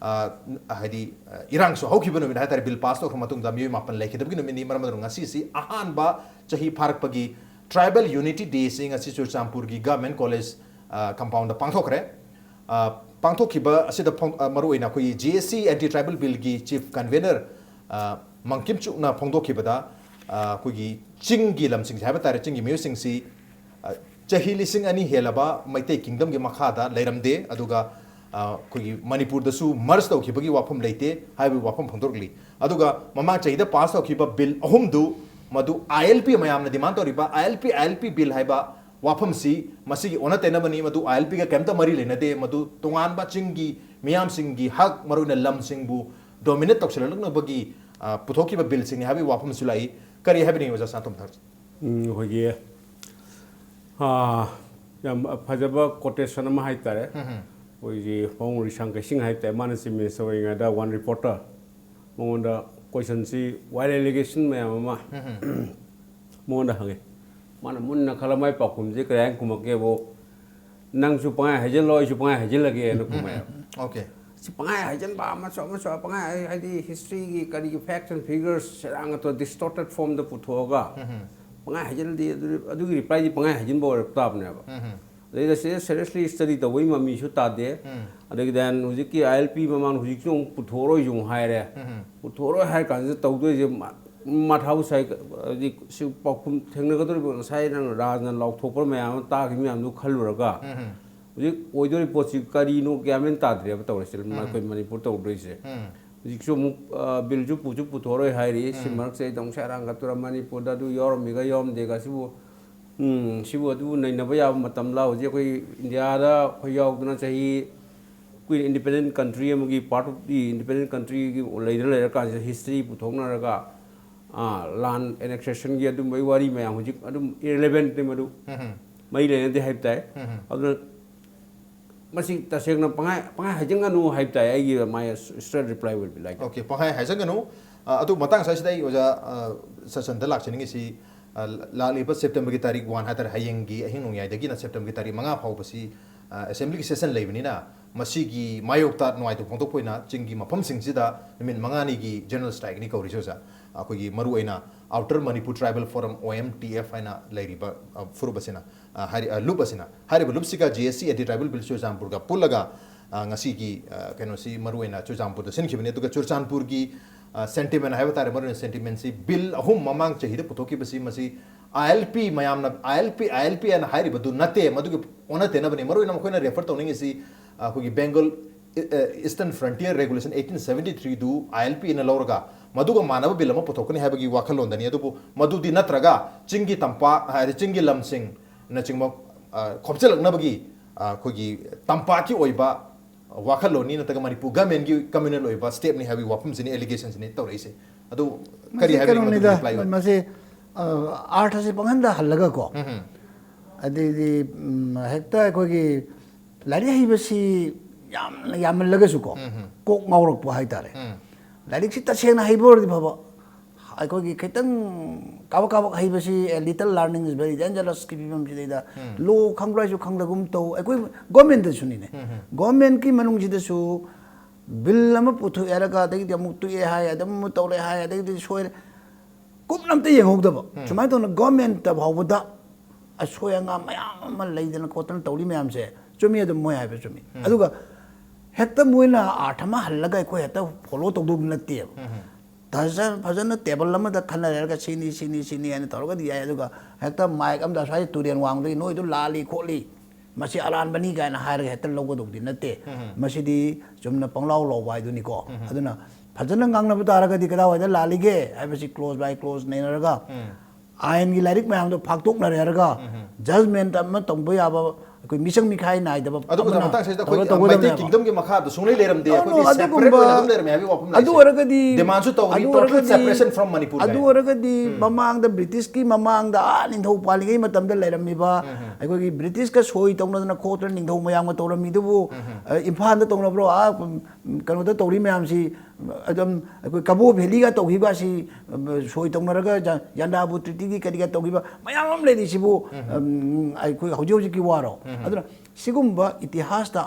ꯑ, ꯍꯥꯏꯗꯤ, ꯑ, ꯏꯔꯥꯡꯁꯨ ꯍꯧꯈꯤꯕ ꯅꯨꯃꯤꯠ ꯍꯥꯏꯇꯥꯔꯦ, ꯕꯤꯜ ꯄꯥꯁ ꯇꯧꯈ꯭ꯔ ꯃꯇꯨꯡꯗ ꯃꯤꯑꯣꯏ ꯃꯥꯄꯟ ꯂꯩꯈꯤꯗꯕꯒꯤ ꯅꯨꯃꯤꯠꯅꯤ꯫ ꯃꯔꯝ ꯑꯗꯨꯅ ꯉꯁꯤꯁꯤ ꯑꯍꯥꯟꯕ ꯆꯍꯤ ꯐꯥꯔꯛꯄꯒꯤ ꯇ꯭ꯔꯥꯏꯕꯦꯜ ꯌꯨꯅꯤꯇꯤ ꯗꯦꯁꯤ ꯉꯁꯤ ꯆꯨꯔꯆꯥꯟꯄꯨꯔꯒꯤ ꯒꯃꯦꯟ ꯀꯣꯂꯦꯖ, ꯑ, ꯀꯝꯄꯥꯎꯟꯗ ꯄꯥꯡꯊꯣꯛꯈ꯭ꯔꯦ꯫ ꯑ, ꯄꯥꯡꯊꯣꯛꯈꯤꯕ ꯑꯁꯤꯗ ꯐꯣꯡ-, ꯑ, ꯃꯔꯨꯑꯣꯏꯅ ꯑꯩꯈꯣꯏꯒꯤ J S C anti tribal ꯕꯤꯜꯒꯤ ꯆꯤꯐ ꯀꯟꯚꯦꯅꯔ, ꯑ, ꯃꯪꯀꯤꯝꯆꯨꯛꯅ ꯐꯣꯡꯗꯣꯛꯈꯤꯕꯗ, ꯑ, ꯑꯩꯈꯣꯏꯒꯤ ꯆꯤꯡꯒꯤ ꯂꯝꯁꯤꯡꯁꯦ ꯍꯥꯏꯕ ꯇꯥꯔꯦ, ꯆꯤꯡꯒꯤ ꯃꯤꯑꯣꯏꯁꯤꯡꯁꯤ, ꯑ, ꯆꯍꯤ ꯂꯤꯁꯤꯡ ꯑꯅꯤ ꯍꯦꯜꯂꯕ ꯃꯩꯇꯩ ꯀꯤꯡꯗꯝꯒꯤ ꯃꯈꯥꯗ ꯂꯩꯔꯝꯗꯦ, ꯑꯗꯨꯒ, ꯑ, ꯑꯩꯈꯣꯏꯒꯤ ꯃꯅꯤꯄꯨꯔꯗꯁꯨ ꯃꯔꯖ ꯇꯧꯈꯤꯕꯒꯤ ꯋꯥꯐꯝ ꯂꯩꯇꯦ ꯍꯥꯏꯕꯒꯤ ꯋꯥꯐꯝ ꯐꯣꯡꯗꯣꯔꯛꯂꯤ꯫ ꯑꯗꯨꯒ ꯃꯃꯥꯡ ꯆꯍꯤꯗ ꯄꯥꯁ ꯇꯧꯈꯤꯕ ꯕꯤꯜ ꯑꯍꯨꯝꯗꯨ, ꯃꯗꯨ ꯑꯥꯏ ꯑꯦꯜ ꯄꯤ ꯃꯌꯥꯝꯅ ꯗꯤꯃꯥꯟ ꯇꯧꯔꯤꯕ ꯑꯥꯏ ꯑꯦꯜ ꯄꯤ, ꯑꯥꯏ ꯑꯦꯜ ꯄꯤ ꯕꯤꯜ ꯍꯥꯏꯕ ꯋꯥꯐꯝꯁꯤ, ꯃꯁꯤꯒꯤ ꯑꯣꯟꯅ ꯇꯩꯅꯕꯅꯤ, ꯃꯗꯨ ꯑꯥꯏ ꯑꯦꯜ ꯄꯤꯒ ꯀꯔꯤꯝꯇ ꯃꯔꯤ ꯂꯩꯅꯗꯦ, ꯃꯗꯨ ꯇꯣꯉꯥꯟꯕ ꯆꯤꯡꯒꯤ ꯃꯤꯌꯥꯝꯁꯤꯡꯒꯤ ꯍꯛ, ꯃꯔꯨꯑꯣꯏꯅ ꯂꯝꯁꯤꯡꯕꯨ ꯗꯣꯃꯤꯅꯦꯠ ꯇꯧꯁꯤꯜꯂꯛꯅꯕꯒꯤ, ꯑ, ꯄꯨꯊꯣꯛꯈꯤꯕ ꯕꯤꯜꯁꯤꯡꯅꯤ ꯍꯥꯏꯕꯒꯤ ꯋꯥꯐꯝꯁꯨ ꯂꯥꯛꯏ꯫ ꯀꯔꯤ ꯍꯥꯏꯕꯤꯅꯤꯡꯉꯤ ꯑꯣꯖꯥ ꯁꯅꯥꯇꯣꯝ ꯊꯥꯔꯁ? ꯎꯝ, ꯑꯩꯈꯣꯏꯒꯤ, ꯑ, ꯌꯥꯝ ꯐꯖꯕ ꯀꯣꯇꯦꯁꯟ ꯑꯃ ꯍꯥꯏꯇꯥꯔꯦ꯫ ꯑꯩꯈꯣꯏꯒꯤ ꯄꯥꯕꯨꯡ ꯔꯤꯁꯥꯡ ꯀꯩꯁꯤꯡ ꯍꯥꯏꯇꯥꯔꯦ, ꯃꯥꯅ ꯆꯤꯐ ꯃꯤꯅꯤꯁꯇꯔ ꯑꯣꯏꯔꯤꯉꯩꯗ ꯋꯥꯟ ꯔꯤꯄꯣꯔꯇꯔ ꯃꯉꯣꯟꯗ ꯀꯣꯏꯁꯟꯁꯤ, ꯋꯥꯏꯜ ꯑꯦꯂꯤꯒꯦꯁꯟ ꯃꯌꯥꯝ ꯑꯃ ꯃꯉꯣꯟꯗ ꯍꯪꯉꯦ꯫ ꯃꯥꯅ ꯃꯨꯟꯅ ꯈꯜꯂ ꯃꯥꯏ ꯄꯥꯎꯈꯨꯝꯁꯦ ꯀꯔꯤ ꯍꯥꯏꯅ ꯈꯨꯝꯃꯛꯀꯦꯕꯨ, "ꯅꯪꯁꯨ ꯄꯪꯍꯥꯏ ꯍꯥꯏꯖꯤꯜꯂꯣ, ꯑꯩꯁꯨ ꯄꯪꯍꯥꯏ ꯍꯥꯏꯖꯤꯜꯂꯒꯦꯅ" ꯈꯨꯝꯃꯛꯑꯦꯕ꯫ ꯑꯣꯀꯦ꯫ ꯁꯤ ꯄꯪꯍꯥꯏ ꯍꯥꯏꯖꯟꯕ, ꯑꯃꯁꯨ ꯑꯃꯁꯨ ꯄꯪꯍꯥꯏ ꯍꯥꯏ-, ꯍꯥꯏꯗꯤ historyꯒꯤ ꯀꯔꯤꯒꯤ facts and figures ꯁꯦꯔꯥꯡ ꯑꯇꯣ distorted formꯗ ꯄꯨꯊꯣꯛꯑꯒ ꯄꯪꯍꯥꯏ ꯍꯥꯏꯖꯜꯂꯗꯤ ꯑꯗꯨ, ꯑꯗꯨꯒꯤ replyꯗꯤ ꯄꯪꯍꯥꯏ ꯍꯥꯏꯖꯟꯕ ꯑꯣꯏꯔꯛ ꯇꯥꯕꯅꯦꯕ꯫ ꯑꯗꯩꯗ ꯁꯤꯗ seriously study ꯇꯧꯕꯒꯤ ꯃꯃꯤꯁꯨ ꯇꯥꯗꯦ꯫ ꯑꯗꯒꯤ then ꯍꯧꯖꯤꯛꯀꯤ I L P ꯃꯃꯥꯡꯗ ꯍꯧꯖꯤꯛꯁꯨ ꯑꯃꯨꯛ ꯄꯨꯊꯣꯛꯑꯔꯣꯏꯁꯨ ꯑꯃꯨꯛ ꯍꯥꯏꯔꯦ꯫ ꯄꯨꯊꯣꯛꯑꯔꯣꯏ ꯍꯥꯏꯔ ꯀꯥꯟꯁꯤꯗ ꯇꯧꯗꯣꯏꯁꯦ ꯃ-, ꯃꯊꯥꯕꯨ ꯁꯥꯏ꯫ ꯍꯥꯏꯗꯤ ꯁꯤ ꯄꯥꯎꯈꯨꯝ ꯊꯦꯡꯅꯒꯗꯧꯔꯤꯕ ꯉꯁꯥꯏ ꯅꯪ ꯔꯥꯖꯅ ꯂꯥꯎꯊꯣꯛꯄ ꯃꯌꯥꯝ ꯑꯃ ꯇꯥꯈꯤꯕ ꯃꯌꯥꯝꯗꯨ ꯈꯜꯂꯨꯔꯒ ꯍꯧꯖꯤꯛ ꯑꯣꯏꯗꯣꯔꯤ ꯄꯣꯠꯁꯤ ꯀꯔꯤꯅꯣ ꯒ꯭ꯌꯥꯟ ꯃꯦꯟ ꯇꯥꯗ꯭ꯔꯦꯕ ꯇꯧꯔꯤꯁꯦ ꯑꯩꯈꯣꯏ ꯃꯅꯤꯄꯨꯔ ꯇꯧꯗꯣꯏꯁꯦ꯫ ꯍꯧꯖꯤꯛꯁꯨ ꯑꯃꯨꯛ, ꯑ, billꯁꯨ ꯄꯨꯁꯨ ꯄꯨꯊꯣꯔꯣꯏ ꯍꯥꯏꯔꯤ꯫ ꯁꯤ ꯃꯔꯛꯁꯤꯗ ꯑꯩꯗ ꯑꯃꯨꯛ ꯁꯦꯔꯥꯟ ꯀꯠꯇꯨꯔ ꯃꯅꯤꯄꯨꯔꯗ ꯑꯗꯨ ꯌꯥꯎꯔꯝꯃꯤꯒ ꯌꯥꯎꯔꯝꯗꯦꯒ ꯁꯤꯕꯨ, ꯎꯝ, ꯁꯤꯕꯨ ꯑꯗꯨꯕꯨ ꯅꯩꯅꯕ ꯌꯥꯕ ꯃꯇꯝꯂ? ꯍꯧꯖꯤꯛ ꯑꯩꯈꯣꯏ ꯏꯟꯗꯤꯌꯥꯗ ꯑꯩꯈꯣꯏ ꯌꯥꯎꯗꯅ ꯆꯍꯤ, ꯑꯩꯈꯣꯏ independent country ꯑꯃꯒꯤ part of the independent countryꯒꯤ ꯂꯩꯗꯅ ꯂꯩꯔꯀꯥꯟꯁꯤꯗ history ꯄꯨꯊꯣꯛꯅꯔꯒ, ꯑ, land annexationꯒꯤ ꯑꯗꯨꯝꯕꯒꯤ ꯋꯥꯔꯤ ꯃꯌꯥꯝ ꯍꯧꯖꯤꯛ ꯑꯗꯨꯝ irrelevantꯅꯤ ꯃꯗꯨ꯫ ꯃꯔꯤ ꯂꯩꯅꯗꯦ ꯍꯥꯏꯕ ꯇꯥꯏ꯫ ꯑꯗꯨꯅ ꯃꯁꯤ ꯇꯁꯦꯡꯅ ꯄꯪꯍꯥꯏ, ꯄꯪꯍꯥꯏ ꯍꯥꯏꯖꯤꯟꯒꯅꯨ ꯍꯥꯏꯕ ꯇꯥꯏ꯫ ꯑꯩꯒꯤ, my straight reply will be like that. Okay, ꯄꯪꯍꯥꯏ ꯍꯥꯏꯖꯟꯒꯅꯨ꯫ ꯑ, ꯑꯗꯨ ꯃꯇꯥꯡ ꯑꯁꯤꯗꯩꯁꯤꯗ ꯑꯩ ꯑꯣꯖꯥ, ꯑ, ꯁꯆꯟꯗ ꯂꯥꯛꯆꯅꯤꯡꯉꯤꯁꯤ, ꯑ, ꯂꯥꯛꯂꯤꯕ Septemberꯒꯤ ꯇꯥꯔꯤꯛ one ꯍꯥꯏꯇꯥꯔꯦ, ꯍꯌꯦꯡꯒꯤ ꯑꯍꯤꯡ ꯅꯣꯡꯌꯥꯏꯗꯒꯤꯅ Septemberꯒꯤ ꯇꯥꯔꯤꯛ ꯃꯉꯥ ꯐꯥꯎꯕꯁꯤ, ꯑ, assemblyꯒꯤ session ꯂꯩꯕꯅꯤꯅ ꯃꯁꯤꯒꯤ ꯃꯥꯌꯣꯛꯇ ꯅꯨꯡꯉꯥꯏꯇꯕ ꯐꯣꯡꯗꯣꯛꯄ ꯑꯣꯏꯅ ꯆꯤꯡꯒꯤ ꯃꯐꯝꯁꯤꯡꯁꯤꯗ ꯅꯨꯃꯤꯠ ꯃꯉꯥꯅꯤꯒꯤ general strikeꯅꯤ ꯀꯧꯔꯤꯁꯤ ꯑꯣꯖꯥ꯫ ꯑꯩꯈꯣꯏꯒꯤ ꯃꯔꯨꯑꯣꯏꯅ Outer Manipur Tribal Forum, OMTF ꯍꯥꯏꯅ ꯂꯩꯔꯤꯕ, ꯑ, ꯐꯨꯔꯨꯞ ꯑꯁꯤꯅ, ꯑ, ꯍꯥꯏꯔꯤ-, ꯑ, ꯂꯨꯞ ꯑꯁꯤꯅ, ꯍꯥꯏꯔꯤꯕ ꯂꯨꯞꯁꯤꯒ JAC Anti Tribal Bill ꯆꯨꯔꯆꯥꯟꯄꯨꯔꯒ ꯄꯨꯜꯂꯒ, ꯑ, ꯉꯁꯤꯒꯤ, ꯑ, ꯀꯩꯅꯣꯁꯤ ꯃꯔꯨꯑꯣꯏꯅ ꯆꯨꯔꯆꯥꯟꯄꯨꯔꯗ ꯁꯤꯟꯈꯤꯕꯅꯤ꯫ ꯑꯗꯨꯒ ꯆꯨꯔꯆꯥꯟꯄꯨꯔꯒꯤ, ꯑ, sentiment ꯍꯥꯏꯕ ꯇꯥꯔꯦ, ꯃꯔꯨꯑꯣꯏꯅ sentimentꯁꯤ bill ꯑꯍꯨꯝ ꯃꯃꯥꯡ ꯆꯍꯤꯗ ꯄꯨꯊꯣꯛꯈꯤꯕꯁꯤ ꯃꯁꯤ ILP ꯃꯌꯥꯝꯅ, ILP, ILP ꯍꯥꯏꯅ ꯍꯥꯏꯔꯤꯕꯗꯨ ꯅꯠꯇꯦ, ꯃꯗꯨꯒꯤ ꯑꯣꯟꯅ ꯇꯩꯅꯕꯅꯤ꯫ ꯃꯔꯨꯑꯣꯏꯅ ꯃꯈꯣꯏꯅ refer ꯇꯧꯅꯤꯡꯉꯤꯁꯤ, ꯑ, ꯑꯩꯈꯣꯏꯒꯤ Bengal, ꯑ, Eastern Frontier Regulation eighteen seventy threeꯗꯨ ILPꯅ ꯂꯧꯔꯒ ꯃꯗꯨꯒ ꯃꯥꯟꯅꯕ bill ꯑꯃ ꯄꯨꯊꯣꯛꯀꯅꯤ ꯍꯥꯏꯕꯒꯤ ꯋꯥꯈꯜꯂꯣꯟꯗꯅꯤ꯫ ꯑꯗꯨꯕꯨ ꯃꯗꯨꯗꯤ ꯅꯠꯇ꯭ꯔꯒ ꯆꯤꯡꯒꯤ ꯇꯝꯄꯥꯛ ꯍꯥꯏꯔꯗꯤ ꯆꯤꯡꯒꯤ ꯂꯝꯁꯤꯡꯅꯆꯤꯡꯕ, ꯑ, ꯈꯣꯞꯆꯤꯜꯂꯛꯅꯕꯒꯤ, ꯑ, ꯑꯩꯈꯣꯏꯒꯤ ꯇꯝꯄꯥꯛꯀꯤ ꯑꯣꯏꯕ ꯋꯥꯈꯜꯂꯣꯟꯅꯤ, ꯅꯠꯇ꯭ꯔꯒ ꯃꯅꯤꯄꯨꯔ governmentꯀꯤ communal ꯑꯣꯏꯕ stepꯅꯤ ꯍꯥꯏꯕꯒꯤ ꯋꯥꯐꯝꯁꯤꯅꯤ, allegationꯁꯤꯅꯤ ꯇꯧꯔꯛꯏꯁꯦ꯫ ꯑꯗꯨ ꯀꯔꯤ ꯃꯁꯤ ꯍꯥꯏꯕꯤꯅꯤꯡꯉꯤ ꯃꯗꯨꯒꯤ ꯀꯩꯅꯣꯅꯤꯗ, reply ꯑꯣꯏꯅ? ꯃꯁꯤ, ꯑ, ꯑꯥꯔꯊꯁꯦ ꯄꯪꯍꯟꯗ ꯍꯜꯂꯒꯀꯣ, ꯑꯗꯩꯗꯤ, ꯎꯝ, ꯍꯦꯛꯇ ꯑꯩꯈꯣꯏꯒꯤ ꯂꯥꯏꯔꯤꯛ ꯍꯩꯕꯁꯤ ꯌꯥꯝꯅ ꯌꯥꯝꯃꯜꯂꯒꯁꯨꯀꯣ, ꯀꯣꯛ ꯉꯥꯎꯔꯛꯄ ꯍꯥꯏꯇꯥꯔꯦ꯫ ꯂꯥꯏꯔꯤꯛꯁꯤ ꯇꯁꯦꯡꯅ ꯍꯩꯕ ꯑꯣꯏꯔꯗꯤ ꯐꯕ, ꯑꯩꯈꯣꯏꯒꯤ ꯈꯤꯇꯪ ꯀꯥꯕꯛ ꯀꯥꯕꯛ ꯍꯩꯕꯁꯤ, "A little learning is very dangerous"ꯀꯤ ꯐꯤꯕꯝꯁꯤꯗꯩꯗ, law ꯈꯪꯕ꯭ꯔꯥ ꯍꯥꯏꯁꯨ ꯈꯪꯗꯒꯨꯝ ꯇꯧ꯫ ꯑꯩꯈꯣꯏ governmentꯇꯁꯨꯅꯤꯅꯦ, governmentꯀꯤ ꯃꯅꯨꯡꯁꯤꯗꯁꯨ ꯕꯤꯜ ꯑꯃ ꯄꯨꯊꯣꯛꯑꯦ ꯍꯥꯏꯔꯒ ꯑꯗꯒꯤꯗꯤ ꯑꯃꯨꯛ ꯇꯣꯛꯑꯦ ꯍꯥꯏ, ꯑꯗꯨꯝ ꯑꯃꯨꯛ ꯇꯧꯔꯦ ꯍꯥꯏ, ꯑꯗꯒꯤꯗꯤ ꯁꯣꯏꯔꯦ, ꯀꯨꯞꯅ ꯑꯝꯇ ꯌꯦꯡꯍꯧꯗꯕ꯫ ꯁꯨꯃꯥꯏꯅ ꯇꯧꯅ ꯒꯣꯔꯃꯦꯟꯇ ꯐꯥꯎꯕꯗ ꯑꯁꯣꯏ ꯑꯉꯥꯝ ꯃꯌꯥꯝ ꯑꯃ ꯂꯩꯗꯅ ꯈꯣꯠꯇꯅ ꯇꯧꯔꯤ ꯃꯌꯥꯝꯁꯦ ꯆꯨꯝꯃꯤ, ꯑꯗꯨꯝ ꯃꯣꯏ ꯍꯥꯏꯕ ꯆꯨꯝꯃꯤ꯫ ꯑꯗꯨꯒ ꯍꯦꯛꯇ ꯃꯣꯏꯅ ꯑꯥꯔꯊ ꯑꯃ ꯍꯜꯂꯒ ꯑꯩꯈꯣꯏ ꯍꯦꯛꯇ ꯐꯣꯂꯣ ꯇꯧꯗꯧꯕ ꯅꯠꯇꯦꯕ꯫ ꯐꯖ-, ꯐꯖꯅ ꯇꯦꯕꯜ ꯑꯃꯗ ꯈꯟꯅꯔꯒ ꯁꯤꯅꯤ, ꯁꯤꯅꯤ, ꯁꯤꯅꯤ ꯍꯥꯏꯅ ꯇꯧꯔꯒꯗꯤ ꯌꯥꯏ꯫ ꯑꯗꯨꯒ ꯍꯦꯛꯇ ꯃꯥꯏꯛ ꯑꯃꯗ ꯑꯁ꯭ꯋꯥꯏ ꯇꯨꯔꯦꯟ ꯋꯥꯡꯃꯗꯒꯤ ꯅꯣꯏꯗꯨ ꯂꯥꯜꯂꯤ ꯈꯣꯠꯂꯤ, ꯃꯁꯤ ꯑꯔꯥꯟꯕꯅꯤ ꯀꯥꯏꯅ ꯍꯥꯏꯔꯒ ꯍꯦꯛꯇ ꯂꯧꯒꯗꯧꯕꯗꯤ ꯅꯠꯇꯦ꯫ ꯃꯁꯤꯗꯤ ꯆꯨꯝꯅ ꯄꯪꯂꯥꯎ ꯂꯥꯎꯕ ꯍꯥꯏꯗꯨꯅꯤꯀꯣ꯫ ꯑꯗꯨꯅ ꯐꯖꯅ ꯉꯥꯡꯅꯕ ꯇꯥꯔꯒꯗꯤ ꯀꯗꯥꯏꯋꯥꯏꯗ ꯂꯥꯜꯂꯤꯒꯦ ꯍꯥꯏꯕꯁꯤ ꯀ꯭ꯂꯣꯖ ꯕꯥꯏ ꯀ꯭ꯂꯣꯖ ꯅꯩꯅꯔꯒ, ꯑꯥꯏꯟꯒꯤ ꯂꯥꯏꯔꯤꯛ ꯃꯌꯥꯝꯗꯣ ꯐꯥꯛꯇꯣꯛꯅꯔꯦꯔꯒ, ꯖꯖꯃꯦꯟꯠ ꯑꯃ ꯇꯧꯕ ꯌꯥꯕ, ꯑꯩꯈꯣꯏ ꯃꯤꯆꯪ ꯃꯤꯈꯥꯏ ꯅꯥꯏꯗꯕ ꯑꯗꯨꯕꯨ ꯑꯃꯅ ꯃꯇꯥꯡꯁꯤꯗ ꯑꯩꯈꯣꯏ ꯇꯧꯔ ꯇꯧꯒꯗꯕꯅꯦꯕ꯫ ꯃꯩꯇꯩ ꯀꯤꯡꯗꯝꯒꯤ ꯃꯈꯥꯗ ꯁꯨꯡꯂꯩ ꯂꯩꯔꯝꯗꯦ꯫ No, no, ꯑꯩꯈꯣꯏꯗꯤ ꯑꯗꯨꯒꯨꯝꯕ, separate ꯑꯣꯏꯅ ꯑꯗꯨꯝ ꯂꯩꯔꯝꯃꯦ ꯍꯥꯏꯕꯒꯤ ꯋꯥꯐꯝ ꯑꯗꯨ ꯂꯩꯇꯦ꯫ ꯑꯣꯏꯔꯒꯗꯤ, Demand ꯁꯨ ꯇꯧꯒꯅꯤ, ꯑꯗꯨ total ꯑꯣꯏꯔꯒꯗꯤ, separation from Manipur ꯑꯗꯨ ꯍꯥꯏ꯫ ꯑꯣꯏꯔꯒꯗꯤ ꯃꯃꯥꯡꯗ, ꯕ꯭ꯔꯤꯇꯤꯁꯀꯤ ꯃꯃꯥꯡꯗ, ꯑꯥ, ꯅꯤꯡꯊꯧ ꯄꯥꯜꯂꯤꯉꯩ ꯃꯇꯝꯗ ꯂꯩꯔꯝꯃꯤꯕ, ꯑꯩꯈꯣꯏꯒꯤ ꯕ꯭ꯔꯤꯇꯤꯁꯀ ꯁꯣꯏ ꯇꯧꯅꯗꯅ ꯈꯣꯠꯇꯅ ꯅꯤꯡꯊꯧ ꯃꯌꯥꯝꯒ ꯇꯧꯔꯝꯃꯤꯗꯨꯕꯨ, ꯑ, ꯏꯝꯐꯥꯜꯗ ꯇꯧꯅꯕ꯭ꯔꯣ? ꯑꯥ, ꯎꯝ, ꯀꯩꯅꯣꯗ ꯇꯧꯔꯤ ꯃꯌꯥꯝꯁꯤ, ꯑꯗꯨꯝ ꯑꯩꯈꯣꯏ ꯀꯕꯣ ꯚꯦꯂꯤꯒ ꯇꯧꯈꯤꯕ ꯑꯁꯤ, ꯎꯝ, ꯁꯣꯏ ꯇꯧꯅꯔꯒ ꯖ-, ꯌꯥꯟꯗꯥꯕꯨ ꯇ꯭ꯔꯤꯇꯤꯒꯤ ꯀꯔꯤꯒ ꯇꯧꯈꯤꯕ ꯃꯌꯥꯝ ꯑꯃ ꯂꯩꯔꯤꯁꯤꯕꯨ, ꯎꯝ, ꯑꯩꯈꯣꯏ ꯍꯧꯖꯤꯛ ꯍꯧꯖꯤꯛꯀꯤ ꯋꯥꯔꯣ? ꯑꯗꯨꯅ ꯁꯤꯒꯨꯝꯕ ꯏꯇꯤꯍꯥꯁꯇ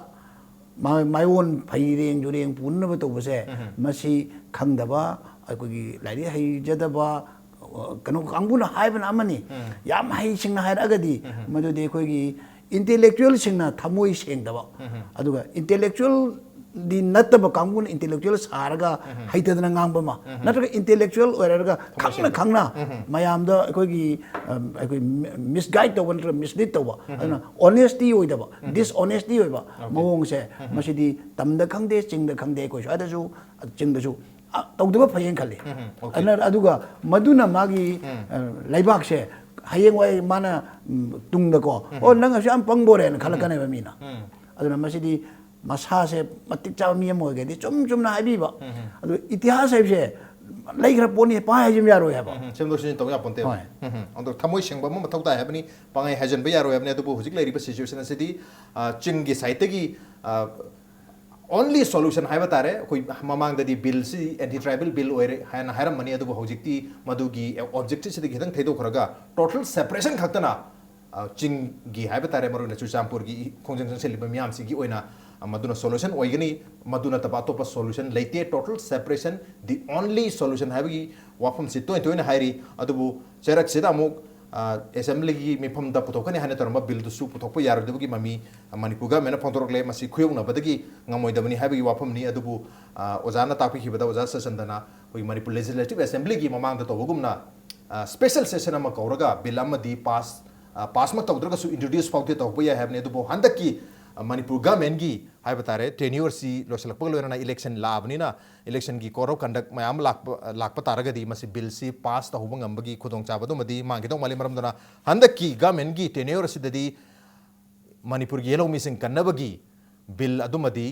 ꯃꯥ-, ꯃꯥꯏꯑꯣꯟ ꯐꯩꯔꯦꯡ ꯖꯨꯔꯦꯡ ꯄꯨꯅꯅꯕ ꯇꯧꯕꯁꯦ, ꯃꯁꯤ ꯈꯪꯗꯕ, ꯑꯩꯈꯣꯏꯒꯤ ꯂꯥꯏꯔꯤꯛ ꯍꯩꯖꯗꯕ, ꯑ, ꯀꯩꯅꯣ ꯀꯥꯡꯕꯨꯅ ꯍꯥꯏꯕꯅ ꯑꯃꯅꯤ꯫ ꯌꯥꯝ ꯍꯩꯁꯤꯡꯅ ꯍꯥꯏꯔꯛꯑꯒꯗꯤ, ꯃꯗꯨꯗꯤ ꯑꯩꯈꯣꯏꯒꯤ intellectual ꯁꯤꯡꯅ ꯊꯃꯣꯏ ꯁꯦꯡꯗꯕ, ꯑꯗꯨꯒ intellectual ꯗꯤ ꯅꯠꯇꯕ ꯀꯥꯡꯕꯨꯅ intellectual ꯁꯥꯔꯒ ꯍꯩꯇꯗꯅ ꯉꯥꯡꯕ ꯑꯃ, ꯅꯠꯇ꯭ꯔꯒ intellectual ꯑꯣꯏꯔꯒ ꯈꯪꯅ ꯈꯪꯅ ꯃꯌꯥꯝꯗ ꯑꯩꯈꯣꯏꯒꯤ, ꯑꯝ, ꯑꯩꯈꯣꯏ ꯃꯤ-, misguide ꯇꯧꯕ ꯅꯠꯇ꯭ꯔꯒ mislead ꯇꯧꯕ, ꯑꯗꯨꯅ honesty ꯑꯣꯏꯗꯕ, dishonesty ꯑꯣꯏꯕ ꯃꯑꯣꯡꯁꯦ, ꯃꯁꯤꯗꯤ ꯇꯝꯗ ꯈꯪꯗꯦ, ꯆꯤꯡꯗ ꯈꯪꯗꯦ, ꯑꯩꯈꯣꯏ ꯁ꯭ꯋꯥꯏꯗꯁꯨ, ꯆꯤꯡꯗꯁꯨ, ꯑ, ꯇꯧꯗꯕ ꯐꯩꯌꯦꯅ ꯈꯜꯂꯤ꯫ ꯑꯗꯨꯅ, ꯑꯗꯨꯒ ꯃꯗꯨꯅ ꯃꯥꯒꯤ, ꯑ, ꯂꯩꯕꯥꯛꯁꯦ ꯍꯌꯦꯡꯋꯥꯏ ꯃꯥꯅ, ꯎꯝ, ꯇꯨꯡꯗꯀꯣ, "ꯑꯣ, ꯅꯪ ꯑꯁꯨꯛ ꯌꯥꯝ ꯄꯪꯕ ꯑꯣꯏꯔꯦꯅ" ꯈꯜꯂꯛꯀꯅꯦꯕ ꯃꯤꯅ꯫ ꯑꯗꯨꯅ ꯃꯁꯤꯗꯤ ꯃꯁꯥꯁꯦ ꯃꯇꯤꯛ ꯆꯥꯕ ꯃꯤ ꯑꯃ ꯑꯣꯏꯒꯦꯗꯤ ꯆꯨꯝ ꯆꯨꯝꯅ ꯍꯥꯏꯕꯤꯕ꯫ ꯑꯗꯨ ꯏꯇꯤꯍꯥꯁ ꯍꯥꯏꯕꯁꯦ ꯂꯩꯈ꯭ꯔ ꯄꯣꯠꯅꯤ, ꯄꯥꯏ ꯍꯥꯏꯖꯤꯟꯕ ꯌꯥꯔꯣꯏ ꯍꯥꯏꯕ꯫ ꯎꯝ, ꯁꯦꯝꯗꯣꯛ ꯁꯦꯝꯖꯤꯟ ꯇꯧ ꯌꯥꯄꯣꯟꯇꯦꯕ꯫ ꯍꯣꯏ꯫ ꯎꯝ, ꯑꯗꯣ ꯊꯃꯣꯏ ꯁꯦꯡꯕ ꯑꯃ ꯃꯊꯧ ꯇꯥꯏ ꯍꯥꯏꯕꯅꯤ, ꯄꯪꯍꯥꯏ ꯍꯥꯏꯖꯤꯟꯕ ꯌꯥꯔꯣꯏ ꯍꯥꯏꯕꯅꯤ꯫ ꯑꯗꯨꯕꯨ ꯍꯧꯖꯤꯛ ꯂꯩꯔꯤꯕ situation ꯑꯁꯤꯗꯤ, ꯑ, ꯆꯤꯡꯒꯤ side ꯇꯒꯤ, ꯑ, only solution ꯍꯥꯏꯕ ꯇꯥꯔꯦ꯫ ꯑꯩꯈꯣꯏ ꯃꯃꯥꯡꯗꯗꯤ bill ꯁꯤ anti tribal bill ꯑꯣꯏꯔꯦ ꯍꯥꯏꯅ ꯍꯥꯏꯔꯝꯕꯅꯤ, ꯑꯗꯨꯕꯨ ꯍꯧꯖꯤꯛꯇꯤ ꯃꯗꯨꯒꯤ objective ꯁꯤꯗꯒꯤ ꯈꯤꯇꯪ ꯊꯩꯗꯣꯛꯈ꯭ꯔꯒ total separation ꯈꯛꯇꯅ, ꯑ, ꯆꯤꯡꯒꯤ ꯍꯥꯏꯕ ꯇꯥꯔꯦ, ꯃꯔꯨꯑꯣꯏꯅ ꯆꯨꯔꯆꯥꯟꯄꯨꯔꯒꯤ ꯈꯣꯡꯖꯪ ꯆꯪꯁꯤꯜꯂꯤꯕ ꯃꯤꯌꯥꯝꯁꯤꯒꯤ ꯑꯣꯏꯅ ꯃꯗꯨꯅ solution ꯑꯣꯏꯒꯅꯤ꯫ ꯃꯗꯨ ꯅꯠꯇꯕ ꯑꯇꯣꯞꯄ solution ꯂꯩꯇꯦ꯫ Total separation the only solution ꯍꯥꯏꯕꯒꯤ ꯋꯥꯐꯝꯁꯤ ꯇꯣꯏꯅ ꯇꯣꯏꯅ ꯍꯥꯏꯔꯤ꯫ ꯑꯗꯨꯕꯨ ꯆꯩꯔꯛꯁꯤꯗ ꯑꯃꯨꯛ ꯑꯦꯁꯦꯝꯕ꯭ꯂꯤꯒꯤ ꯃꯤꯐꯝꯗ ꯄꯨꯊꯣꯛꯀꯅꯤ ꯍꯥꯏꯅ ꯇꯧꯔꯝꯕ ꯕꯤꯜꯗꯨꯁꯨ ꯄꯨꯊꯣꯛꯄ ꯌꯥꯔꯣꯏꯗꯕꯒꯤ ꯃꯃꯤ ꯃꯅꯤꯄꯨꯔ ꯒꯃꯦꯟꯅ ꯐꯣꯡꯗꯣꯔꯛꯂꯦ꯫ ꯃꯁꯤ ꯈꯨꯌꯧꯅꯕꯗꯒꯤ ꯉꯝꯃꯣꯏꯗꯕꯅꯤ ꯍꯥꯏꯕꯒꯤ ꯋꯥꯐꯝꯅꯤ꯫ ꯑꯗꯨꯕꯨ ꯑꯣꯖꯥꯅ ꯇꯥꯛꯄꯤꯈꯤꯕꯗ, ꯑꯣꯖꯥ ꯁꯆꯟꯗꯅ ꯑꯩꯈꯣꯏꯒꯤ ꯃꯅꯤꯄꯨꯔ ꯂꯦꯖꯤꯁꯂꯦꯇꯤꯚ ꯑꯦꯁꯦꯝꯕ꯭ꯂꯤꯒꯤ ꯃꯃꯥꯡꯗ ꯇꯧꯕꯒꯨꯝꯅ special session ꯑꯃ ꯀꯧꯔꯒ ꯕꯤꯜ ꯑꯃꯗꯤ ꯄꯥꯁ ꯄꯥꯁꯃꯛ ꯇꯧꯗ꯭ꯔꯒꯁꯨ introduce ꯐꯥꯎꯗꯤ ꯇꯧꯕ ꯌꯥꯏ ꯍꯥꯏꯕꯅꯤ꯫ ꯑꯗꯨꯕꯨ ꯍꯟꯗꯛꯀꯤ ꯃꯅꯤꯄꯨꯔ ꯒꯃꯦꯟꯒꯤ ꯍꯥꯏꯕ ꯇꯥꯔꯦ, ꯇꯦꯅ꯭ꯌꯨꯔꯁꯤ ꯂꯣꯏꯁꯤꯜꯂꯛꯄꯒ ꯂꯣꯏꯅꯅ ꯏꯂꯦꯛꯁꯟ ꯂꯥꯛꯑꯕꯅꯤꯅ, ꯏꯂꯦꯛꯁꯟꯒꯤ code of conduct ꯃꯌꯥꯝ ꯂꯥꯛꯄ ꯂꯥꯛꯄ ꯇꯥꯔꯒꯗꯤ ꯃꯁꯤ ꯕꯤꯜꯁꯤ ꯄꯥꯁ ꯇꯧꯍꯧꯕ ꯉꯝꯕꯒꯤ ꯈꯨꯗꯣꯡꯆꯥꯕ ꯑꯗꯨꯃꯗꯤ ꯃꯥꯡꯒꯗꯧ ꯃꯥꯜꯂꯤ꯫ ꯃꯔꯝ ꯑꯗꯨꯅ ꯍꯟꯗꯛꯀꯤ ꯒꯃꯦꯟꯒꯤ ꯇꯦꯅ꯭ꯌꯨꯔ ꯑꯁꯤꯗꯗꯤ ꯃꯅꯤꯄꯨꯔꯒꯤ ꯌꯦꯜꯍꯧꯃꯤꯁꯤꯡ ꯀꯟꯅꯕꯒꯤ ꯕꯤꯜ ꯑꯗꯨꯃꯗꯤ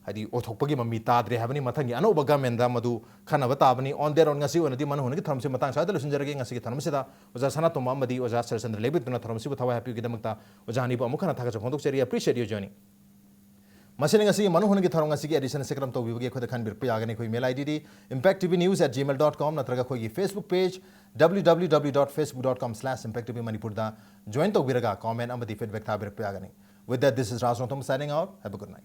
ꯍꯥꯏꯗꯤ ꯑꯣꯏꯊꯣꯛꯄꯒꯤ ꯃꯃꯤ ꯇꯥꯗ꯭ꯔꯦ ꯍꯥꯏꯕꯅꯤ꯫ ꯃꯊꯪꯒꯤ ꯑꯅꯧꯕ ꯒꯃꯦꯟꯗ ꯃꯗꯨ ꯈꯟꯅꯕ ꯇꯥꯕꯅꯤ꯫ On that note, ꯉꯁꯤ ꯑꯣꯏꯅꯗꯤ ꯃꯅꯨ ꯍꯨꯅꯒꯤ ꯊꯧꯔꯝꯁꯤ ꯃꯇꯥꯡ ꯁ꯭ꯋꯥꯏꯗ ꯂꯣꯏꯁꯤꯟꯖꯔꯒꯦ꯫ ꯉꯁꯤꯒꯤ ꯊꯧꯔꯝꯁꯤꯗ ꯑꯣꯖꯥ ꯁꯅꯥꯇꯣꯝꯕ ꯑꯃꯗꯤ ꯑꯣꯖꯥ ꯁꯔꯆꯟꯗ꯭ꯔ ꯂꯩꯕꯤꯗꯨꯅ ꯊꯧꯔꯝꯁꯤꯕꯨ ꯊꯋꯥꯏ ꯍꯥꯞꯄꯤꯕꯒꯤꯗꯃꯛꯇ ꯑꯣꯖꯥ ꯑꯅꯤꯕꯨ ꯑꯃꯨꯛ ꯍꯟꯅ ꯊꯥꯒꯠꯆꯕ ꯐꯣꯡꯗꯣꯛꯆꯔꯤ꯫ Appreciate you joining꯫ ꯃꯁꯤꯅ ꯉꯁꯤꯒꯤ ꯃꯅꯨ ꯍꯨꯅꯒꯤ ꯊꯧꯔꯝ ꯉꯁꯤꯒꯤ edition ꯑꯁꯤ ꯀꯔꯝ ꯇꯧꯕꯤꯕꯒꯦ ꯑꯩꯈꯣꯏꯗ ꯈꯟꯕꯤꯔꯛꯄ ꯌꯥꯒꯅꯤ꯫ ꯑꯩꯈꯣꯏ email ID D impact T V news at gmail dot com ꯅꯠꯇ꯭ꯔꯒ ꯑꯩꯈꯣꯏꯒꯤ Facebook page W W W dot facebook dot com slash impact T V Manipur ꯗ join ꯇꯧꯕꯤꯔꯒ comment ꯑꯃꯗꯤ feedback ꯊꯥꯕꯤꯔꯛꯄ ꯌꯥꯒꯅꯤ꯫ With that, this is Raj Rongtham signing out. Have a good night.